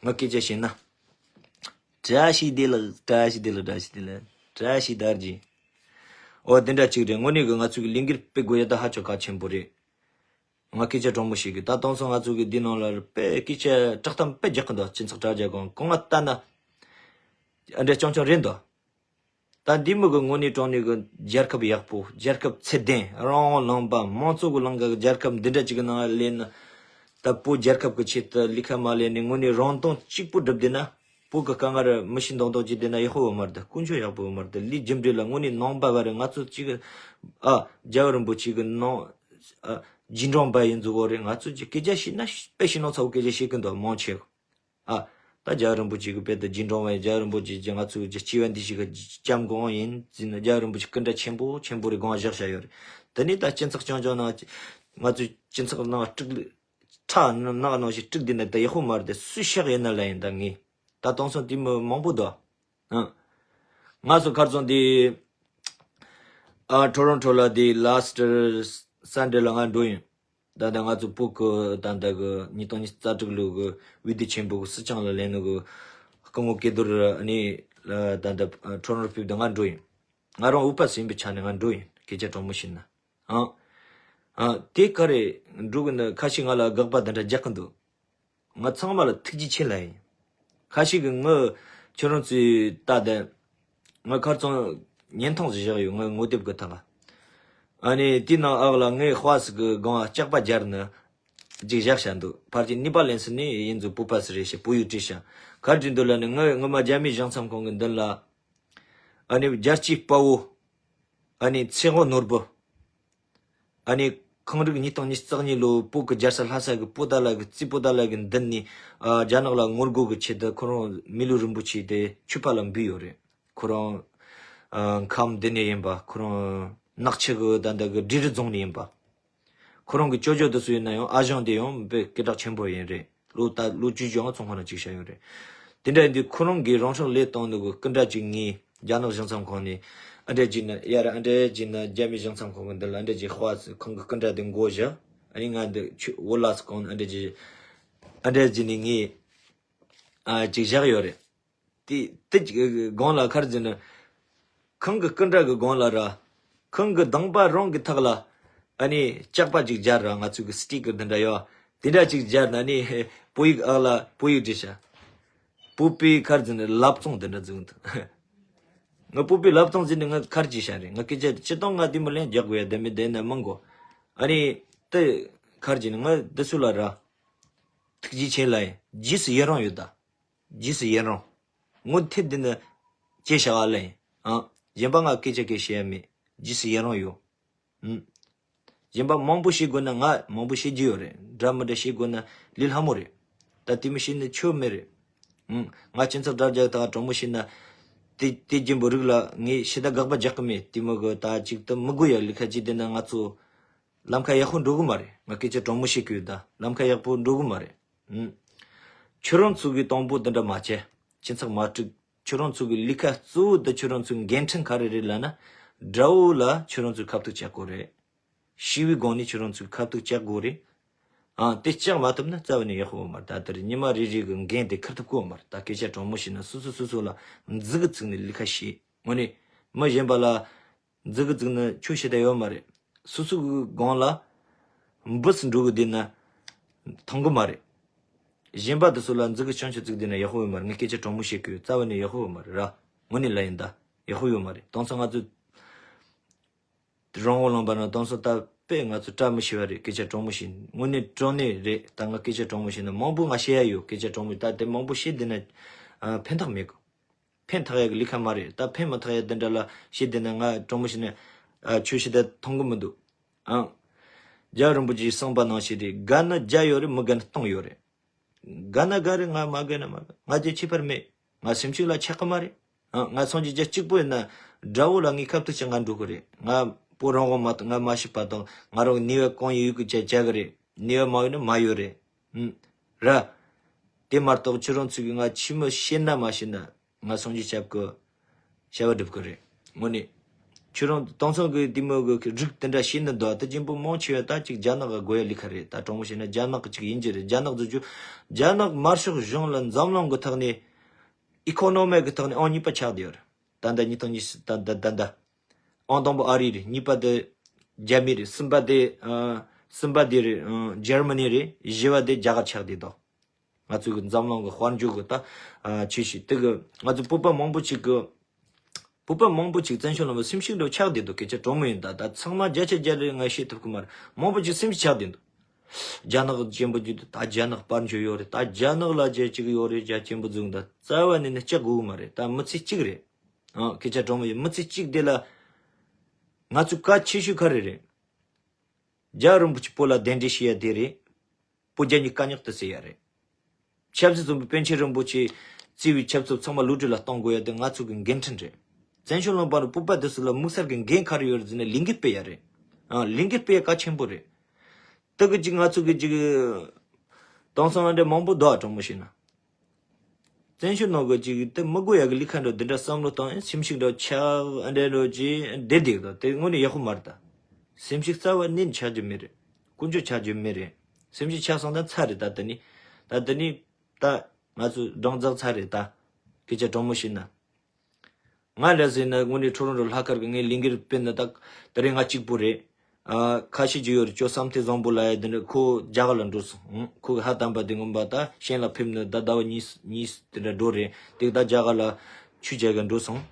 ངོ་སྐད་ཆ་བཤད་ན། བཀྲ་ཤིས་བདེ་ལེགས། བཀྲ་ཤིས་བདེ་ལེགས། བཀྲ་ཤིས་བདེ་ལེགས། བཀྲ་ཤིས་དར་རྒྱས། འོ་དེ་འདྲ་ཅིག་རེད། དངོས་གནས་གི་ང་ཚོ་གི་ལས་འགུལ་སྤེལ་དགོས་ཡ་ད་ཧ་ཅང་གལ་ཆེན་པོ་རེད། ང་སྐད་ཆ་དྲང་མོ་ཞིག་གི་ད་དེང་སང་ང་ཚོ་གི་འདི་ནང་ལ་དཔེ་སྐད་ཆ་བཀྲག་གཏམ་དཔེ་རྒྱག་གི་འདུག་སྤྱི་ཚོགས་དྲ་རྒྱ་གང་གང་ང་ལྟ་ན། ཨ་འདྲ་རྐྱང་རྐྱང་རེད་འདུག་ད་འདི་མི་གི་དངོས་གནས་དྲང་གནས་གི་རྒྱལ་ཁབ་ཡག་པོ། རྒྱལ་ཁབ་ཚད་ལྡན། རང་དབང་ལུང་པ། མང་གཙོ་གི་ལམ་ཁ་གི་རྒྱལ་ཁབ་འདི་འདྲ་ཅིག་གི་ནང་སླེབས་ན། ད་བོད་རྒྱལ་ཁབ་གི་ཆེད་དུ་ལས་ཀ་མ་ལས་ནས་དངོས་གནས་རང་དོན་གཅིག་པུ་སྒྲུབ་བསྡད་ན། བོད་གི་དཀའ་ངལ་མི་ཤི་མདོག་མདོག་ཅིག་བསྡད་ན་ཡག་པོ་ཡོད་མ་རེད། དཀོན་མཆོག་ཡག་པོ་ཡོད་མ་རེད། ལས་རྒྱུ་འབྲས་ལ་དངོས་གནས་ནང་པ་བ་རེད། ང་ཚོ་གཅིག་གི་ཨ་རྒྱལ་བ་རིན་པོ་ཆེ་གི་ནང་ཨ་རྗེས་འབྲང་པ་ཡིན་འདུག་གོ་རེད། ང་ཚོ་གི་སྐད་ཆ་བཤད་ན་དཔེ་ཞེ་ནང་ཚ་བོ་སྐད་ཆ་བཤད་གི་འདུག་མང་ཆེ་གི། ཨ། ད་རྒྱལ་བ་རིན་པོ་ཆེ་གི་དཔེ་དེ་རྗེས་འབྲང་བ་ཡིན། རྒྱལ་བ་རིན་པོ་ཆེ་གི་ང་ཚོའི་གི་སྐྱེ་བ་འདི་ཞིག་གི་སྐྱབས་མགོན་ཡིན་ཟེར་ན། རྒྱལ་བ་རིན་པོ་ཆེ་སྐུ་འདྲ་ཆེན་པོ་ཆེན་པོ་རེ་དགོངས་བཞག་བཞག་ཡོད་རེད། དེ་ནས་ད་སྤྱི་ཚོགས་རྐྱང་རྐྱང་ནང་ང་ཚོའི་སྤྱི་ཚོགས་ནང་དཀྲུག་ཁྲག་ནག་ནང་བཞིན་དཀྲུག་བསྡད་ན་ད་ཡག་པོ་མ་རེད། དེ་སུས་བཤད་ཡིན་ན་ལ་ཡིན། ད་ངས་ད་དེང་སང་དེ་མི་མང་པོ་འདུག་ཨ། ང་ཚོ་ཁར་སང་དེ་ཨ་ཊོ་རོན་ཊོ་ལ་དེ་ལ་སི་ཊི་སན་ཌེ་ལ་ང་འགྲོ་ཡིན། ད་ལྟ་ང་ཚོ་བོད་ཀྱི་ད་ལྟ་གི་ཉིས་སྟོང་ཉི་ཤུ་རྩ་དྲུག་ལོ་གི་དབུས་སྡེ་ཆེན་པོ་གི་སྲིད་བྱང་ལ་ལེན་ནོ་གི་སྐུ་ངོ་ཀེ་རྡོར་ཨ་ནི་ད་ལྟ་ཁྲོམ་རར་ཕེབས་དུས་ང་འགྲོ་ཡིན། ང་རང་འུ་པ་ཟིན་པའི་ཆ་ནས་ང་འགྲོ་ཡིན། སྐད་ཆ་དྲང་མོ་བཤད་ན། ཨང་། ཨང་། དེ་ག་རེ་འགྲོ་གི་འདུག་ཁ་ཤས་ང་ལ་དགག་པ་འདི་འདྲ་རྒྱག་གི་འདུག་ང་ཚང་མ་ལ་ཐུགས་རྗེ་ཆེ་ལབ་ཡིན། ཁ་ཤས་ཀྱིས་ངའི་ཁྱོད་རང་ཚོའི་ལྟ་དེ་ང་ཁར་ཚང་བརྙན་ཐུང་ཞིག་བཞག་ཡོད། ངའི་ངོ་དེབ་ཀྱི་ཐོག་ཨ་ནི་དེའི་ནང་ཨག་ལ་ངའི་དཔའ་སི་གི་སྒང་ལ་སྐྱག་པ་སྦྱར་ནས་ཅིག་བཞག་བཞག་འདུག་ཕར་གྱི་ནི་པ་ལན་སི་ནི་ཡིན་ཚུལ་བོད་པ་སི་རེད་ཞེས་བོད་ཡིག་བྲིས་ཤག་ག་རེ་བྲིས་འདུག་ལབ་ན། ངའི་ངོ་མ་རྒྱ་མིའི་གཞུང་ཚབ་ཁང་གི་མདུན་ལ་ཨ་ནི་རྒྱལ་གཅེས་དཔའ་བོ། ཨ་ནི་ཚེ་དབང་ནོར་བུ། ཨ་ནི་ཁོང་རིགས་ཉིས་སྟོང་ཉི་ཤུ་རྩ་གཉིས་ལོ་བོད་ཀྱི་རྒྱལ་ས་ལྷ་ས་གི་པོ་ཏཱ་ལ་གི་རྩེ་པོ་ཏཱ་ལ་གི་མདུན་ནས་ཨ་རྒྱ་ནག་ལ་ངོ་རྒོལ་གྱི་ཆེད་དུ་ཁོ་རང་མི་ལུས་རིན་པོ་ཆེ་དེ་མཆོད་པ་ལ་འབུལ་ཡོད་རེད། ཁོ་རང་ཨ་ཁམས་འདི་ནས་ཡིན་པ། ཁོ་རང་ནག་ཆུ་གི་ད་ལྟ་གི་འབྲས་རི་རྫོང་ནས་ཡིན་པ། ཁོ་རང་གི་ཅོ་ཅོ་དེ་ཚོ་ཡིན་ན་ཡང་ཨ་ཞང་དེ་ཡང་དཔེ་སྐད་གྲགས་ཆེན་པོ་ཡིན་རེད། ལོ་ད་ལོ་བཅུ་བཞི་ཡང་ཚོང་ཁང་ནང་གཅིག་བཞག་ཡོད་རེད། དེ་འདྲ་ཡིན་དུས་ཁོ་རང་གིས་རང་སྲོག་བློས་བཏང་ནོ་གི་སྐུ་འདྲ་གཅིག་ངས་རྒྱ་ནག་གཞུང་ཚབ་ཁང་ནས་ཨ་འདྲ་གཅིག་ནི་ཡར་ཨ་འདྲ་གཅིག་ནི་རྒྱ་མི་གཞུང་ཚབ་ཁང་གི་འདི་ལ་ཨ་འདྲ་གཅིག་དཔའ་སི་ཁོང་གི་སྐུ་འདྲ་དེ་མགོ་བཞག་ཨ་ནི་ང་འདི་ཆུ་བོ་ལ་སི་ཁོང་ཨ་འདྲ་གཅིག་ཨ་འདྲ་གཅིག་ནི་ངས་ཨ་གཅིག་བཞག་ཡོད་རེད། དེ་དེ་གི་སྒང་ལ་ཁར་འཛིན་ནི། ཁང་གི་སྐུ་འདྲ་གི་སྒང་ལ་ར། ཁང་གི་གདོང་པ་རང་གི་ཐག་ལ། ཨ་ནི་སྐྱག་པ་ཅིག་སྦྱར་ར། ང་ཚོ་གི་སི་ཊི་ཀར་འདི་འདྲ་ཡོད། དེ་འདྲ་ཅིག་སྦྱར་ན་ནི་བོད་ཡིག་ཨག་ལ་བོད་ཡིག་བྲིས་ཤག་བོད་པའི་ཁར་འཛིན་ནི་ལབ་རྩོམ་འདི་འདྲ་བཟོས་འདུག་ང་བོད་པའི་ལབ་རྩོམ་བཟོས་ནི་ང་ཁར་གྱིས་ཤག་རེད། ང་སྐད་ཆ་སྤྱིར་བཏང་ང་དེ་མོ་ལན་རྒྱག་དགོས་ཡ་དེ་མི་བདེན་ན་མང་གོ་ཨ་ནི་དེ་ཁར་གྱིས་ནི་ང་འདི་ཚོ་ལ་ར། ཐུགས་རྗེ་ཆེ་ལབ་ཡིན། རྗེས་སུ་ཡི་རང་ཡོད་ད། རྗེས་སུ་ཡི་རང་། ངོ་དེབ་འདི་ནི་ཅེས་བྱ་བ་ལ་ཡིན། ཨང་། གཞན་པ་ང་སྐད་ཆ་སྐད་བཤད་ཡ་མེད། རྗེས་སུ་ཡི་རང་ཡོད། ཨང་། གཞན་པ་མང་པོ་བཤད་དགོས་ན་ང་མང་པོ་བཤད་རྒྱུ་ཡོད་རེད། འདྲ་མི་འདྲ་བཤད་དགོས་ན་ལས་སླ་མོ་རེད། ད་དེ་མི་བཤད་ན་ཆོ་མེད་རེད། ཨང་། ང་སྤྱི་ཚོགས་དྲ་རྒྱ་དང་དྲང་མོ་བཤད་ན། དེ་དེ་རྒྱན་པོ་རིགས་ལ་ངས་ཤི་ད་དགག་པ་རྒྱག་གི་མེད། དེ་མོ་གི་ད་ཅིག་ཏུ་མི་དགོས་ཡ་ལས་ཁ་ཅིག་དེ་ན་ང་ཚོ། ལམ་ཁ་ཡག་པོ་འགྲོ་གི་མ་རེད། ང་སྐད་ཆ་དྲང་མོ་བཤད་གི་ཡོད་ད། ལམ་ཁ་ཡག་པོ་འགྲོ་གི་མ་རེད། ཨུམ། ཁྱོད་རང་ཚོ་གི་དང་པོ་འདི་འདྲ་མ་བྱེད། སྤྱི་ཚོགས་མ་དཀྲུག་ཁྱོད་རང་ཚོ་གི་ལས་ཀ་གཙོ་བོ་འདི་ཁྱོད་རང་ཚོའི་འགན་འཁྲི་ག་རེ་རེད་ལབ་ན། དགྲ་བོ་ལ་ཁྱོད་རང་ཚོས་ཁ་ཐུག་བྱེད་དགོས་རེད། ཞི་བའི་སྒང་ནས་ཁྱོད་རང་ཚོས་ཁ་ཐུག་བྱེད་དགོས་རེད། ཨ། དེ་བྱེད་མ་ཐུབ་ན་རྩ་བ་ནས་ཡག་པོ་མ་རེད། ད་ལྟར་ཉི་མ་རེ་རེ་གི་འགན་དེ་འཁུར་ཐུབ་ཀྱི་མ་རེད། ད་སྐད་ཆ་དྲང་མོ་བཤད་ན་སོ་སོ་སོ་སོ་ལ་མཛུ་གུ་བཙུགས་ནས་ལས་ཀ་བྱེད། དངོས་གནས་མི་གཞན་པ་ལ། མཛུ་གུ་བཙུགས་ན་ཆོས་བྱེད་ད་ཡོད་མ་རེད། སོ་སོ་གི་སྒང་ལ་འབུ་སྲིན་འགྲོ་གི་བསྡད་ན་ཐང་གི་མ་རེད། གཞན་པ་དེ་ཚོ་ལ་མཛུ་གུ་ཆུང་ཆུང་བཙུགས་བསྡད་ན་ཡག་པོ་ཡོད་མ་རེད། ངས་སྐད་ཆ་དྲང་མོ་བཤད་གི་ཡོད། རྩ་བ་ནས་ཡག་པོ་ཡོད་མ་རེད་ར། དངོས་གནས་ལ་ཡིན་ད། ཡག་པོ་ཡོད་མ་རེད། དེང་སང་ང་ཚོ་རང་དབང་ལུང་པ་ན་དེང་སང་ད་དཔེ་ང་ཚོ་བཀྲ་མི་ཤིས་པ་རེད། སྐད་ཆ་དྲང་མོ་བཤད་ན་དངོས་གནས་དྲང་གནས་རེད། ད་ང་སྐད་ཆ་དྲང་མོ་བཤད་ན་མང་པོ་ང་བཤད་ཡ་ཡོད། སྐད་ཆ་དྲང་མོ་ད་དེ་མང་པོ་བཤད་བསྡད་ན་ཕན་ཐོགས་མེད་གི། ཕན་ཐོགས་ཡག་གི་ལས་ཀ་མ་རེད། ད་ཕན་མི་ཐོགས་ཡག་དེ་འདྲ་ལ་བཤད་བསྡད་ན་ང་དྲང་མོ་བཤད་ན་ཨ་ཆོས་བཤད་ད་མཐོང་གི་མི་འདུག་ཨང་། རྒྱལ་བ་རིན་པོ་ཆེའི་གསུངས་པ་ནང་བཞིན་རེད། དགའ་ན་བརྒྱ་ཡོད་རེད། མི་དགའ་ན་སྟོང་ཡོད་རེད། དགའ་ན་དགའ་རེད། ང་མ་དགའ་ན་མ་དགའ། ང་རྒྱལ་ཁྱད་པར་མེད། ང་སེམས་ཤུགས་ལ་ཆགས་ཀྱི་མ་རེད། ཨང་། ང་སངས་རྒྱས་རྒྱལ་གཅིག་པུ་ཡིན་ན་དགྲ་བོ་ལ་ངས་ཁ་ཐུག་བྱེད་ང་འགྲོ་གི་རེད། ང་བོད་རང་དབང་མ་ང་མ་ཤི་བར་དུ་ང་རང་ནུས་པ་གང་ཡོད་གི་བྱ་བྱ་གི་རེད། ནུས་པ་མ་ཡོད་ན་མ་ཡོད་རེད། ཨང་། ར། དེ་མ་གཏོགས་ཁྱོད་རང་ཚོ་གིས་ང་ཆི་མོ་བཤད་ན་མ་བཤད་ན་ང་སངས་རྒྱས་སྐྱབས་ཀྱི་བྱ་བ་སྒྲུབ་ཀྱི་རེད། དངོས་གནས། ཁྱོད་རང་དེང་སང་གི་དེ་མོ་གི་རིགས་དེ་འདྲ་བཤད་ནི་འདུག་ད་གཅིག་པོ་མང་ཆེ་བ་ད་ཅིག་རྒྱ་ནག་གི་དགོས་ཡ་ལས་ཀ་རེད། ད་དྲང་མོ་བཤད་ན་རྒྱ་ནག་གི་ཅིག་ཡིན་གྱི་རེད། རྒྱ་ནག་ཚོ་ཆུ་རྒྱ་ནག་དམར་ཤོག་གཞུང་ལ་འཛམ་གླིང་གི་ཐོག་ནས་ཨི་ཁོ་ནོ་མི་གི་ཐོག་ནས་ཨང་གཉིས་པ་ཆགས་བསྡད་ཡོད་རེད། ད་ལྟ་ཉིས་སྟོང་ཉི་ཤུ་ད་ལྟ་ད་ལྟ། ཨང་དང་པོ་ཨ་རི་རེད། གཉིས་པ་དེ་རྒྱ་མི་རེད། གསུམ་པ་དེ་ཨ་གསུམ་པ་དེ་རེད། ཨ་འཇར་མ་ནི་རེད། བཞི་བ་དེ་རྒྱ་གར་ཆགས་བསྡད་འདུག་ང་ཚོ་གི་འཛམ་གླིང་གི་དཔལ་འབྱོར་གི་ད་ཨ་ཆོས་ཤིག་དེ་གི་ང་ཚོ་བོད་པ་མང་པོ་ཅིག་གི་བོད་པ་མང་པོ་ཅིག་བཙན་བྱོལ་ནང་མི་སེམས་ཤུགས་འདྲ་ཆགས་བསྡད་འདུག་སྐད་ཆ་དྲང་མོ་ཡིན་ད། ད་ཚང་མ་བརྒྱ་ཆ་བརྒྱ་རེད་ང་བཤད་ཐུབ་གི་མ་རེད། མང་པོ་ཅིག་སེམས་ཤུགས་ཆགས་བསྡད་འདུག་རྒྱ་ནག་ཆེན་པོ་ཅིག་འདུག་ད་རྒྱ་ནག་དཔལ་འབྱོར་ཡོད་རེད། ད་རྒྱ་ནག་ལ་རྒྱ་གཅིག་ཡོད་རེད། རྒྱ་ཆེན་པོ་བཟུང་ད་རྩ་བ་ནས་ནི་སྐྲག་དགོས་གི་མ་རེད། ད་མི་ཚེ་གཅིག་རེད། ཨ་སྐད་ཆ་དྲང་མོ་ཡིན། མི་ཚེ་གཅིག་དེ་ལ་ང་ཚོ་གལ་ཆེ་ཤོས་ག་རེ་རེད། རྒྱལ་བ་རིན་པོ་ཆེ་བོད་ལ་གདན་འདྲེན་བྱེད་ཡ་དེ་རེད། བོད་རྒྱ་གཉིས་དཀའ་རྙོག་དེ་སེལ་ཡ་རེད། ཆབ་སྲིད་བཙོན་པ་པཎ་ཆེན་རིན་པོ་ཆེ་གཙོས་པའི་ཆབ་སྲིད་ཚང་མ་གློད་གྲོལ་ལ་གཏོང་དགོས་ཡ་དེ་ང་ཚོ་གི་འགན་འཁྲི་རེད། བཙན་བྱོལ་ལུང་པ་ནས་བོད་པ་དེ་ཚོ་ལ་དམིགས་བསལ་གྱི་འགན་ག་རེ་ཡོད་རེད་ཟེར་ན་ལས་འགུལ་སྤེལ་ཡ་རེད། ཨ་ལས་འགུལ་སྤེལ་ཡ་གལ་ཆེན་པོ་རེད། དེ་གི་ཅིག་ང་ཚོ་གི་ཅིག་དེང་སང་འདྲ་མང་པོ་འདུག་ཨ་དྲང་མོ་བཤད་ན། བཙན་བྱོལ་ནང་གི་ཅིག་དེ་མི་དགོས་ཡ་གི་ལས་ཀ་འདྲ་འདི་འདྲ་བསམ་བློ་བཏང་ཡ་སེམས་ཤུགས་འདྲ་ཆག་ཨ་འདྲ་འདྲ་ཅིག་བསྡད་བསྡད་ད་དེ་དངོས་གནས་ཡག་པོ་མ་རེད་ད། སེམས་ཤུགས་རྩ་བ་ནས་ཆག་རྒྱུ་མེད་རེད། ཀུན་སྤྱོད་ཆགས་རྒྱུ་མེད་རེད། སེམས་ཤུགས་ཆག་སོང་ན་ཚར་རེད་ད། དེ་ནི་ད་དེ་ནི་ད་ང་ཚོ་འབྲང་རྫག་ཚར་རེད་ད། སྐད་ཆ་དྲང་མོ་བཤད་ན། ང་ལ་ཟེར་ན་དངོས་གནས་ཁྲོ་རོང་རོ་ལྷག་དཀར་གི་ངའི་ལས་འགུལ་སྤེལ་ནི་ད་དེ་རིང་ང་གཅིག་པུ་རེད། ཨ་ཁ་ཤས་ཅིག་ཡོད་རེད། ཅོ་བསམ་གཏན་བཟང་པོ་ལ་ཡ་དེ་འདྲ་ཁོ་རྒྱ་གར་ལ་འགྲོ་སོང་། ཁོ་གི་ཕ་དམ་པ་དེ་ངོམ་པ་ད་ཤན་ལ་ཕེབས་ནི་ད་ཟླ་བ་གཉིས་གཉིས་དེ་འདྲ་འགྲོ་རེད། དེ་ད་རྒྱ་གར་ལ་ཆོས་བྱེད་གི་འགྲོ་སོང་།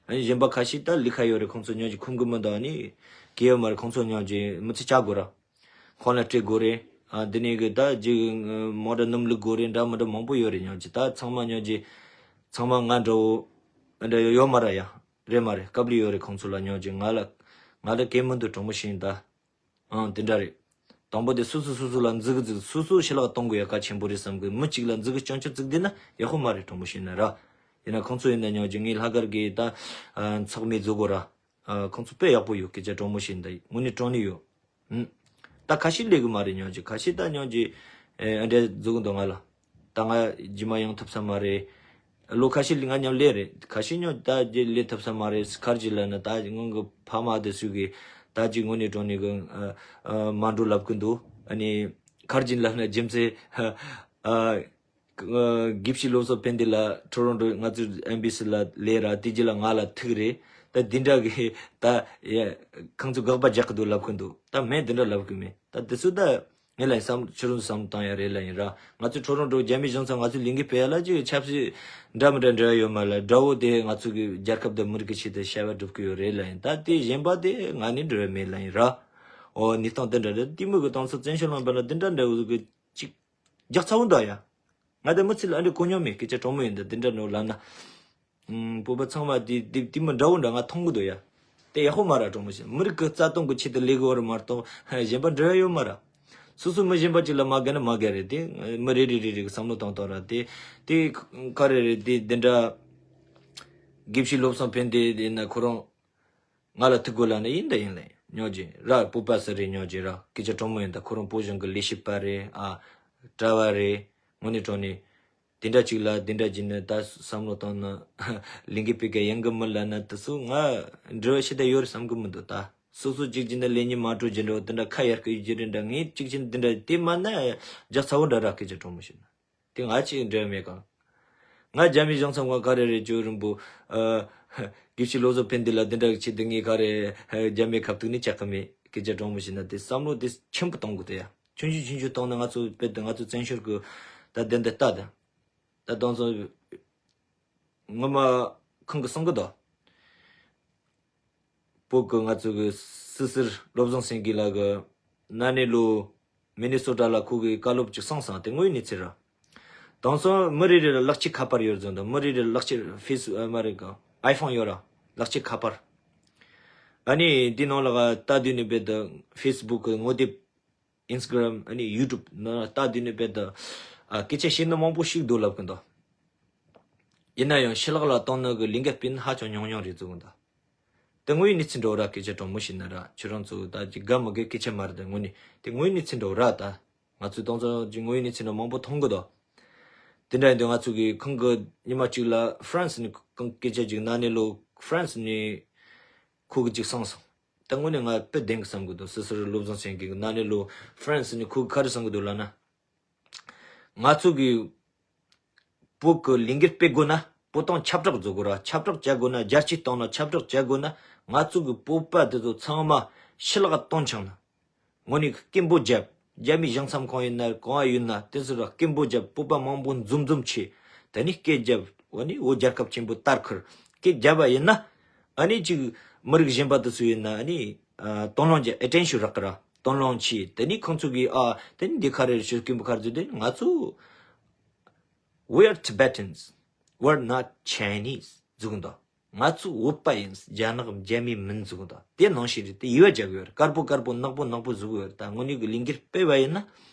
ཨ་ནི་གཞན་པ་ཁ་ཤས་ད་ལས་ཀ་ཡོད་རེད། ཁོང་ཚོ་ཉོན་གྱི་ཁོམ་གི་མི་འདུག་ཨ་ནི་གི་ཡོད་མ་རེད། ཁོང་ཚོ་ཉོན་གྱི་མི་ཚེ་བྱ་དགོས་ར། ཁོང་ལ་སྤྲད་དགོས་རེད། ཨ་འདི་ནས་གི་ད་ཅིག་མོ་ཊ་སྣུམ་བླུག་དགོས་རེད། འདྲ་མི་འདྲ་མང་པོ་ཡོད་རེད། ཉོན་གྱི་ད་ཚང་མ་ཉོན་གྱི་ཚང་མ་ང་འདྲ་བོ་འདྲ་ཡོད་མ་ར་ཡ། རེད་མ་རེད། སྐབས་ལ་ཡོད་རེད། ཁོང་ཚོ་ལ་ཉོན་གྱི་ང་ལ་ང་ལ་གལ་མི་འདུག་དྲང་མོ་བཤད་ཡིན་ད། ཨང་དེ་འདྲ་རེད། དང་པོ་དེ་སོ་སོ་སོ་སོ་ལ་འཛུགས་གི་འཛུགས། སོ་སོ་ཞི་ལག་གཏོང་དགོས་ཡ་གལ་ཆེན་པོ་རེད་བསམ་གི། མི་གཅིག་ལ་འཛུགས་གི་རྐྱང་རྐྱང་བཙུགས་བསྡད་ན་ཡག་པོ་མ་རེད། དྲང་མོ་བཤད་ན་ར། ཡིན་ན་ཁོང་ཚོ་ཡིན་ན་ཉོན་གྱི་ངའི་ལྷག་དཀར་གི་ད་ཨ་ཚོགས་མི་བཟོ་དགོས་ར། ཨ་ཁོང་ཚོ་དཔེ་ཡག་པོ་ཡོད། སྐད་ཆ་དྲང་མོ་བཤད་ན་ད་དངོས་གནས་དྲང་གནས་ཡོད། ཨུམ། ད་ཁ་ཤས་ལས་གི་མ་རེད། ཉོན་གྱི་ཁ་ཤས་ད་ཉོན་གྱི་ཨེ་འདྲ་བཟོ་གི་འདུག་ང་ལ། ད་ང་རྗེས་མ་ཡོང་ཐུབ་ས་མ་རེད། ལོ་ཁ་ཤས་ལས་ང་མཉམ་ལས་རེད། ཁ་ཤས་ཉོན་ད་རྗེས་ལས་ཐུབ་ས་མ་རེད། ཁར་གྱི་ལ་ན་ད་སྔོན་གི་ཕ་མ་དེ་ཚོས་གི་ད་ཅིག་དངོས་གནས་དྲང་གནས་གི་ཨ་ཨ་མ་འགྲོ་ལབ་གི་འདུག་ཨ་ནི་ཁར་གྱི་ལ་ན་རྒྱུ་མཚན་ཨ་ཨ་དགེ་བཤེས་བློ་བཟང་ཕན་བདེ་ལགས་ཁྲོ་རོང་རོ་ང་ཚོའི་ཨེམ་བྷི་སི་ལ་ལས་ར། དེ་རྗེས་ལ་ང་ལ་ཐུག་རེད། ད་འདི་འདྲ་གི་ད་ཡ་ཁོང་ཚོ་དགག་པ་རྒྱག་གི་འདུག་ལབ་གི་འདུག་ད་མེད་འདི་འདྲ་ལབ་གི་མེད། ད་དེ་ཚོ་ད་ངས་ལ་བསམ་ཁྱོད་རང་བསམ་བཏང་ཡ་རེད་ལ་ཡིན་ར། ང་ཚོ་ཁྲོ་རོང་རོ་རྒྱ་མི་གཞུང་ཚབ་ང་ཚོ་ལས་འགུལ་སྤེལ་ཡ་ལ་ཅིག་ཆབ་སྲིད་འདྲ་མི་འདྲ་འབྲེལ་བ་ཡོད་མ་ལ། དགྲ་བོ་དེ་ང་ཚོ་གི་རྒྱལ་ཁབ་དང་མི་རིགས་ཀྱི་ཆེད་དུ་བྱ་བ་སྒྲུབ་གི་ཡོད་རེད་ལ་ཡིན། ད་དེ་གཞན་པ་དེ་ང་ནི་འབྲེལ་བ་མེད་ལ་ཡིན་ར། ཨོ་གནས་སྟངས་དེ་འདྲ་རེད། དེ་མོ་གི་དང་ཚོ་བཙན་བྱོལ་ལ་འབད་ན་དེ་འདྲ་འདྲ་བོ་གི་ཅིག་རྒྱག་ཚ་བོ་འདུག་ཡ། ང་དེ་མི་ཚེ་ལ་ཨ་འདྲ་གོ་མྱོང་མེད། སྐད་ཆ་དྲང་མོ་ཡིན་ད། དེ་འདྲ་ནོ་ལབ་ན། ཨུམ། བོད་པ་ཚང་མ་དེ་དེ་དེ་མི་འདྲ་བོ་འདྲ་ང་མཐོང་གི་འདུག་ཡ། དེ་ཡག་པོ་མ་ར་དྲང་མོ་བཤད། མི་རིགས་ཀྱི་རྩ་དོན་གྱི་ཆེད་དུ་ལས་དགོས་ར་མ་གཏོགས་གཞན་པ་འབྲེལ་བ་ཡོད་མ་ར། སོ་སོ་མི་གཞན་པ་ཅིག་ལ་མ་དགའ་ན་མ་དགའ་རེད་དེ། མི་རེ་རེ་རེ་རེ་གི་བསམ་བློ་བཏང་བཏང་ར་དེ། དེ་ག་རེ་རེད་དེ། དེ་འདྲ་དགེ་བཤེས་བློ་བཟང་ཕན་བདེ་དེ་ན་ཁོ་རང་ང་ལ་ཐུག་དགོས་ལབ་ན་ཡིན་ད་ཡིན་ལ་ཡིན། ཉོ་རྒྱུ་ར་བོད་པ་ཟེར་རེད། ཉོ་རྒྱུ་ར་སྐད་ཆ་དྲང་མོ་ཡིན་ད། ཁོ་རང་བོད་གཞུང་གི་ལས་བྱེད་པ་རེད། ཨ་གྲྭ་བ་རེད། དངོས་གནས་དྲང་གནས། དེ་འདྲ་ཅིག་ལ་དེ་འདྲ་བྱས་ནས་ད་བསམ་བློ་བཏང་ན་ལས་འགུལ་སྤེལ་མཁན་ཡོང་གི་མིན་ལབ་ན་དེ་ཚོ་ང་འབྲེལ་བ་ཞེ་དྲག་ཡོད་རེད་བསམ་གི་མི་འདུག་ད་སོ་སོ་གཅིག་བྱས་ན་ལས་གཉིས་མ་གྲོལ་རྒྱུ་འདྲ་བོ་དེ་འདྲ་ཁ་ཡར་སྐད་རྒྱུ་རེད་འདྲ། ངས་གཅིག་བྱས་ན་དེ་འདྲ་དེ་མ་ན་རྒྱག་ཚ་བོ་འདྲ་ར། སྐད་ཆ་དྲང་མོ་བཤད་ན་དེ་ང་ཅིག་འབྲེལ་བ་མེད་གང་། ང་རྒྱ་མི་གཞུང་ཚབ་ཁང་ག་རེ་རེད་ཅོ་རིན་པོ་ཨ་དགེ་བཤེས་བློ་བཟང་ཕན་བདེ་ལ་དེ་འདྲ་བྱས་ཏེ་ངས་ག་རེ་རྒྱ་མིའི་ཁ་ཐུག་ནས་བཅག་གི་མེད། སྐད་ཆ་དྲང་མོ་བཤད་ན་དེ་བསམ་བློ་དེ་ཆེན་པོ་གཏོང་དགོས་ད་ཡ། ཆུང་ཆུང་ཆུང་ཆུང་བཏང་ན་ང་ཚོ་དཔེ་དེ་ང་ཚོ་བཙན་བྱོལ་གི་ད་དེ་འདི་ལྟ་དང་། ད་དང་ཚོ་ངོ་མ་ཁོང་གི་གསུང་གི་འདུག་བོད་གི་ང་ཚོ་གི་སི་སིར་བློ་བཟང་སེང་གེ་ལགས་གི་ན་ནས་ལོ་མི་ནི་སོ་ཊ་ལ་ཁོ་གི་བཀའ་སློབ་ཅིག་གསུངས་སོང་། དེ་དངོས་ཡོད་གནས་ཚུལ་ར། དང་སང་མི་རེ་རེ་ལ་ལག་ཁྱེར་ཁ་པར་ཡོད་ཟེར་འདུག་མི་རེ་རེ་ལ་ལག་ཁྱེར་ཕེ་སི་ཨ་མ་རེ་གི་ཨའི་ཕོན་ཡོད་ར། ལག་ཁྱེར་ཁ་པར། ཨ་ནི་འདི་ནང་ལ་ག་ལྟ་དུས་ནི་རྦད་དེ་ཕེ་སི་བུག་གི་ངོ་དེབ། ཨིན་སི་ཊ་གྷ་རམ། ཨ་ནི་ཡུ་ཊུབ་ནང་ལྟ་དུས་ནི་རྦད་དེ་ཨ་སྐད་ཆ་བཤད་ནི་མང་པོ་ཞིག་འདུག་ལབ་གི་འདུག་ཡིན་ན་ཡང་ཕྱི་ལོགས་ལ་གཏོང་ནི་གི་ལས་འགུལ་སྤེལ་ནི་ཧ་ཅང་ཉུང་ཉུང་རེད་ཟེར་གི་འདུག་དེ་དངོས་ཡོད་གནས་ཚུལ་འདྲ་བོ་ར། སྐད་ཆ་དྲང་མོ་བཤད་ན་ར། ཁྱོད་རང་ཚོ་ད་ཅིག་དགའ་མི་དགའ་སྐད་ཆ་མ་རེད་དེ། དངོས་གནས་དེ་དངོས་ཡོད་གནས་ཚུལ་འདྲ་བོ་ར། ད་ང་ཚོས་དང་ཚོ་ཅིག་དངོས་ཡོད་གནས་ཚུལ་འདྲ་མང་པོ་མཐོང་གི་འདུག་དེ་འདྲ་ཡིན་དུས་ང་ཚོ་གི་ཁོང་གི་ཉི་མ་གཅིག་ལ་ཧྥ་རན་སི་ནས་ཁོང་སྐད་ཆ་ཅིག་ན་ནས་ལོ་ཧྥ་རན་སི་ནས་ཁོ་གི་ཅིག་གསུངས་སོང་། ད་དངོས་གནས་ང་དཔེ་བདེན་གི་བསམ་གི་འདུག་སི་སི་རི་བློ་བཟང་སེང་གེ་གི་ན་ནས་ལོ་ཧྥ་རན་སི་ནས་ཁོ་གི་ག་རེ་གསུང་གི་འདུག་ལབ་ན། ང་ཚོ་གི་བོད་གི་ལས་འགུལ་སྤེལ་དགོས་ན་བོད་དོན་ཁྱབ་བསྒྲགས་བཟོ་དགོས་ར། ཁྱབ་བསྒྲགས་བྱ་དགོས་ན། རྒྱལ་སྤྱིའི་སྟེང་ལ་ཁྱབ་བསྒྲགས་བྱ་དགོས་ན་ང་ཚོ་གི་བོད་པ་དེ་ཚོ་ཚང་མ་ཕྱི་ལོགས་གཏོང་ཆོག་ན། དངོས་གནས་སྐད་འབོད་བརྒྱབ། རྒྱ་མིའི་གཞུང་ཚབ་ཁང་ཡིན་ན་གང་ཡིན་ན་དེ་ཚོ་ལ་སྐད་འབོད་བརྒྱབ། བོད་པ་མང་པོ་འཛོམས་འཛོམས་བྱས། དེ་ནས་སྐད་བརྒྱབ། འོ་ནི་བོད་རྒྱལ་ཁབ་ཆེན་པོ་དར་ཁུར། སྐད་བརྒྱབ་པ་ཡིན་ན། ཨ་ནི་ཅིག་མི་རིགས་གཞན་པ་དེ་ཚོ་ཡིན་ན་ཨ་ནི་ཨ་དོ་སྣང་བྱེད། ཨེ་ཊེན་ཤན་རག་གི་ར། དོ་སྣང་བྱེད། དེ་ནས་ཁོང་ཚོ་གིས་ཨ་དེ་ནི་འདི་ག་རེ་རེད་ཤོད། སྐད་འབོད་ག་རེ་བཟོས། དེ་ནི་ང་ཚོ་We are Tibetans. We're not Chinese. ཟེར་གི་འདུག་ང་ཚོ་བོད་པ་ཡིན། རྒྱ་ནག་རྒྱ་མི་མིན་ཟེར་གི་འདུག་དེ་ནང་བཞིན་རེད། དེ་ཡི་བ་རྒྱག་གི་ཡོད་རེད། དཀར་པོ་དཀར་པོ་ནག་པོ་ནག་པོ་ཟེར་གི་ཡོད་རེད། ད་དངོས་གནས་ཀྱི་ལས་འགུལ་སྤེལ་བ་ཡིན་ན།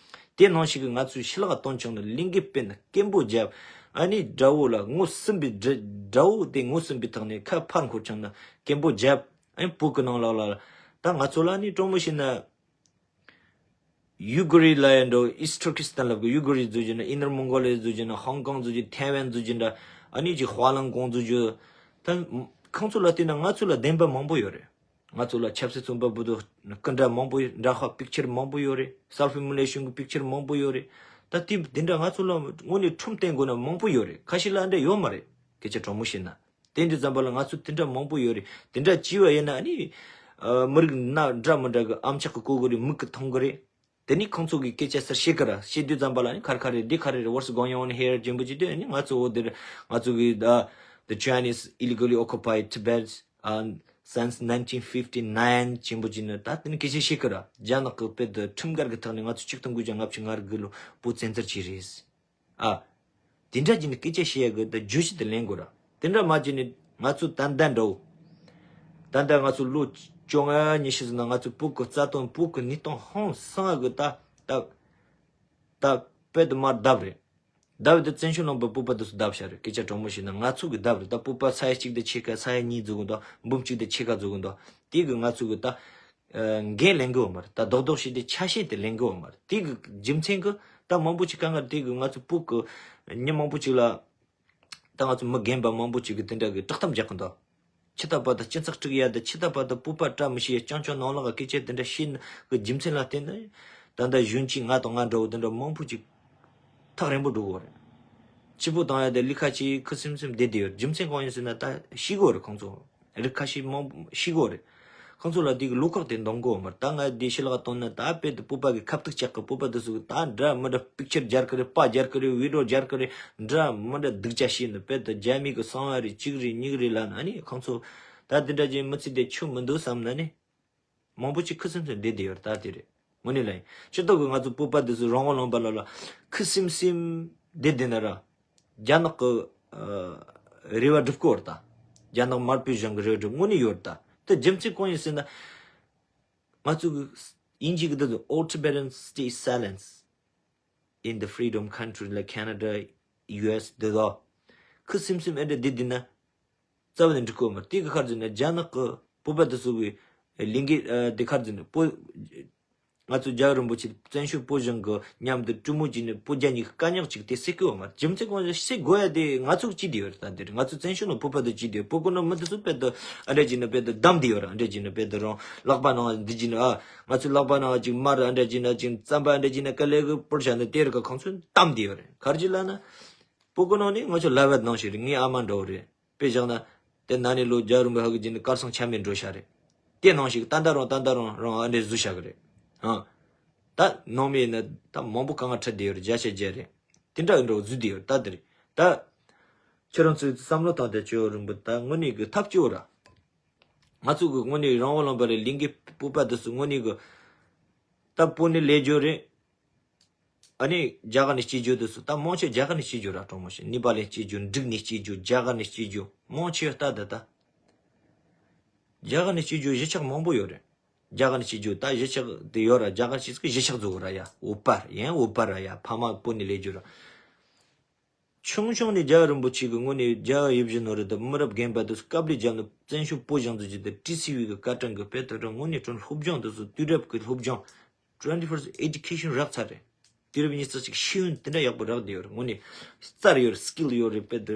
དེ་ནང་བཞིན་གྱི་ང་ཚོས་ཕྱི་ལོགས་གཏོང་ཆོག་ན་ལས་འགུལ་སྤེལ་ན་སྐད་འབོད་བརྒྱབ། ཨ་ནི་དགྲ་བོ་ལ་ངོ་ཟིན་པའི་དགྲ་དགྲ་བོ་དེ་ངོ་ཟིན་པའི་ཐོག་ནས་ཁ་ཕར་འཁོར་ཆོག་ན་སྐད་འབོད་བརྒྱབ། ཨ་ནི་བོད་ཀྱི་ནང་ལོགས་ལ་ད་ང་ཚོ་ལ་ནི་དྲང་མོ་བཤད་ན། ཡུ་གུ་རི་ལ་ཡང་འགྲོ། ཨིསི་ཊར་ཀི་སི་ཐན་ལབ་གི། ཡུ་གུ་རི་བཟོ་རྒྱུ་ན། ཨིན་ནར་མོང་གོ་ལི་ཡ་བཟོ་རྒྱུ་ན། ཧོང་ཀོང་བཟོ་རྒྱུ། ཐའེ་ཝན་བཟོ་རྒྱུ་འདྲ། ཨ་ནི་ཅིག་ཧྥ་ལང་ཀོང་བཟོ་རྒྱུ། ད་ཁོང་ཚོ་ལ་བལྟས་ན་ང་ཚོ་ལ་བདེན་པ་མང་པོ་ཡོད་རེད། ང་ཚོ་ལ་ཆབ་སྲིད་བཙོན་པ་བུ་དུ་སྐུ་འདྲ་མང་པོ་འདྲ་ཁ་པིག་ཅར་མང་པོ་ཡོད་རེད། སེལ་ཕི་མི་ལེ་ཤོན་གི་པིག་ཅར་མང་པོ་ཡོད་རེད། ད་དེ་དེ་འདྲ་ང་ཚོ་ལ་དངོས་གནས་ཁྲིམས་བསྟན་དགོས་ན་མང་པོ་ཡོད་རེད། ཁ་ཤས་ལ་འདྲ་ཡོད་མ་རེད། སྐད་ཆ་དྲང་མོ་བཤད་ན། དེ་འདྲ་ཙམ་པ་ལ་ང་ཚོ་དེ་འདྲ་མང་པོ་ཡོད་རེད། དེ་འདྲ་བྱས་པ་ཡིན་ན་ཨ་ནི་ཨ་མི་རིགས་སྣ་འདྲ་མི་འདྲ་གི་ཨམ་ཅོག་གི་བཀོད་གི་རེད། མིག་གི་མཐོང་གི་རེད། དེ་ནི་ཁོང་ཚོ་གི་སྐད་ཆ་ཟེར་བཤད་གི་ར། བཤད་དུས་ཙམ་པ་ལ་ནི་ཁར་ཁར་རེད། འདི་ཁར་རེད། What's going on here? ཅན་པོ་ཅིག་དེ་ནི་ང་ཚོ་འོ་དེར་ང་ཚོ་གི་the the Chinese illegally occupied Tibet uh, since nineteen fifty-nine ཅན་པོ་ཅིག་ནི་ད་དེ་ནི་སྐད་ཆ་བཤད་གི་ར། རྒྱ་ནག་གི་དཔེ་དེ་ཁྲིམས་འགལ་གི་ཐོག་ནས་ང་ཚོ་ཆིག་སྟོང་དགུ་བརྒྱ་ལྔ་བཅུ་ང་དགུ་ལོ་བོད་བཙན་འཛུལ་བྱས་རེད། ཨ། དེ་འདྲ་ཅིག་ནི་སྐད་ཆ་བཤད་ཡ་གི་ད་བརྗོད་གཞི་དེ་ལེན་དགོས་ར། དེ་འདྲ་མ་བྱས་ནི་ང་ཚོ་ད་ལྟ་འདྲ་བོ། ད་ལྟ་ང་ཚོ་ལོ་བཅོ་ལྔ་ཉི་ཤུ་ཟིན་ན་ང་ཚོ་བོད་གི་རྩ་དོན་བོད་གི་གནས་སྟངས་ཧང་སང་གི་ད་ད་ད་དཔེ་དེ་མར་བརྡབ་རེད། བརྡབ་དེ་བཙན་བྱོལ་ནང་པའི་བོད་པ་དེ་ཚོ་བརྡབ་བྱ་རེད། སྐད་ཆ་དྲང་མོ་བཤད་ན་ང་ཚོ་གི་བརྡབ་རེད། ད་བོད་པ་ས་ཡ་གཅིག་དེ་ཕྱེད་ཀ་ས་ཡ་གཉིས་འཛུགས་གི་འདུག་འབུམ་གཅིག་དེ་ཕྱེད་ཀ་འཛུགས་གི་འདུག་དེ་གི་ང་ཚོ་གི་ད། འགན་ལེན་གི་ཡོད་མ་རེད། ད་རྡོག་རྡོག་བྱས་ཏེ་ཆ་ཤས་དེ་ལེན་གི་ཡོད་མ་རེད། དེ་གི་རྒྱུ་མཚན་གི་ད་མང་པོ་ཅིག་དཀའ་ངལ་དེ་གི་ང་ཚོ་བོད་གི་མི་མང་པོ་ཅིག་ལ་ད་ང་ཚོ་མི་རྒན་པ་མང་པོ་ཅིག་གི་དེ་འདྲ་གི་དཀྲོག་གཏམ་རྒྱག་གི་འདུག་ཆི་ད་པ་ད་སྤྱི་ཚོགས་དཀྲུག་ཡ་ད་ཆི་ད་པ་ད་བོད་པ་བཀྲ་མི་ཤིས་ཡ་རྐྱང་རྐྱང་ནང་ལོགས་གི་སྐད་ཆ་དེ་འདྲ་བཤད་ནི་གི་རྒྱུ་མཚན་ལ་བརྟེན་ནས་ད་ལྟ་གཞོན་སྐྱེས་ང་དང་ང་འདྲ་བོ་དེ་འདྲ་མང་པོ་ཅིག་ཐག་རིང་པོ་འགྲོ་གི་ཡོད་རེད། སྤྱི་པོ་བཏང་ཡ་དེ་ལི་ཁ་ཆེ་ཁུ་སིམ་སིམ་བསྡད་བསྡད་ཡོད་རེད། རྒྱུ་མཚན་གང་ཡིན་ཟེར་ན་ད་ཤི་གི་ཡོད་རེད། ཁོང་ཚོ་རིགས་ཁ་ཤས་མང་པོ་ཤི་གི་ཡོད་རེད། ཁོང་ཚོ་ལ་དེ་གི་བློ་ཁོག་དེ་འདང་གི་ཡོད་མ་རེད། ད་ང་དེ་ཕྱི་ལོགས་གཏོང་ན་ད་དཔེ་དེ་བོད་པ་གི་ཁ་ཐུག་ཆག་གི་བོད་པ་དེ་ཚོ་གི་ད་འདྲ་མི་འདྲ་པིག་ཅར་སྦྱར་གི་རེད། པར་སྦྱར་གི་རེད། བི་ཌི་ཡོ་སྦྱར་གི་རེད། འདྲ་མི་འདྲ་སྡུག་ཅག་བཤད་ནི་དཔེ་དེ་རྒྱ་མི་གི་གསང་བ་རེད། གཅིག་རེད་གཉིས་རེད་ལབ་ན་ཨ་ནི་ཁོང་ཚོ་ད་དེ་འདྲ་ཅན་མི་ཚེ་དེ་ཆོ་མི་འདུག་བསམ་ན་ནི། མང་པོ་ཅིག་ཁུ་སིམ་སིམ་བསྡད་བསྡད་ཡོད་རེད། ད་དེ་རེད། དངོས་གནས་ལ་ཡིན་སྤྱི་ཚོགས་ཀྱི་ང་ཚོ་བོད་པ་འདི་ཚོ་རང་དབང་ལུང་པ་ལ་ལ་ཁུ་སིམ་སིམ་བསྡད་བསྡད་ན་ར། རྒྱ་ནག་གི་ཨ་རེ་བ་སྒྲུབ་ཀྱི་ཡོད་རེད་ད། རྒྱ་ནག་དམར་པོའི་གཞུང་གི་རེ་བ་སྒྲུབ་དངོས་གནས་ཡོད་རེད་ད། དེ་རྒྱུ་མཚན་གང་ཡིན་ཟེར་ན། ང་ཚོ་གི་དབྱིན་ཇི་གི་འདི་ཚོ་All Tibetan Stay Silence in the Freedom Country ལ་Canada, U S འདི་ཚོ་ཁུ་སིམ་སིམ་ཨེ་འདྲ་བསྡད་བསྡད་ན། རྩ་བ་ནས་འགྲིག་གི་ཡོད་མ་རེད། དེ་གི་ཁར་འཛིན་ན་རྒྱ་ནག་གི་བོད་པ་དེ་ཚོ་གི་ལས་འགན་དེ་ཁར་འཛིན་ན་བོད། ང་ཚོ་རྒྱལ་བ་རིན་པོ་ཆེ་བཙན་བྱོལ་བོད་གཞུང་གི་མཉམ་དུ་གྲོས་མོལ་བྱས་ནས་བོད་རྒྱ་གཉིས་ཀྱི་དཀའ་རྙོག་ཅིག་དེ་སེལ་གི་ཡོད་མ་རེད། རྒྱུ་མཚན་གང་ཞིག་སེལ་དགོས་ཡ་དེ་ང་ཚོ་གི་བྱས་བསྡད་ཡོད་རེད། ད་དེ་རེད། ང་ཚོ་བཙན་བྱོལ་ནང་བོད་པ་དེ་བྱས་བསྡད་ཡོད། བོད་ཁོ་ན་མི་དེ་ཚོ་དཔེ་དེ་ཨ་འདྲ་བྱས་ན་དཔེ་དེ་བསྡམས་བསྡད་ཡོད་རེད། ཨ་འདྲ་བྱས་ན་དཔེ་དེ་རང་ལག་པ་ནང་འདི་བྱས་ན་ཨ་ང་ཚོའི་ལག་པ་ནང་ཅིག་དམར་ཨ་འདྲ་བྱས་ན་ཅིག་རྩམ་པ་ཨ་འདྲ་བྱས་ན་དཀའ་ལས་གི་པོར་བྱས་ན་དེ་རེད་ག་ཁོང་ཚོས་བསྡམས་བསྡད་ཡོད་རེད། ག་རེ་བྱས་ལབ་ན། བོད་ཁོ་ན་ནི་ང་ཚོ་ལབ་པ་ནང་བཞིན་རེད། ངའི་ཨ་མ་འདྲ་བོ་རེད། དཔེ་བཞག་ན། དེ་ན་ནས་ལོ་རྒྱལ་བ་རིན་པོ་ཆེ་གི་རྗེས་ནས་གར་སོང་ཆ་མེད་འགྲོ་ཤག་རེད། དེ་ནང་བཞིན་ད་ལྟ་རང་ད་ལྟ་རང་རང་ཨ་འདྲས་བཟོས་ཤག་གི་རེད། ཧང་། ད་ནང་མི་ཡིན་ན་ད་མང་པོ་གང་ང་ཁྲིད་བསྡད་ཡོད་རེད། བརྒྱ་ཆ་བརྒྱ་རེད། དེ་འདྲ་འགྲོ་བཟོས་བསྡད་ཡོད་རེད། ད་དེ་རེད། ད། ཁྱོད་རང་ཚོས་བསམ་བློ་བཏང་སྟེ་ཅོ་རིན་པོ་ད་དངོས་གནས་གི་ཐབས་སྐྱོ་ར། ང་ཚོ་གི་དངོས་གནས་རང་དབང་ལུང་པ་རེད། ལས་འགན་སྤོབས་པ་དེ་ཚོ་དངོས་གནས་གི། ད་བོད་ནས་སླེབས་རྒྱུ་རེད། ཨ་ནི་རྒྱ་གར་ནས་སྐྱེས་རྒྱུ་དེ་ཚོ་ད་མང་ཆེ་རྒྱ་གར་ནས་སྐྱེས་རྒྱུ་ར། དྲང་མོ་བཤད་ནེ་པ་ལ་ནས་སྐྱེས་རྒྱུ་འབྲུག་ནས་སྐྱེས་རྒྱུ་རྒྱ་གར་ནས་སྐྱེས་རྒྱུ་མང་ཆེ་ད་ད་ད། རྒྱ་གར་ནས་སྐྱེས་རྒྱུ་གཞིས་ཆགས་མང་པོ་ཡོད་རེད། རྒྱ་གར་ནས་སྐྱེས་རྒྱུ་ད་གཞིས་ཆགས་དེ་ཡོད་ར། རྒྱ་གར་སྐྱེས་ཚིག་གཞིས་ཆགས་བཟོ་གི་ར་ཡ། བོད་པ་ཡང་བོད་པ་ར་ཡ། ཕ་མ་བོད་ནས་སླེབས་རྒྱུ་ར། ཆུང་ཆུང་ནས་རྒྱལ་བ་རིན་པོ་ཆེ་གི་དངོས་གནས་རྒྱལ་བ་ཡིད་བཞིན་ནོར་བུ་དང་མི་རབས་རྒན་པ་དེ་ཚོ་དཀའ་ལས་བརྒྱབ་ནས་བཙན་བྱོལ་བོད་གཞུང་འཛུགས་རྒྱུ་དེ་ཊི་སི་ཝི་གི་བཀའ་དྲིན་གི་དཔེ་དེ་འདྲ་དངོས་གནས་དྲང་སློབ་སྦྱོང་དེ་ཚོ་དུས་རབས་ཀྱི་སློབ་སྦྱོང་twenty first education རག་ཚར་རེད། དུས་རབས་ཉི་ཤུ་རྩ་གཅིག་ཤེས་ཡོན་དེ་འདྲ་ཡག་པོ་རག་བསྡད་ཡོད་རེད། དངོས་གནས་རྩལ་ཡོད་རེད། སི་ཀིལ་ཡོད་རེད། དཔེ་དེ་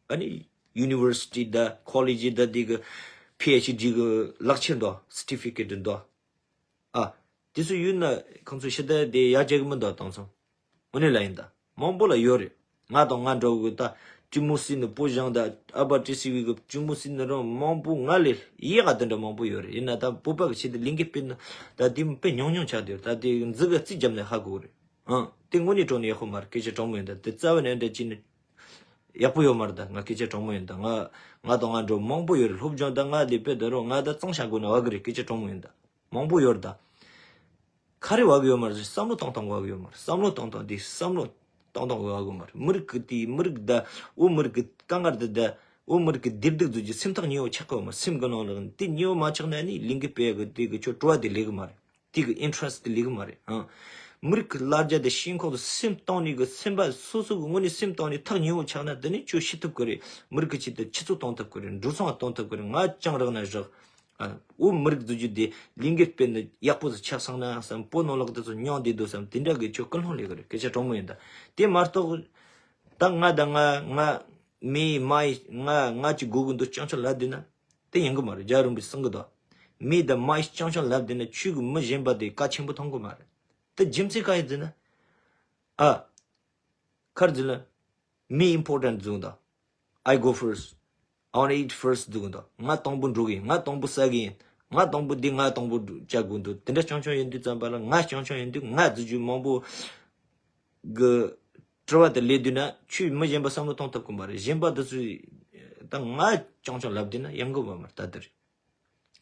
ཨ་ནི་ཡུ་ནི་ཝར་སི་ཊི་དང་ཁོ་ལེ་ཇི་དང་དེ་གི་ཕི་ཨེཆ་ཌི་གི་ལག་ཁྱེར་འདུག་སར་ཊི་ཕི་ཀེཊ་འདུག་ཨ། དེ་ཚོ་ཡོད་ན་ཁོང་ཚོ་ཕྱི་ཟླ་དེ་ཡར་རྒྱག་གི་མི་འདུག་དེང་སང་། དངོས་གནས་ལ་ཡིན་ད། མང་པོ་ལ་ཡོད་རེད། ང་དང་ང་འདྲ་བོ་གི་ད་ཊི་མོ་སི་ནི་བོད་གཞུང་ད་ཨ་པ་ཊི་སི་ཝི་གི་ཊི་མོ་སི་ནི་རང་མང་པོ་ང་ལས་ཡག་ག་དེ་འདྲ་མང་པོ་ཡོད་རེད། ཡིན་ན་ད་བོད་པ་གི་ཆེད་དུ་ལས་འགུལ་སྤེལ་ན་ད་དེ་དཔེ་ཉུང་ཉུང་ཆགས་བསྡད་ཡོད། ད་དེ་འཛི་ག་རྩིས་བརྒྱབ་ནས་ཧ་གོ་གི་རེད། ཨང་། དེ་དངོས་གནས་དྲང་གནས་ཡག་པོ་མ་རེད། སྐད་ཆ་དྲང་མོ་ཡིན་ད། དེ་རྩ་བ་ནས་འདྲ་ཅི་ནི་ཡག་པོ་ཡོད་མ་རེད་ད། ང་སྐད་ཆ་དྲང་མོ་ཡིན་ད། ང་ང་དང་ང་འདྲ་བོ་མང་པོ་ཡོད་རེད། སློབ་སྦྱོང་ད་ང་ལས་དཔེ་ད་རུང་ང་ད་གཙང་བྱ་དགོས་ན་བ་གི་རེད། སྐད་ཆ་དྲང་མོ་ཡིན་ད། མང་པོ་ཡོད་རེད་ད། ག་རེ་བ་གི་ཡོད་མ་རེད། བསམ་བློ་བཏང་བཏང་བ་གི་ཡོད་མ་རེད། བསམ་བློ་བཏང་བཏང་དེ་བསམ་བློ་བཏང་བཏང་བ་གི་ཡོད་མ་རེད། མི་རིགས་ཀྱི་དེ་མི་རིགས་ད་བོད་མི་རིགས་ཀྱི་དཀའ་ངལ་དེ་ད་བོད་མི་རིགས་ཀྱི་བདེ་སྡུག་བཟོ་རྒྱུ་སེམས་ཐག་ཉེ་བོ་ཆགས་གི་ཡོད་མ་རེད། སེམས་གི་ནང་ལ་དེ་ཉེ་བོ་མ་ཆགས་ན་ནི་ལས་འགུལ་སྤེལ་གི་དེ་གི་ཁྱོད་སྤྲོ་བ་དེ་ལས་གི་མ་རེད། དེ་གི་ཨིན་ཊི་རེ་སི་ཊི་དེ་ལས་གི་མ་རེད། ཨང་། མི་རིགས་ཀྱི་ལ་རྒྱ་དེ་ཤེས་ཁོག་ཏུ་སེམས་བཏང་ནས་གི་སེམས་པ་སོ་སོ་གི་དངོས་གནས་སེམས་བཏང་ནས་ཐག་ཉེ་བོ་ཆགས་ན་དེ་ནི་ཁྱོད་ཤི་ཐུབ་གི་རེད། མི་རིགས་ཀྱི་ཆེད་དུ་ཆུ་ཚོད་གཏོང་ཐུབ་གི་རེད། འགྲོ་སོང་གཏོང་ཐུབ་གི་རེད། ང་ཅང་རག་ན་རག་ཨ། འུ་མི་རིགས་བཟོ་རྒྱུ་དེ་ལས་འགུལ་སྤེལ་ནས་ཡག་པོ་ཟིག་ཆགས་སོང་ན་བསམ། བོད་ནང་ལོགས་དེ་ཚོ་མྱོང་བསྡད་འདུག་བསམ། དེ་འདྲ་གི་ཁྱོད་ཀུན་སློང་སླེབས་གི་རེད། སྐད་ཆ་དྲང་མོ་ཡིན་ད། དེ་མ་གཏོགས་ད་ང་དང་ང་ང་མི་མ་ཡི་ང་ང་ཅིག་དགོས་གི་འདུག་ཅང་ཅང་ལབ་བསྡད་ན་དེ་ཡིན་གི་མ་རེད། རྒྱལ་བ་རིན་པོ་ཆེ་གསུང་གི་འདུག་མི་དང་མ་ཡིས་རྐྱང་རྐྱང་ལབ་བསྡད་ན་ཁྱོད་ཀྱི་མི་གཞན་པ་དེ་གལ་ཆེན་པོ་མཐོང་གི་མ་རེད། དེ་རྒྱུ་མཚན་གང་ཡིན་ཟེར་ན། ཨ། ཁར་ཟེར་ན། མི་ཨིམ་པོར་ཊན་ཊི་བཟོ་གི་འདུག I go first. I wanna eat first བཟོ་གི་འདུག་ང་དང་པོ་འགྲོ་གི་ཡིན། ང་དང་པོ་ཟ་གི་ཡིན། ང་དང་པོ་འདི་ང་དང་པོ་བྱ་དགོས་འདུག་དེ་འདྲ་རྐྱང་རྐྱང་ཡིན་དུས་ཙམ་པ་ལ། ང་རྐྱང་རྐྱང་ཡིན་དུས་ང་བཟོ་རྒྱུ་མང་པོ་གི་དྲི་བ་དེ་ལས་དུས་ན། ཁྱོད་མི་གཞན་པ་བསམ་བློ་གཏོང་ཐུབ་ཀྱི་མ་རེད། གཞན་པ་དེ་ཚོས་ད་ང་རྐྱང་རྐྱང་ལབ་བསྡད་ན་ཡོང་གི་མ་མ་རེད། ད་དེ་རེད།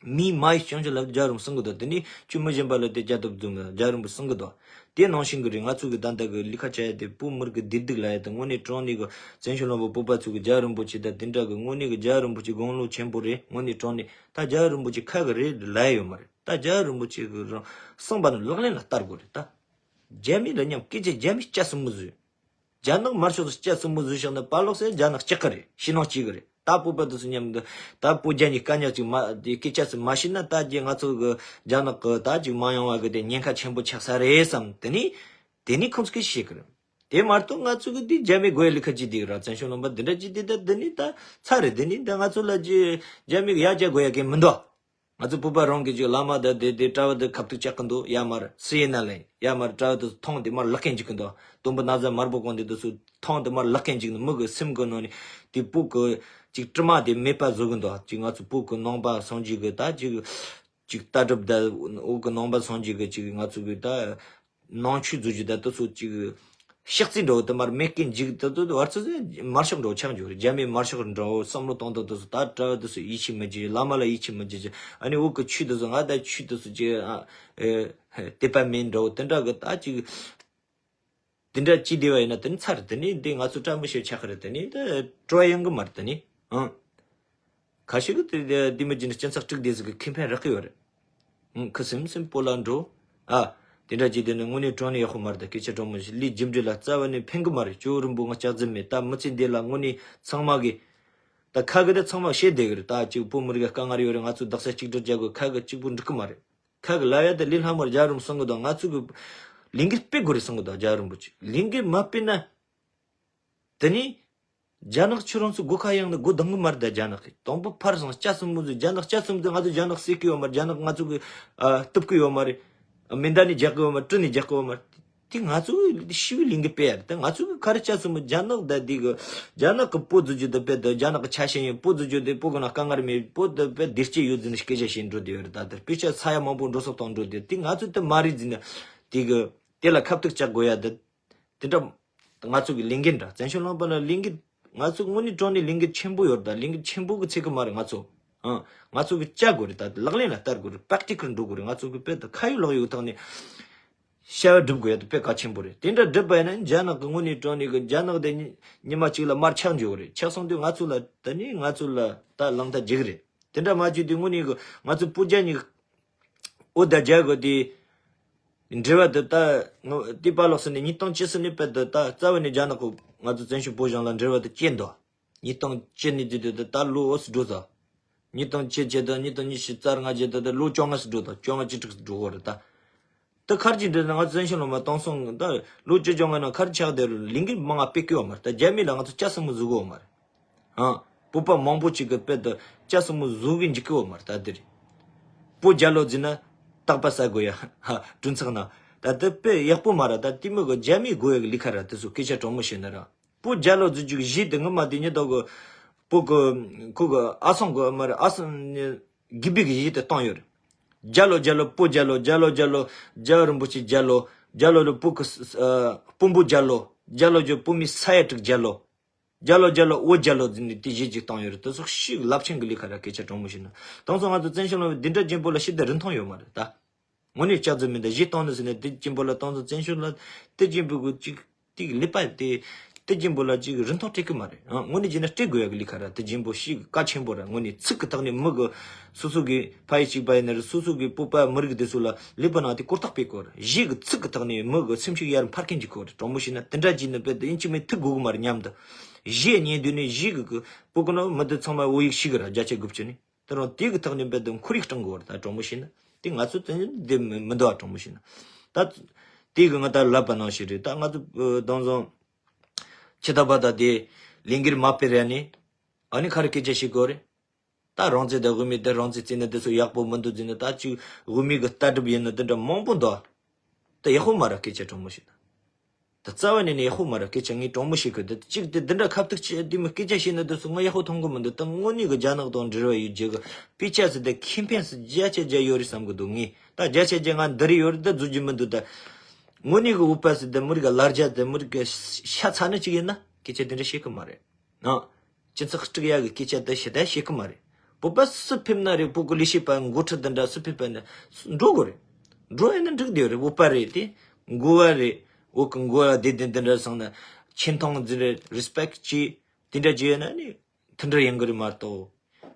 མིས་མ་ཡིས་རྐྱང་རྐྱང་ལབ་རྒྱལ་རིན་པོ་གསུང་གི་འདུག་དེ་ནས་ཁྱོད་མི་གཞན་པ་ལ་དེ་རྒྱལ་སྟོབས་འཛོམས་རྒྱལ་རིན་པོ་གསུང་གི་འདུག་དེ་ནང་བཞིན་གི་རེད། ང་ཚོ་གི་ད་ལྟ་གི་ལི་ཁ་ཆ་ཡ་དེ་བོད་མི་རིགས་ཀྱི་བདེ་སྡུག་ལ་ཡ་དེ་དངོས་གནས་དྲང་གནས་གི་བཙན་བྱོལ་ལམ་པ་བོད་པ་ཚོ་གི་རྒྱལ་རིན་པོ་ཆེ་ད་དེ་འདྲ་གི་དངོས་གནས་གི་རྒྱལ་རིན་པོ་ཆེ་དགུང་ལོ་ཆེན་པོ་རེད། དངོས་གནས་དྲང་གནས་ད་རྒྱལ་རིན་པོ་ཆེ་ཁ་གི་རེད་ལབ་ཡ་ཡོད་མ་རེད། ད་རྒྱལ་རིན་པོ་ཆེ་གི་རང་གསུངས་པ་ནི་ལག་ལེན་ལ་བསྟར་དགོས་རེད། ད་རྒྱ་མི་ལ་མཉམ་སྐད་ཆ་རྒྱ་མི་སྐྱ་སྲིན་མོ་བཟོས། རྒྱ་ནག་དམར་ཤོག་ཚོ་སྐྱ་སྲིན་མོ་བཟོས་བཞག་ན་པ་ལོག་སེ་རྒྱ་ནག་སྐྱག་གི་རེད། ཕྱི་ནང་གཅིག་གི་རེད། ད་བོད་པ་དེ་ཚོ་མཉམ་དུ་ད་བོད་རྒྱ་གཉིས་དཀའ་ཉག་ཅིག་མ་དེ་སྐད་ཆ་ཚོ་མ་ཤེས་ན། ད་རྒྱ་ང་ཚོ་གི་རྒྱ་ནག་གི་ད་ཅིག་མ་ཡོང་བ་གི་དེ་ཉེན་ཁ་ཆེན་པོ་ཆགས་ས་རེད་བསམ། དེ་ནི་དེ་ནི་ཁོང་ཚོ་སྐད་ཆ་བཤད་གི་རེད། དེ་མ་གཏོགས་ང་ཚོ་གི་དེ་རྒྱ་མི་དགོས་ཡ་ལི་ཁ་ཅིག་དེ་གི་ར། བཙན་བྱོལ་ལུང་པ་འདི་འདྲ་ཅིག་དེ་ད་དེ་ནི་ད་ཚར་རེད། དེ་ནི་ད་ང་ཚོ་ལ་ཅི་རྒྱ་མི་གི་ཡ་རྒྱ་དགོས་ཡ་གི་མི་འདུག་ང་ཚོ་བོད་པ་རང་གི་ཅིག་བླ་མ་དང་དེ་དེ་གྲྭ་བ་དེ་ཁ་ཐུག་བཅག་གི་འདུག་ཡ་མར་སི་ཡེ་ན་ལེན་ཡ་མར་གྲྭ་བ་དེ་ཚོ་ཐོང་དེ་མར་ལག་ཁེན་འཇིག་གི་འདུག་དུམ་བུ་ན་བཟའ་དམར་པོ་གོན་དེ་དེ་ཚོ་ཐོང་དེ་མར་ལག་ཁེན་འཇིག་ནི་མི་གི་སེམས་གི་ནང་ནས་དེ་བོད་གི་ཅིག་དྲི་མ་དེ་མེད་པ་བཟོ་གི་འདུག་ཅིག་ང་ཚོ་བོད་གི་ནང་པ་སངས་རྒྱས་གི་ད་ཅིག་ཅིག་ལྟ་གྲུབ་ད་བོད་གི་ནང་པ་སངས་རྒྱས་གི་ཅིག་ང་ཚོ་གི་ད་ནང་ཆོས་བཟོ་རྒྱུ་ད་དེ་ཚོ་ཅིག་ཤག་རྩི་འགྲོ་དེ་མར་མེད་མཁན་འཇིག་དེ་དེ་བར་ཚོ་དམར་ཤོག་འགྲོ་ཆགས་འགྱུར། རྒྱ་མི་དམར་ཤོག་འགྲོ་བསམ་བློ་གཏོང་དེ་དེ་ཚོ་ད་གྲྭ་བ་དེ་ཚོ་ཡིད་ཆེས་མི་བྱེད། བླ་མ་ལ་ཡིད་ཆེས་མི་བྱེད། ཨ་ནི་བོད་གི་ཆོས་དེ་ཚོ་ང་ད་ཆོས་དེ་ཚོ་ཅིག་ཨ་ཨེ་དད་པ་མེད་འགྲོ་དེ་འདྲ་གི་ད་ཅིག་དེ་འདྲ་ཅིག་བསྡད་པ་ཡིན་ན་དེ་ནི་ཚར། དེ་ནི་འདི་ང་ཚོ་བཀྲ་མི་ཤིས་ཆགས་ཀྱི་རེད། དེ་ནི་ད་སྤྲོ་བ་ཡོང་གི་མ་རེད། དེ་ནི་ཨང་། ཁ་ཤས་ཀྱིས་དེ་དེ་མི་བྱེད་ན་སྤྱི་ཚོགས་དཀྲུག་བསྡད་ཟིག་གི་ཁེ་ཕན་རག་གི་ཡོད་རེད། ཨང་། ཁུ་སིམ་སིམ་བོད་ལ་འགྲོ། ཨ། དེ་འདྲ་བྱས་དེ་ནི་དངོས་གནས་དྲང་གནས་ཡག་པོ་མ་རེད། ད་སྐད་ཆ་དྲང་མོ་ཞིག་ལས་རྒྱུ་འབྲས་ལ་རྩ་བ་ནས་ཕན་གི་མ་རེད། ཇོ་བོ་རིན་པོ་ང་སྐྱག་རྫུན་མེད། ད་མི་ཚེ་འདི་ལ་དངོས་གནས་ཚང་མ་གི་ད་ཁ་གི་ད་ཚང་མ་བཤད་བསྡད་གི་རེད། ད་ཅིག་བོད་མི་རིགས་དཀའ་ངལ་ཡོད་རེད། ང་ཚོ་རྡོག་རྩ་གཅིག་སྒྲིལ་རྒྱག་དགོས། ཁ་གི་གཅིག་པུ་འགྲིག་གི་མ་རེད། ཁ་གི་ལབ་ཡ་དེ་ལས་སླ་མོ་རེད། རྒྱལ་རིན་པོ་གསུང་གི་འདུག་ང་ཚོ་གི་ལས་འགུལ་སྤེལ་དགོས་རེད་གསུང་གི་འདུག་རྒྱལ་རིན་པོ་ཆེ་ལས་འགུལ་མ་སྤེལ་ན། དེ་ནས་རྒྱ་ནག་ཁྱོད་རང་ཚོ་སྒོ་ཁ་གཡེང་ནས་སྒོ་གདང་གི་མ་རེད། ད་རྒྱ་ནག་གི་དང་པོ་ཕར་སོང་སྐྱ་སྲིན་མོ་ཚོས། རྒྱ་ནག་སྐྱ་སྲིན་མོ་ཚོས་ང་ཚོ་རྒྱ་ནག་བསད་ཀྱི་ཡོད་མ་རེད། རྒྱ་ནག་ང་ཚོ་གི་ཨ་གཏུབ་ཀྱི་ཡོད་མ་རེད། མེ་མདའ་ནས་རྒྱག་གི་ཡོད་མ་རེད། གྲི་ནས་རྒྱག་གི་ཡོད་མ་རེད། དེ་ང་ཚོ་གི་ཞི་བའི་ལས་འགུལ་སྤེལ་ཡ་རེད། ད་ང་ཚོ་གི་ག་རེ་སྐྱ་སྲིན་མོ་རྒྱ་ནག་ད་འདི་གི་རྒྱ་ནག་གི་བོད་བཟོ་རྒྱུ་དེ་དཔེ་དེ་རྒྱ་ནག་གི་ཆ་ཤས་ཡིན། བོད་བཟོ་རྒྱུ་དེ་བོད་གི་ནང་དཀའ་ངལ་མེད། བོད་དེ་དཔེ་བདེ་སྐྱིད་ཡོད་ཟེར་ནས་སྐད་ཆ་བཤད་འགྲོ་དེ་ཡོད་རེད། ད་དེ་དཔེ་ཆ་ས་ཡ་མང་པོ་འགྲོ་སོགས་གཏོང་འགྲོ་དེ་དེ་ང་ཚོ་དེ་མ་རེད་ཟེར་ནས་དེ་གི་དེ་ལ་ཁ་ཐུག་བཅག་དགོས་ཡ་དེ། དེ་འདྲ་ང་ཚོ་གི་ལས་འགན་འདྲ། བཙན་བྱོལ་ལུང་པ་ལ་ལས་འགན། ང་ཚོ་དངོས་གནས་དྲང་གནས་ལས་འགན་ཆེན་པོ་ཡོད་རེད། ད་ལས་འགན་ཆེན་པོ་གི་ཚད་གི་མ་རེད། ང་ཚོ་ཨང་། ང་ཚོ་གི་བཅའ་དགོས་རེད། ད་ལག་ལེན་ལ་བསྟར་དགོས་རེད། པྲེག་ཊི་ཀལ་འགྲོ་དགོས་རེད། ང་ཚོ་གི་དཔེ་ད་ཁ་ཡོད་ལག་ཡོད་ཐོག་ནས་བྱ་བ་སྒྲུབ་དགོས་ཡ་དེ་དཔེ་གལ་ཆེན་པོ་རེད། དེ་འདྲ་སྒྲུབ་པ་ཡིན་ན་རྒྱ་ནག་གི་དངོས་གནས་དྲང་གནས་གི་རྒྱ་ནག་དེ་ཉི་ཉི་མ་གཅིག་ལ་དམར་ཆགས་འགྱོ་གི་རེད། ཆགས་སོང་དུས་ང་ཚོ་ལ་ད་ནི་ང་ཚོ་ལ་ད་ལངས་ཐབས་བྱེད་གི་རེད། དེ་འདྲ་མ་བྱས་དུས་དངོས་གནས་གི་ང་ཚོ་བོད་རྒྱ་གཉིས་ཀྱི་འོ་ད་རྒྱ་གི་དེ་འབྲེལ་བ་དེ་ད་ངོ་དེ་པ་ལོག་སོང་ནས་ཉིས་སྟོང་བཅུ་གསུམ་ནས་དཔེ་དེ་ད་རྩ་བ་ནས་རྒྱ་ནག་གི་ང་ཚོ་བཙན་བྱོལ་བོད་གཞུང་ལ་འབྲེལ་བ་དེ་བཅད་འདུག་ཉིས་སྟོང་བཅུ་ནས་དེ་དུས་དེ་ད་ལོ་འོ་སུ་འགྲོ་ས། ཉིས་སྟོང་བཅུ་བྱས་དང་ཉིས་སྟོང་ཉི་ཤུ་རྩ་ལྔ་བྱས་དང་ད་ལོ་བཅོ་ལྔ་སུ་འགྲོ་དང་བཅོ་ལྔ་བཅུ་དྲུག་སུ་འགྲོ་གི་རེད་ད། ད་ཁར་གྱི་འདྲ་ན་ང་ཚོ་བཙན་བྱོལ་ལུང་པ་བཏང་སོང་། ད་ལོ་བཅུ་བཅོ་ལྔ་ནང་ཁར་ཆགས་བསྡད་རུང་ལས་འགུལ་མང་ང་སྤེལ་གི་ཡོད་མ་རེད། ད་རྒྱ་མི་ལ་ང་ཚོ་སྐྱ་སྲིན་མོ་བཟོ་གི་ཡོད་མ་རེད། ཨང་། བོད་པ་མང་པོ་ཅིག་གི་དཔེ་དེ་སྐྱ་སྲིན་མོ་བཟོ་གི་འཇུག་གི་ཡོད་མ་རེད། ད་དེ་རེད། བོད་རྒྱལ་ལོ་ཟེར་ན་སྟག་པ་ཟ་དགོས་ཡ་ཧ་དྲུང་ཚག་ན། ད་དེ་དཔེ་ཡག་པོ་མ་རེད། ད་དེ་མོ་གི་རྒྱ་མི་དགོས་ཡ་གི་ལས་ཀ་རེད། དེ་ཚོ་སྐད་ཆ་དྲང་མོ་བཤད་ན་ར། བོད་རྒྱལ་ལོ་ཟེར་རྒྱུ་གི་གཞས་དེ་ངོ་མ་དེ་ཉིད་ད་གི་བོད་གི་ཁོ་གི་ཨ་སང་གི་མ་རེད། ཨ་སང་ནི་དགེ་བའི་གི་གཞས་དེ་བཏང་ཡོད་རེད། རྒྱལ་ལོ་རྒྱལ་ལོ་བོད་རྒྱལ་ལོ། རྒྱལ་ལོ་རྒྱལ་ལོ་རྒྱལ་བ་རིན་པོ་ཆེ་རྒྱལ་ལོ། རྒྱལ་ལོ་ལོ་བོད་གི་ཨ་དཔོན་པོ་རྒྱལ་ལོ། རྒྱལ་ལོ་རྒྱལ་བོད་མི་ས་ཡ་དྲུག་རྒྱལ་ལོ། རྒྱལ་ལོ་རྒྱལ་ལོ་བོད་རྒྱལ་ལོ་ཟེར་ནས་དེ་གཞས་ཅིག་བཏང་ཡོད་རེད། དེ་སོགས་ཤིག་རླབས་ཆེན་གི་ལས་ཀ་ར། སྐད་ཆ་དྲང་མོ་བཤད་ན། དེང་སང་ང་ཚོ་བཙན་བྱོལ་ལུང་པའི་འདི་འདྲ་ཅན་པོ་ལ་ཞི་བདེ་རིན་ཐང་ཡོད་མ་རེད་ད། དངོས་གནས་སྐྱག་རྫུན་མིན། ད་གཞས་བཏང་ནི་ཟེར་ནས་དེ་ཅན་པོ་ལ་བཏང་ཚོ་བཙན་བྱོལ་ལ་དེ་ཅན་པོ་གི་ཅིག་དེ་གི་ལས་པ་དེ་དེ་ཅན་པོ་ལ་ཅིག་རིན་ཐང་སྤྲད་གི་མ་རེད། ཨ་དངོས་གནས་བྱས་ན་སྤྲད་དགོས་ཡ་གི་ལས་ཀ་ར། དེ་ཅན་པོ་ཞིག་གལ་ཆེན་པོ་ར། དངོས་གནས་ཚིག་གི་ཐོག་ནས་མི་གི་སོ་སོ་གི་ཕ་ཡུལ་གཅིག་པ་ཡིན་ན་རེད། སོ་སོ་གི་བོད་པ་མི་རིགས་དེ་ཚོ་ལ་ལས་པ་ནང་དེ་གོ་རྟོགས་སྤེལ་དགོས་ར། གཞས་གི་ཚིག་གི་ཐོག་ནས་མི་གི་སེམས་ཤུགས་ཡར་འཕར་མཁན་ཅིག་དགོས་ར། དྲང་མོ་བཤད་ན་དེ་འདྲ་བྱས་ན་དཔེ་དེ་ཡིན་གཅིག་མིན་ཐུག་དགོས་གི་མ་རེད་མཉམ་དུ། གཞས་ཉན་དུས་ནས་གཞས་གི་གི་བོད་གི་ནང་མི་དེ་ཚང་མ་བོད་ཡིག་ཤེས་གི་ར། བརྒྱ་ཆ་དགུ་བཅུ་ནས། དེ་རང་དེ་གི་ཐོག་ནས་རྦད་དེ་ཁོར་ཡུག་སྐྲུན་དགོས་རེད། ད་དྲང་མོ་བཤད་ན་དེ་ང་ཚོ་དེ་འདི་མི་མི་འདུག་ཨ། དྲང་མོ་བཤད་ན་ད་དེ་གི་ང་ད་ལབ་པ་ནང་བཞིན་རེད། ད་ང་ཚོ་ཨ་དེང་སང་ཁྱི་ད་པ་ད་དེ་ལས་འགུལ་མ་སྤེལ་ར་ནི་ཨ་ནི་ག་རེ་སྐད་ཆ་བཤད་དགོས་རེད། ད་རང་བཙན་དང་དབུ་མའི་དེ་རང་བཙན་བརྩིས་ན་དེ་ཚོ་ཡག་པོ་མི་འདུག་ཟེར་ན། ད་ཅིག་དབུ་མའི་གི་ལྟ་གྲུབ་ཡིན་ན་དེ་འདྲ་མང་པོ་འདུག་ད་ཡག་པོ་མ་རེད། སྐད་ཆ་དྲང་མོ་བཤད་ན། ད་རྩ་བ་ནས་ནས་ཡག་པོ་མ་རེད། སྐད་ཆ་ངས་དྲང་མོ་བཤད་གི། ད་ཅིག་དེ་འདི་འདྲ་ཁ་ཐུག་ཆེ་དེ་མི་སྐད་ཆ་བཤད་ན་དེ་ཚོ་ང་ཡག་པོ་མཐོང་གི་མི་འདུག་ད་དངོས་གནས་གི་རྒྱ་ནག་དང་འབྲེལ་བ་ཡོད་རྒྱུ་གི་དཔེ་ཆ་ཟེར་དེ་ཁེ་ཕན་ཟེར་བརྒྱ་ཆ་བརྒྱ་ཡོད་རེད་བསམ་གི་འདུག་ངས་ད་བརྒྱ་ཆ་བརྒྱ་ང་འདི་རེད་ཡོད་རེད་ད་རྫུ་རྒྱུ་མི་འདུག་ད་དངོས་གནས་གི་བོད་པ་ཟེར་དེ་མི་རིགས་གི་ལ་རྒྱ་དེ་མི་རིགས་གི་ཤ་ཚ་ནི་ཅིག་ཡིན་ན་སྐད་ཆ་དེ་འདྲ་བཤད་གི་མ་རེད། ཨ། སྤྱི་ཚོགས་དཀྲུག་ཡག་གི་སྐད་ཆ་དེ་ཞེ་དྲག་བཤད་གི་མ་རེད། བོད་པ་སུ་ཕེབས་ན་རེད། བོད་ཀྱི་ལས་བྱེད་པ་འགོ་ཁྲིད་འདི་འདྲ་སུ་ཕེབས་པ་ན་འགྲོ་དགོས་རེད། འགྲོ་ཡིན་ན་འགྲིག་བསྡད་ཡོད་རེད། བོད་པ་རེད་དེ། འགོ་བ་རེད། བོད་ཀྱི་འགོ་བ་བསྡད་དེ་འདི་འདྲ་སོང་ན་ཆེ་མཐོང་འཛིན་རེད། རི་སི་པེག་བྱེད། དེ་འདྲ་བྱས་ཡོད་ན་ནི་མཐུན་སྒྲིལ་ཡོང་གི་རེད་མ་གཏོགས།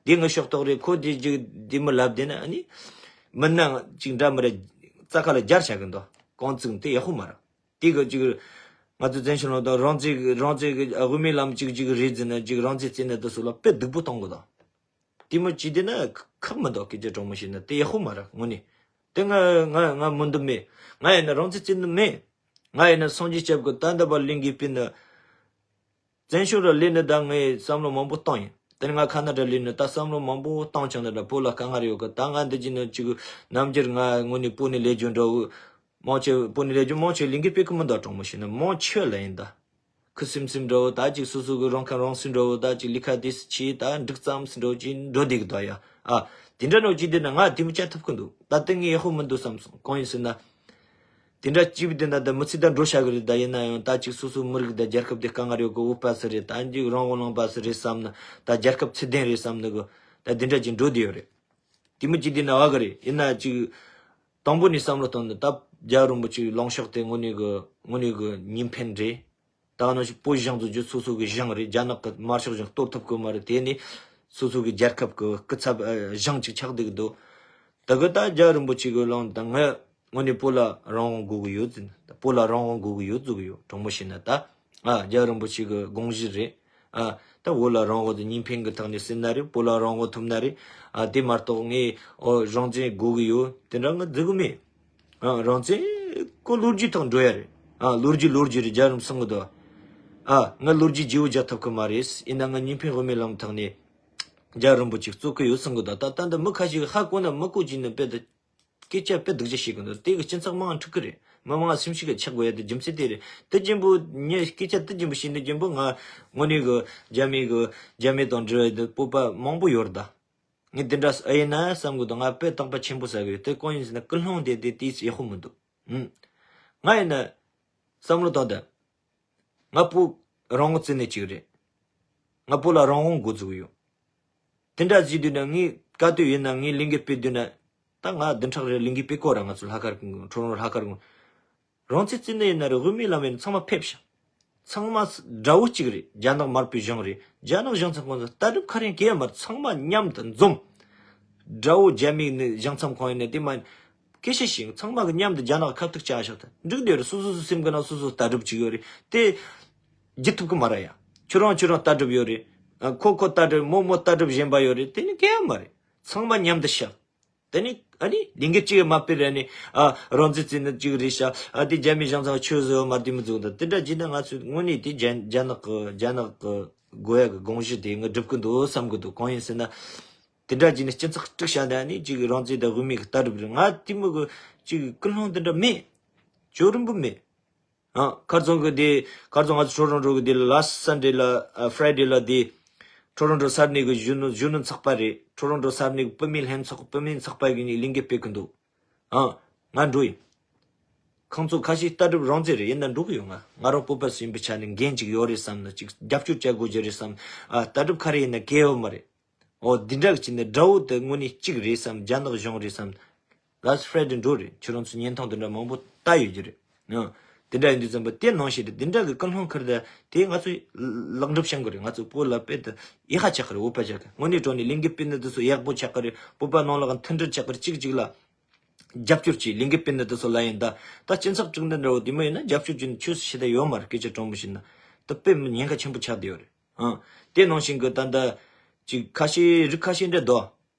དེ་ངའི་ཕྱོགས་གཏོགས་རེད། ཁོ་དེ་ཅིག་དེ་མི་ལབ་བསྡད་ན་ནི་མི་སྣ་ཅིག་འདྲ་མི་རེད། རྩ་ཁ་ལ་སྦྱར་བྱ་གི་འདུག་རྐང་བཙུགས་དེ་ཡག་པོ་མ་རེད། དེ་གི་ཅིག་ང་ཚོ་བཙན་བྱོལ་ནང་དུ་རང་བཙན་རང་བཙན་གྱི་དབུ་མའི་ལམ་ཅིག་ཅིག་རེད་ཟེར་ན་ཅིག་རང་བཙན་བརྩིས་ན་དེ་ཚོ་ལ་དཔེ་སྡུག་པོ་གཏོང་གི་དང་། དེ་མོ་བྱས་དེ་ན་ཁག་མི་འདུག་སྐད་ཆ་དྲང་མོ་བཤད་ན་དེ་ཡག་པོ་མ་རེད། དངོས་གནས་དེ་ང་ང་ང་མི་འདུག་མེད། ང་ཡིན་ན་རང་བཙན་བརྩིས་ནི་མེད། ང་ཡིན་ན་སངས་རྒྱས་སྐྱབས་ཀྱི་ད་ལྟ་བར་ལས་འགུལ་སྤེལ་ནི། བཙན་བྱོལ་ར་སླེབས་ནི་ད་ངས་བསམ་བློ་མང་པོ་བཏང་ཡིན། དེ་ནས་ང་ཁ་ན་ཌ་སླེབས་ནི་ད་བསམ་བློ་མང་པོ་བཏང་ཆོག་ནི་འདྲ། བོད་ལ་དཀའ་ངལ་ཡོད་གི། ད་ང་འདི་ཅི་ནི་ཅིག་རྣམ་འགྱུར་ང་དངོས་གནས་བོད་ནས་སླེབས་རྒྱུ་འདྲ་བོ། མང་ཆེ་བོད་ནས་སླེབས་རྒྱུ་མང་ཆེ་ལས་འགུལ་སྤེལ་གི་མི་འདུག་དྲང་མོ་བཤད་ན་མང་ཆེ་ལ་ཡིན་ད། ཁུ་སིམ་སིམ་འདྲ་བོ་ད་ཅིག་སོ་སོ་གི་རང་ཁ་རང་གསོ་འདྲ་བོ་ད་ཅིག་ལས་ཀ་དེ་སུ་བྱེད་ད་འགྲིག་ཙམ་སུ་འདྲ་བོ་ཅིག་འགྲོ་བསྡད་གི་འདུག་ཡ། ཨ། དེ་འདྲ་ནོ་ཅིག་དེ་ན་ང་དེ་མི་བྱ་ཐུབ་གི་འདུག་ད་དེ་ངས་ཡག་པོ་མི་འདུག་བསམ་སོང་། གང་ཡིན་ཟེར་ན། དེ་འདྲ་སྐྱིད་པོ་དེ་འདྲ་ད་མི་ཚེ་ད་འགྲོ་བྱ་གི་རེད། ད་ཡིན་ན་ཡང་ད་ཅིག་སོ་སོའི་མི་རིགས་དང་རྒྱལ་ཁབ་དེ་དཀའ་ངལ་ཡོད་གི། བོད་པ་སུ་རེད། ད་འཇིག་རང་དབང་ལུང་པ་སུ་རེད་བསམ་ན་ད་རྒྱལ་ཁབ་ཚད་ལྡན་རེད་བསམ་ནི་གི་ད་དེ་འདྲ་ཅིག་འགྲོ་བསྡད་ཡོད་རེད། དེ་མི་ཅིག་དེ་ན་བ་གི་རེད། ཡིན་ན་ཅིག་དང་པོ་ནས་བསམ་བློ་བཏང་ན་ད་རྒྱལ་བ་རིན་པོ་ཆེའི་ལངས་ཕྱོགས་དེ་དངོས་གནས་གི་དངོས་གནས་གི་གཉིས་ཕན་རེད། ད་ག་ནང་བཞིན་བོད་གཞུང་དུ་རྒྱུ་སོ་སོ་གི་གཞུང་རེད། རྒྱ་ནག་གི་དམར་ཤོག་གཞུང་གཏོར་ཐུབ་གི་མ་རེད། དེ་ནི་སོ་སོ་གི་རྒྱལ་ཁབ་གི་སྐུ་ཚབ་ཨ་གཞུང་ཅིག་ཆགས་བསྡད་གི་འདུག་ད་གི་ད་རྒྱལ་བ་རིན་པོ་ཆེ་གི་ལངས་ད་ངས་དངོས་གནས་བོད་ལ་རང་དབང་དགོས་གི་ཡོད་ཟེར་ན། ད་བོད་ལ་རང་དབང་དགོས་གི་ཡོད་ཟེར་གི་ཡོད། དྲང་མོ་བཤད་ན་ད་ཨ་རྒྱལ་བ་རིན་པོ་ཆེ་གི་དགོངས་གཞི་རེད། ཨ་ད་བོད་ལ་རང་དབང་དེ་གཉིས་ཕན་གི་ཐོག་ནས་ཟེར་ན་རེད། བོད་ལ་རང་དབང་ཐོབ་ན་རེད། ཨ་དེ་མ་གཏོགས་ངས་ཨོ་རང་བཙན་དགོས་གི་ཡོད་དེ་འདྲ་ང་ཟེར་གི་མེད། ཨ་རང་བཙན་ཁོ་ལོ་རྒྱུས་ཐོག་འགྲོ་ཡ་རེད། ཨ་ལོ་རྒྱུས་ལོ་རྒྱུས་རེད། རྒྱལ་རིན་གསུང་གི་འདུག་ཨ་ང་ལོ་རྒྱུས་བརྗེ་བོ་རྒྱག་ཐུབ་གི་མ་རེད། ཡིན་ན་ང་གཉིས་ཕན་དབུ་མའི་ལམ་ཐོག་ནས་རྒྱལ་རིན་པོ་ཆེ་གཙོ་གི་ཡོད་གསུང་གི་འདུག་ད་ལྟ་འདི་མི་ཁ་ཤས་ཀྱིས་ཧ་གོ་ན་མི་གོ་གྱིས་ནི་དཔེ་ད་སྐད་ཆ་དཔེ་སྡུག་ཅག་བཤད་གི་འདུག་དེ་གི་སྤྱི་ཚོགས་མང་འཁྲུག་གི་རེད། མི་མང་སེམས་ཤུགས་ཀྱི་ཆག་དགོས་ཡ་དེ་རྒྱུ་མཚན་དེ་རེད། དེ་རྒྱུན་པོ་ངས་སྐད་ཆ་དེ་རྒྱུན་པོ་བཤད་ནི་རྒྱུན་པོ་ང་དངོས་གནས་གི་རྒྱ་མི་གི་རྒྱ་མི་དང་འབྲེལ་བའི་དེ་སྤོབས་པ་མང་པོ་ཡོད་རེད་ད། ངས་དེ་འདྲ་ཨེ་ཡིན་ན་བསམ་གི་འདུག་ང་དཔེ་དག་པ་ཆེན་པོ་ཟ་གི་ཡོད། དེ་གང་ཡིན་ཟེར་ན་ཀུན་སློང་དེ་དེ་དེ་ཡག་པོ་མི་འདུག་ཨུམ། ང་ཡིན་ན་བསམ་བློ་བཏང་དང་། ང་བོད་རང་དབང་བརྩི་ནས་ཅིག་རེད། ང་བོད་ལ་རང་དབང་དགོས་ཚུགས་ཡོད། དེ་འདྲ་བྱེད་དུས་ན་ངས་ག་དུས་ཡིན་ན་ངས་ལས་འགུལ་སྤེལ་དུས་ན། ད་ང་བདུན་ཕྲག་རེ་ལས་འགུལ་སྤེལ་གོ་ར། ང་ཚོ་ལྷག་དཀར་ཁྲོ་རོང་ལྷག་དཀར་རང་བཙན་བརྩི་ནི་ཡིན་ན་རེད། དབུ་མའི་ལམ་ཡིན་ན་ཚང་མ་ཕེབས་ཤག་ཚང་མ་དགྲ་བོ་གཅིག་རེད། རྒྱ་ནག་དམར་པོའི་གཞུང་རེད། རྒྱ་ནག་གཞུང་ཚབ་ཁང་ལ་ལྟ་གྲུབ་ཁ་རེ་གས་ཡ་མ་རེད། ཚང་མ་མཉམ་དུ་འཛོམས། དགྲ་བོ་རྒྱ་མིའི་ནི་གཞུང་ཚབ་ཁང་ཡིན་ན་དེ་མ་ཡིན། སྐད་ཆ་བཤད། ཚང་མ་གི་མཉམ་དུ་རྒྱ་ནག་ཁ་ཐུག་བཅག་ཤག་ད་འགྲིག་བསྡད་རེད། སོ་སོ་སོ་སེམས་གི་ནང་སོ་སོ་ལྟ་གྲུབ་གཅིག་ཡོད་རེད། དེ་བརྗེད་ཐུབ་གི་མ་རེད་ཡ། ཁྱོད་རང་ཁྱོད་རང་ལྟ་གྲུབ་ཡོད་རེད། ཁོ་ཁོ་ལྟ་གྲུབ། མོ་མོ་ལྟ་གྲུབ་གཞན་པ་ཡོད་རེད། དེ་ནི་གས་ཡ་མ་རེད། ཚང་མ་མཉམ་དུ་བཞག་དེ་ནི་ཨ་ནི་ལས་འགུལ་གཅིག་མ་སྤེལ་ར་ནི་ཨ་རང་བཙན་བརྩི་ནི་གཅིག་རེད་ཤག་ཨ་དེ་རྒྱ་མི་གཞུང་ཚབ་ཆོས་བཟོ་མ་དེ་མི་བཟོ་ད། དེ་འདྲ་བྱས་ན་ང་ཚོས་དངོས་གནས་དེ་རྒྱ་རྒྱ་ནག་གི་རྒྱ་ནག་གི་དགོས་ཡ་གི་དགོངས་གཞི་དེ་ངས་སྒྲུབ་གི་འདུག་བསམ་གི་འདུག་གང་ཡིན་ཟེར་ན། དེ་འདྲ་བྱས་ནས་སྤྱི་ཚོགས་དཀྲུག་བྱ་ན་ནི་ཅིག་རང་བཙན་དང་དབུ་མའི་གི་ལྟ་གྲུབ་རེད། ང་དེ་མོ་གི་ཅིག་ཀུན་སློང་དེ་འདྲ་མེད། བཅོས་རིམ་པོ་མེད། ཨ་ཁར་རྫོང་གི་དེ་ཁར་རྫོང་ང་ཚོ་ཁྲོ་རོང་འགྲོ་གི་དེ་ལ་ལ་སན་ཌེ་ལ་ཨ་ཕ་རའི་ཌེ་ལ་དེ་ཁྲོ་རོང་འགྲོ་ས་གནས་གི་གཞོན་ནུ་གཞོན་ནུ་ཚོགས་པ་རེད། ཁྲོ་རོང་འགྲོ་ས་གནས་གི་བུད་མེད་ལྷན་ཚོགས་བུད་མེད་ཚོགས་པ་གི་ནི་ལས་འགུལ་སྤེལ་གི་འདུག་ཨ་ང་འགྲོ་ཡིན། ཁོང་ཚོ་ཁ་ཤས་ལྟ་གྲུབ་རང་བཙན་རེད། ཡིན་ན་འགྲོ་གི་ཡོད། ང་ང་རང་བོད་པ་ཞིག་ཡིན་པའི་ཆ་ནས་འགན་ཅིག་ཡོད་རེད་བསམ་ན་ཅིག་རྒྱབ་སྐྱོར་བྱ་དགོས་ཀྱི་རེད་བསམ། ཨ་ལྟ་གྲུབ་ག་རེ་ཡིན་ན་གལ་ཡོད་མ་རེད། ཨོ་འདི་འདྲ་གི་ཅིག་ནི་དགྲ་བོ་དེ་དངོས་གནས་གཅིག་རེད་བསམ། རྒྱ་ནག་གཞུང་རེད་བསམ། ལ་སི་ཕ་རའི་ཌེ་འགྲོ་རེད། ཁྱོད་རང་ཚོ་བརྙན་ཐུང་འདི་འདྲ་མང་པོ་ལྟ་ཡོད་ཀྱི་རེད། ཨ་དེ་འདྲ་ཡིན་དུས་ཙམ་པ་དེ་ནང་བཞིན་རེད། འདི་འདྲ་གི་ཀུན་སློང་ཁུར་ད་དེ་ང་ཚོས་ལེགས་འགྲུབ་བྱུང་གི་རེད། ང་ཚོ་བོད་ལ་དཔེ་དེ་ཡག་ཁ་ཆགས་ཀྱི་རེད། བོད་པ་ཆགས་ཀྱི་དངོས་གནས་དྲང་གནས་ལས་འགུལ་སྤེལ་ནི་དེ་ཚོ་ཡག་པོ་ཆགས་ཀྱི་རེད། བོད་པ་ནང་ལོགས་མཐུན་སྒྲིལ་ཆགས་ཀྱི་རེད། གཅིག་གཅིག་ལ་རྒྱབ་སྐྱོར་བྱེད། ལས་འགུལ་སྤེལ་ནི་དེ་ཚོ་ལ་ཡིན་ད། ད་སྤྱི་ཚོགས་དཀྲུག་ནི་འདྲ་བོ་དེ་མོ་ཡིན་ན་རྒྱབ་སྐྱོར་བྱེད་ནི་ཆོས་སུ་བྱེད་ད་ཡོད་མ་རེད། སྐད་ཆ་དྲང་པོ་བཤད་ན་ད་དཔེ་མི་ཉེན་ཁ་ཆེན་པོ་ཆགས་བསྡད་ཡོད་རེད། ཨང་། དེ་ནང་བཞིན་གི་ད་ལྟ་ཅིག་ཁ་ཤས་རིགས་ཁ་ཤས་འདྲ་འདུག་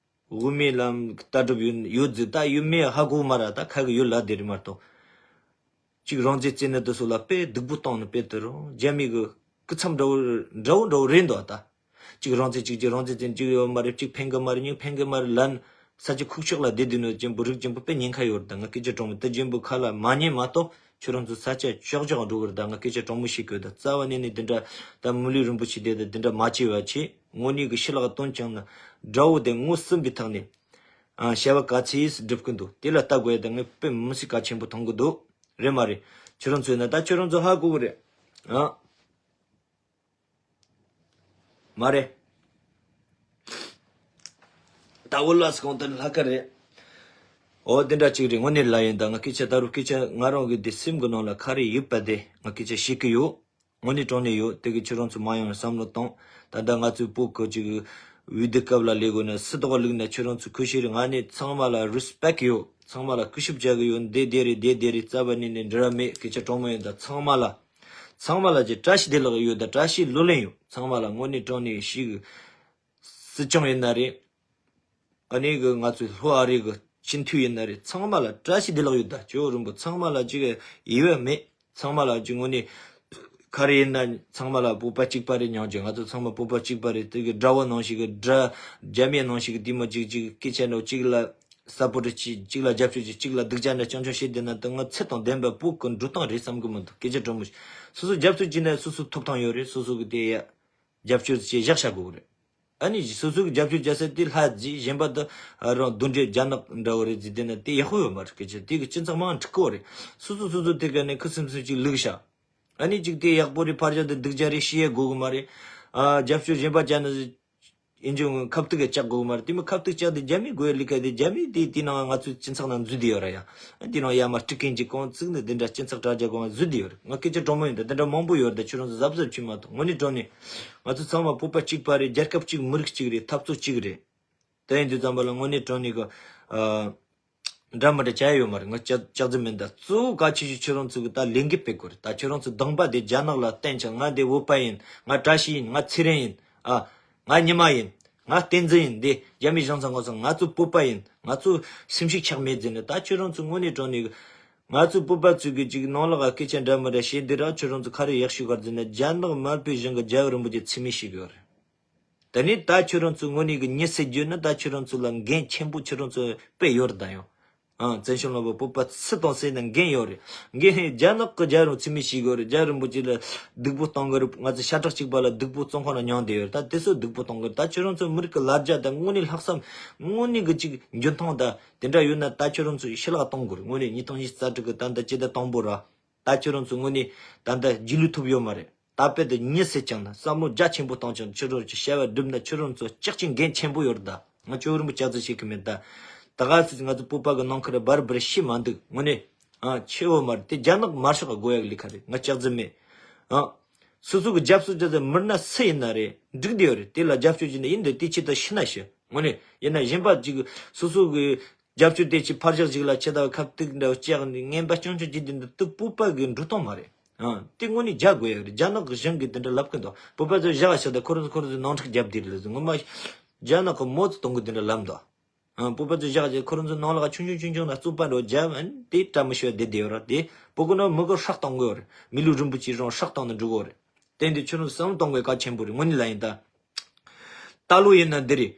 དབུ་མའི་ལམ་ལྟ་གྲུབ་ཡོད་ཡོད་ཟིག་ད་ཡོད་མེད་ཧ་གོ་མ་ར། ད་ཁ་གི་ཡོད་ལ་དེ་རེད་མ་གཏོགས། ཅིག་རང་བཙན་བརྩི་ནི་དེ་ཚོ་ལ་དཔེ་སྡུག་པོ་བཏང་ནི་དཔེ་དེ་རུ་རྒྱ་མི་གི་སྐུ་མཚམས་འདྲ་བོ་འདྲ་བོ་འདྲ་བོ་རེད་འདུག་ད་ གཅིག་རང་བཙན་གཅིག་གཅིག་རང་བཙན་ཅན་གཅིག་ཡོད་མ་རེད། གཅིག་ཕན་གི་མ་རེད། གཉིས་ཕན་གི་མ་རེད་ལབ་ནས་ས་ཆ་ཁུག་ཀྱོག་ལ་བསྡད་དུས་ནོ་ཅན་པོ་རིགས་ཅན་པོ་དཔེ་ཉེན་ཁ་ཡོད་རེད། ད་ང་སྐད་ཆ་དྲང་མོ་དེ་ཅན་པོ་ཁ་ལ་མ་ཉན་མ་གཏོགས་ཁྱོད་རང་ཚོ་ས་ཆ་ཀྱོག་ཀྱོག་འགྲོ་གི་རེད། ད་ང་སྐད་ཆ་དྲང་མོ་ཞིག་གི་ད་རྩ་བ་ནས་ནས་དེ་འདྲ་ད་མི་ལུས་རིན་པོ་ཆེ་དེ་ད་དེ་འདྲ་མ་བྱེད་པ་བྱེད། དངོས་གནས་གི་ཕྱི་ལག་སྟོན་ཀྱང་ན་དགྲ་བོ་དེ་ངོ་ཟིན་པའི་ཐོག་ནས་ཨ་བྱ་བ་ག་ཚོད་སྒྲུབ་གི་འདུག་དེ་ལ་ལྟ་དགོས་ཡ་ད་ངས་དཔེ་མི་སྲིད་གལ་ཆེན་པོ་མཐོང་གི་འདུག་རེད་མ་རེད། ཁྱོད་རང་ཚོས་ན་ད་ཁྱོད་རང་ཚོ་ཧ་གོ་གི་རེད་ཨ། མ་རེད། ད་འོ་ལགས་སོ། གང་ལྟར་ལྷག་ག་རེད། འོ་དེ་འདྲ་ཅིག་རེད། དངོས་གནས་ལ་ཡིན་ད་ང་སྐད་ཆ་ད་རུང་སྐད་ཆ་ང་རང་གི་དེ་སེམས་གི་ནང་ལ་ག་རེ་ཡོད་པ་དེ་ང་སྐད་ཆ་བཤད་གི་ཡོད། དངོས་གནས་དྲང་གནས་ཡོད། དེ་གི་ཁྱོད་རང་ཚོ་མ་ཡོང་བསམ་བློ་བཏང་། ད་ལྟ་ང་ཚོའི་བོད་གི་ཅིག་འོས་བསྡུ་སྐབས་ལ་ལས་དགོས་ན་སུ་དོག་བླུགས་ན་ཁྱོད་རང་ཚོ་ཁུ་ཤེས་རེད། ང་ནི་ཚང་མ་ལ་རེ་སི་པེག་ཡོད། ཚང་མ་ལ་སྐུ་ཞབས་བྱ་གི་ཡོད། འདི་བདེ་རེད་འདི་བདེ་རེད་རྩ་བ་ནས་ནས་འབྲེལ་བ་མེད། སྐད་ཆ་དྲང་མོ་ཡིན་ད་ཚང་མ་ལ། ཚང་མ་ལ་ཅིག་བཀྲ་ཤིས་བདེ་ལེགས་ཡོད་ད་བཀྲ་ཤིས་ལོ་ལོན་ཡོད། ཚང་མ་ལ་དངོས་གནས་དྲང་གནས་ཞིག་སྲིད་སྐྱོང་ཡིན་ན་རེད། ཨ་ནི་གི་ང་ཚོའི་ལྷོ་ཨ་རི་གི་སྤྱི་འཐུས་ཡིན་ན་རེད། ཚང་མ་ལ་བཀྲ་ཤིས་བདེ་ལེགས་ཡོད་ད། ཇོ་བོ་རིན་པོ་ཚང་མ་ལ་ཅིག་ཡིད་བབ་མེད། ཚང་མ་ལ་ཅིག་དངོས་གནས་ག་རེ་ཡིན་ན་ཚང་མ་ལ་སྤོབས་པ་གཅིག་པ་རེད། སྙིང་རྗེ། ང་ཚོ་ཚང་མ་སྤོབས་པ་གཅིག་པ་རེད། དེ་གི་དགྲ་བོ་ནང་ཞིག་གི་དགྲ་རྒྱ་མི་ནང་ཞིག་གི་དེ་མ་ཅིག་ཅིག་སྐད་ཆ་འདྲ་གཅིག་ལ་ས་པོ་ཊི་བྱེད་གཅིག་ལ་རྒྱབ་སྐྱོར་བྱེད་གཅིག་ལ་སྡུག་ཅག་འདྲ་རྐྱང་རྐྱང་བྱེད་བསྡད་ན་ད་ང་ཚེ་དང་ལྡན་པ་བོད་གི་འགྲོ་སྟངས་རེད་བསམ་གི་མི་འདུག་སྐད་ཆ་དྲང་མོ་ཞིག་སོ་སོ་རྒྱབ་སྐྱོར་བྱེད་ན་སོ་སོ་ཐོབ་ཐང་ཡོད་རེད། སོ་སོ་གི་དེ་ཡ། རྒྱབ་སྐྱོར་བྱེད་བཞག་བྱ་དགོས་རེད། ཨ་ནི་སོ་སོ་གི་རྒྱབ་སྐྱོར་བྱ་ས་དེ་ལྷ་རྫི་གཞན་པ་དུ་རང་གདོན་འདྲེ་རྒྱ་ནག་འདྲ་བོ་རེད་རྫི་དེ་ན་དེ་ཡག་པོ་ཡོད་མ་རེད། སྐད་ཆ་དེ་གི་སྤྱི་ཚོགས་མང་འཁྲུག་གོ་རེད། སོ་སོ་སོ་སོ་དེ་ག་ནས་ཁུ་སིམ་སིམ་ཅིག་ལུག་ཤ། ཨ་ནི་ཅིག་དེ་ཡག་པོ་རེད། ཕར་བཞག་དེ་སྡུག་ཅག་རེད་ཤི་ཡ་དགོས་གི་མ་རེད། ཨ་རྒྱབ་སྐྱོར་གཞན་པ་བྱ་ན་ཨིན་ཇི་ཁབ་ཏུག་གི་བཅག་དགོས་གི་མ་རེད། དེ་མི་ཁབ་ཏུག་བཅག་དེ་རྒྱ་མི་དགོས་ཡ་ལི་ཀ་དེ་རྒྱ་མི་དེ་དེ་ནང་ང་ཚོའི་སྤྱི་ཚོགས་ནང་འཛུལ་དེ་ཡོད་ར་ཡ། དེ་ནང་ཡ་མ་སྤྲི་མཁན་གྱི་གང་བཙུགས་ནས་དེ་འདྲ་སྤྱི་ཚོགས་དྲ་རྒྱ་གང་འཛུལ་དེ་ཡོད་རེད། ང་སྐད་ཆ་དྲང་མོ་ཡིན་ད་དེ་འདྲ་མང་པོ་ཡོད་རེད། ད་ཁྱོད་རང་ཚོ་གཟབ་གཟབ་བྱེད་མ་ཐུབ། དངོས་གནས་དྲང་གནས་ང་ཚོ་ཚང་མ་སྤོབས་པ་གཅིག་པ་རེད། རྒྱལ་ཁབ་གཅིག་མི་རིགས་གཅིག་རེད། འཐབ་རྩོད་གཅིག་རེད། དེ་ཡིན་དུས་ཙམ་པ་ལ་དངོས་གནས་དྲང་གནས་གི་ཨ། འདྲ་མི་འདྲ་བྱ་ཡ་ཡོད་མ་རེད། ང་ལྕགས་ལྕགས་རྫི་མིན་ད། གཙོ་བོ་གལ་ཆེ་ཤོས་ཁྱོད་རང་ཚོ་གི་ད་ལས་འགན་སྤེལ་དགོས་རེད། ད་ཁྱོད་རང་ཚོ་སྡོམ་པ་དེ་རྒྱ་ནག་ལ་བསྟན་ཆ། ང་འདི་བོད་པ་ཡིན། ང་བཀྲ་ཤིས་ཡིན། ང་ཚེ་རིང་ཡིན། ཨ། ང་ཉི་མ་ཡིན། ང་བསྟན་འཛིན་ཡིན། འདི་རྒྱ་མི་གཞུང་ཚང་ཁོ་ཚོ་ང་ཚོ་བོད་པ་ཡིན། ང་ཚོ་སེམས་ཤུགས་ཆག་མེད་ཟེར་ནས། ད་ཁྱོད་རང་ཚོ་དངོས་གནས་དྲང་གནས་གི་ང་ཚོ་བོད་པ་ཚོས་གི་ཅིག་ནང་ལོགས་ཀ་སྐད་ཆ་འདྲ་མི་འདྲ་བཤད་འདི་ར། ཁྱོད་རང་ཚོ་ག་རེ་ཡག་ཤོས་གར་ཟེར་ན་རྒྱ་ནག་དམར་པོའི་གཞུང་གི་རྒྱལ་བ་རིན་པོ་ཆེ་ཚིག་མི་ཤེས་གི་ཡོད་རེད། ད་ནི་ད་ཁྱོད་རང་ཚོ་དངོས་གནས་ཀྱི་མྱི་བསད་རྒྱུ་ནི་ད་ཁྱོད་རང་ཚོ་ལ་འགན་ཆེན་པོ་ཁྱོད་རང་ཚོ་དཔེ་ཡོད་རེད་ད་ཡང་། ཨང་། བཙན་བྱོལ་ནང་བོད་པ་སུ་དང་སུ་ཡིན་ན་འགན་ཡོད་རེད། འགན་ཧེ་རྒྱ་ནག་གི་རྒྱལ་རུ་ཚིག་མི་ཤེས་གི་ཡོད་རེད། རྒྱལ་རིན་པོ་ཆེ་ལ་སྡུག་པོ་གཏོང་གི་རེད། ང་ཚོ་ཤ་ཁྲག་གཅིག་པ་ལ་སྡུག་པོ་བཙོན་ཁང་ལ་མྱངས་བསྡད་ཡོད་རེད། ད་དེ་ཚོ་སྡུག་པོ་གཏོང་གི་རེད། ད་ཁྱོད་རང་ཚོ་མི་རིགས་ཀྱི་ལ་རྒྱ་དང་དངོས་གནས་ལྷག་བསམ་དངོས་གནས་ཀྱི་ཅིག་འཇོན་ཐང་དང་དེ་འདྲ་ཡོད་ན་ད་ཁྱོད་རང་ཚོ་ཕྱི་ལག་གཏོང་དགོས་རེད། དངོས་གནས་ཉིས་སྟོང་ཉི་ཤུ་རྩ་དྲུག་གི་ད་ལྟ་སྤྱི་ཟླ་དང་པོ་ར། ད་ཁྱོད་རང་ཚོ་དངོས་གནས་ད་ལྟ་རྗེས་ལུས་ཐོབ་ཡོད་མ་རེད། ད་དཔེ་དེ་མྱི་བསད་ཀྱང་ན་བསམ་བློ་རྒྱ་ཆེན་པོ་བཏང་ཀྱང་ཁྱོད་རང་ཚོ་བྱ་བ་བསྒྲུབ་ན་ཁྱོད་རང་ཚོ་ལྕགས་ཀྱི་འགན་ཆེན་པོ་ཡོད་རེད་ད། ང་ཇོ་བོ་རིན་པོ་ཆེ་ཚོ་བཤད་གི་མེད་ད། ད་ག་ཚོད་ང་ཚོ་བོད་པ་གི་ནང་ཁུལ་ར་བར་བར་ཤི་མ་འདུག་དངོས་གནས། ཨ། ཆེ་བོ་མ་རེད། དེ་རྒྱ་ནག་མ་ཤོག་ག་དགོས་ཡག་ལི་ཁ་རེད། ང་ལྕགས་རྫི་མེད། ཨ། སོ་སོ་གི་རྒྱབ་སྐྱོར་བྱ་ཚོ་མི་སྣ་སུ་ཡིན་ན་རེད། འགྲིག་བསྡད་ཡོད་རེད། དེ་ལ་རྒྱབ་སྐྱོར་བྱས་ན་ཡིན་འདི་དེ་ཆེད་དུ་ཤི་ན་ཤི། དངོས་གནས་ཡིན་ན་གཞན་པ་ཅིག་སོ་སོ་གི་རྒྱབ་སྐྱོར་དེ་ཅིག་ཕར་བཞག་ཅིག་ལ་ཆེ་ད་ཁབ་ཏིག་འདྲ་བོ་བཅག་ནས་ངན་པ་རྐྱང་རྐྱང་བྱེད་དེ་འདི་དུ་བོད་པ་གི་འགྲོ་སྟངས་མ་རེད། ཨ། དེ་དངོས་གནས་རྒྱག་དགོས་ཡག་རེད། རྒྱ་ནག་གི་གཞུང་གིས་དེ་འདྲ་ལབ་གི་འདུག་བོད་པ་ཚོ་བཞག་བཞག་དེ་ཁོ་རང་ཚོ་ཁོ་རང་ཚོ་ནང་འཁྲུག་རྒྱབ་དེ་རེད་ཟེར། ངོ་མ་རྒྱ་ནག་གི་མོ་ཚོ་གཏོང་གི་དེ་འདྲ་ལབ་འདུག་ཨ། བོད་པ་ཚོ་བཞག་བཞག་ཁོ་རང་ཚོ་ནང་ལ་ཆུང་ཆུང་ཆུང་ཆུང་ལ་རྩོད་པ་འགྲོ་རྒྱབ། ཨ་ནི་དེ་བཀྲ་མི་ཤིས་པ་བསྡད་བསྡད་ཡོད་ར། དེ་བོད་གི་ནང་མི་གི་ཧྲག་གཏོང་གི་ཡོད་རེད། མི་ལུས་རིན་པོ་ཆེ་རང་ཧྲག་བཏང་ནས་འགྲོ་གི་ཡོད་རེད། དེ་འདི་ཁྱོད་རང་ཚོ་བསམ་བློ་གཏོང་དགོས་གལ་ཆེན་པོ་རེད། དངོས་གནས་ལ་ཡིན་ད། ད་ལོ་ཡིན་ན་འདི་རེད།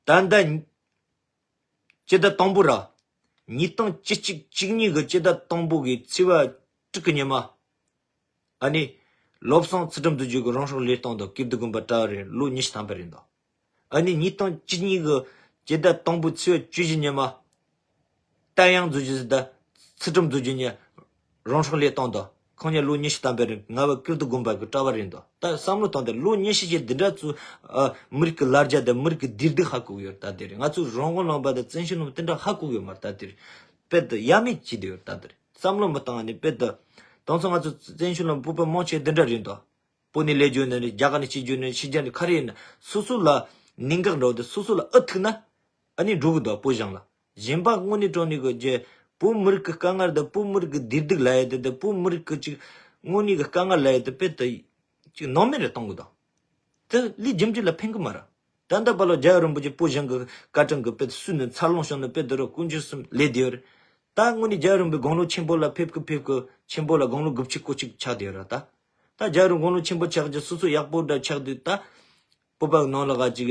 ད་ལྟ་སྤྱི་ཟླ་དང་པོ་ར། ཉིས་སྟོང་བཅུ་གཅིག་བཅུ་གཉིས་གི་སྤྱི་ཟླ་དང་པོ་གི་ཚེས་པ་དྲུག་གི་ཉི་མ། ཨ་ནི། བློ་བཟང་ཚུལ་ཁྲིམས་རྡོ་རྗེ་གི་རང་སྲོག་བློས་བཏང་དང་། ཀིརྟི་དགོན་པ་གྲྭ་བ་རེད། ལོ་ཉི་ཤུ་ཐམ་པ་རེད་འདུག་ཨ་ནི་ཉིས་སྟོང་བཅུ་གཉིས་གི་སྤྱི་ཟླ་དང་པོ་ཚེས་པ་བཅུ་བཞི་ཉི་མ། རྟ་དབྱངས་རྡོ་རྗེ་ཟེར་ད། ཚུལ་ཁྲིམས་རྡོ་རྗེ་གཉིས། རང་སྲོག་བློས་བཏང་དང་། ཁོང་གཉིས་ལོ་ཉི་ཤུ་ཐམ་པ་རེད། ང་བ་ཀིརྟི་དགོན་པ་གི་གྲྭ་བ་རེད་འདུག་ད་བསམ་བློ་བཏང་སྟེ་ལོ་ཉི་ཤུ་ཅིག་འདི་འདྲ་ཚོ། ཨ། མི་རིགས་ཀྱི་ལ་རྒྱ་དང་མི་རིགས་ཀྱི་བདེ་སྡུག་ཧ་གོ་གི་ཡོད་ད་དེ་རེད། ང་ཚོ་རང་དབང་ལུང་པ་དང་བཙན་བྱོལ་ནང་དེ་འདྲ་ཧ་གོ་གི་ཡོད་མ་རེད་ད་དེ་རེད། དཔེ་དེ་ཡ་མེད་ཅིག་དེ་ཡོད་ད་དེ་རེད། བསམ་བློ་མི་བཏང་ནས་དཔེ་དེ། དེང་སང་ང་ཚོ་བཙན་བྱོལ་ནང་བོད་པ་མང་ཆེ་འདི་འདྲ་རེད་འདུག་བོད་ནས་སླེབས་རྒྱུ་ནི་རེད། རྒྱ་གར་ནས་སྐྱེས་རྒྱུ་ནི་རེད། ཕྱི་རྒྱལ་ནས་ག་རེ་ཡིན་ན་སོ་སོ་ལ་གནད་འགག་འདྲ་བོ་དེ་སོ་སོ་ལ་ཨེ་ཐུག་ན། ཨ་ནི་འགྲོ་གི་འདུག་བོད་གཞུང་ལ། གཞན་པ་དངོས་གནས་དྲང་གནས་གི་རྒྱ། བོད་མི་རིགས་ཀྱི་དཀའ་ངལ་དང་བོད་མི་རིགས་ཀྱི་བདེ་སྡུག་ལབ་ཡ་དེ་དང་བོད་མི་རིགས་ཀྱི་ཅིག་དངོས་གནས་ཀྱི་དཀའ་ངལ་ལབ་ཡ་དེ་དཔེ་དེ་ཅིག་སྣང་མེད་རེ་གཏོང་གི་འདུག་དེ་ལས་རྒྱུ་འབྲས་ལ་ཕན་གི་མ་རེད། ད་ལྟ་བར་ལ་རྒྱལ་བ་རིན་པོ་ཆེ་བོད་གཞུང་གི་བཀའ་དྲིན་གི་དཔེ་དེ་སུས་ནས་འཚར་ལོངས་བྱུང་ནས་དཔེ་དེ་རུ་དཀོན་མཆོག་གསུམ་ལས་བསྡད་ཡོད་རེད། ད་དངོས་གནས་རྒྱལ་བ་རིན་པོ་ཆེ་དགུང་ལོ་ཆེན་པོ་ལ་ཕེབས་གི་ཕེབས་གི་ཆེན་པོ་ལ་དགུང་ལོ་དགུ་བཅུ་གོ་གཅིག་ཆགས་བསྡད་ཡོད་རེད་ད། ད་རྒྱལ་བ་རིན་དགུང་ལོ་ཆེན་པོ་ཆགས་རྒྱུ་སོ་སོ་ཡག་པོ་འདྲ་ཆགས་དུས་ད། སྤོབས་པ་ནང་ལ་ག་ཅིག་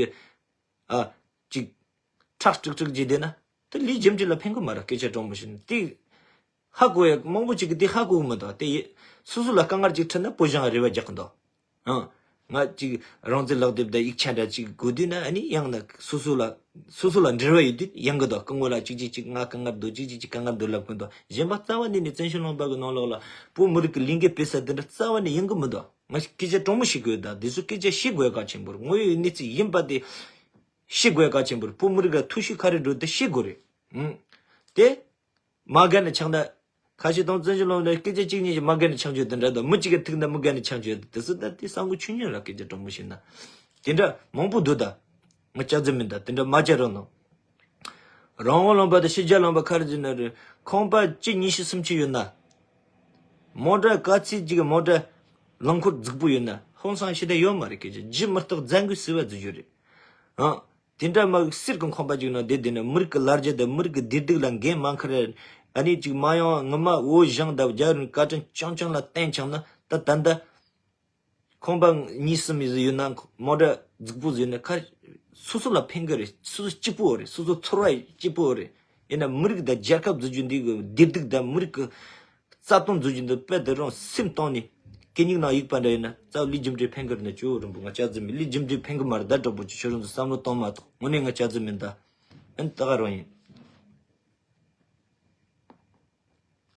ཨ་ཅིག་ཁྲག་དཀྲུག་དཀྲུག་བྱས་བསྡད་ན་དེ་ལས་རྒྱུ་འབྲས་ལ་ཕན་གི་མ་རེད། སྐད་ཆ་དྲང་པོ་བཤད་ན་དེ་ཧ་གོ་ཡ་མང་པོ་ཅིག་གིས་དེ་ཧ་གོ་གི་མི་འདུག་དེ་ཡི་སོ་སོ་ལ་དཀའ་ངལ་ཅིག་འཕྲད་ན་བོད་གཞུང་རེ་བ་རྒྱག་གི་འདུག་ཨང་། ང་ཅིག་རང་བཙན་ལག་དེབ་དང་ཡིག་ཆ་འདྲ་ཅིག་དགོས་དུས་ན་ཨ་ནི་ཡང་ན་སོ་སོ་ལ་སོ་སོ་ལ་འབྲེལ་བ་ཡོད་དུས་ཡང་གི་དོ་སྐུ་ངོ་ལ་ཅིག་ཅིག་ཅིག་ང་དཀའ་ངལ་འདུག་ཅིག་ཅིག་ཅིག་དཀའ་ངལ་འདུག་ལབ་གི་འདུག་གཞན་པ་རྩ་བ་ནས་ནི་བཙན་བྱོལ་ལུང་པ་གི་ནང་ལོགས་ལ་བོད་མི་རིགས་ཀྱི་ལས་འགུལ་སྤེལ་ས་དེ་འདྲ་རྩ་བ་ནས་ཡོང་གི་མི་འདུག་ང་སྐད་ཆ་དྲང་མོ་ཞིག་གི་ཡོད། ད་འདི་ཚོ་སྐད་ཆ་བཤད་དགོས་གལ་ཆེན་པོ་རེད། དངོས་ཡོད་གནས་ཚུལ་ཡིན་པ་དེ་བཤད་དགོས་གལ་ཆེན་པོ་རེད། བོད་མི་རིགས་ལ་ཐུགས་ཞིབ་ག་རེ་འགྲོ་དེ་བཤད་དགོས་རེད། ཨང་། དེ། མ་དགའ་ནས་ཆགས་ན། ཁ་ཤས་དང་བཙན་བྱོལ་ལུང་པའི་སྐད་ཆ་གཅིག་གཉིས་ཀྱིས་མ་དགའ་ནས་ཆགས་རྒྱུ་དེ་འདྲ་དང་། མི་གཅིག་གི་ཐུག་ན་མི་དགའ་ནས་ཆགས་རྒྱུ་དེ་སུ་ད་དེ་གསང་སྒོ་ཆོས་ཉིད་ལ་སྐད་ཆ་དྲང་པོ་བཤད་ན། དེ་འདྲ་མང་པོ་འདུག་ད། ང་སྐྱག་རྫུན་མིན་ད་དེ་འདྲ་མ་བྱ་རོགས་གནང་། རང་དབང་ལུང་པ་དང་ཕྱི་རྒྱལ་ལུང་པ་ག་རེ་བྱས་ན་རེད། ཁང་པ་བཅུ་ཉི་ཤུ་སུམ་ཅུ་ཡོད་ན། མོ་ཊ་ག་ཚད་ཅིག་གི་མོ་ཊ་རླངས་འཁོར་རྫིག་པོ་ཡོད་ན་ཧང་སང་ཞེ་དྲག་ཡོད་མ་རེད། སྐད་ཆ་ཇི་མི་རྟག་རྫ་མགོའི་ཟིལ་བ་རྫི་རྒྱུ་རེད། ཨང་། དེ་འདྲ་མ་གསེར་གྱི་ཁང་པ་ཅིག་ནང་བསྡད་བསྡད་ནས་མི་རིགས་ཀྱི་ལ་རྒྱ་དང་མི་རིགས་ཀྱི་བདེ་སྡུག་ལ་འགན་མ་འཁུར། ཨ་ནི་ཅིག་མ་ཡོང་ངོ་མ་བོད་གཞུང་དང་རྒྱ་རིགས་བཀའ་དྲིན་རྐྱང་རྐྱང་ལ་བརྟེན་ཆགས་ན་ད་ད་ལྟ་ཁང་པ་གཉིས་གསུམ་ཡོད་ན་མོ་ཊ་རྫིག་པོ་ཡོད་ན་ཁ་སོ་སོ་ལ་ཕན་གི་རེད། སོ་སོ་སྐྱིད་པོ་རེད། སོ་སོ་ཚོར་བ་སྐྱིད་པོ་རེད། ཡིན་ན་མི་རིགས་དང་རྒྱལ་ཁབ་བཟོ་རྒྱུ་འདི་གི་བདེ་སྡུག་དང་མི་རིགས་ཀྱི་རྩ་དོན་བཟོ་རྒྱུ་འདི་དཔེ་དེ་རང་སེམས་གཏིང་ནས་གད་སྙིགས་ནང་གཡུག་པ་འདྲ་ཡིན་ན་རྩ་བ་ལས་རྒྱུ་འབྲས་ཕན་གི་རེད་ན་ཅོ་རིན་པོ་ང་སྐྱག་རྫུན་མིན། ལས་རྒྱུ་འབྲས་ཕན་གི་མ་རེད། ད་དྲང་པོ་ཅིག་ཁྱོད་རང་ཚོ་བསམ་བློ་གཏོང་མ་ཐུབ། དངོས་གནས་ང་སྐྱག་རྫུན་མིན་ད། ཨན་ད་ག་རང་ཡིན།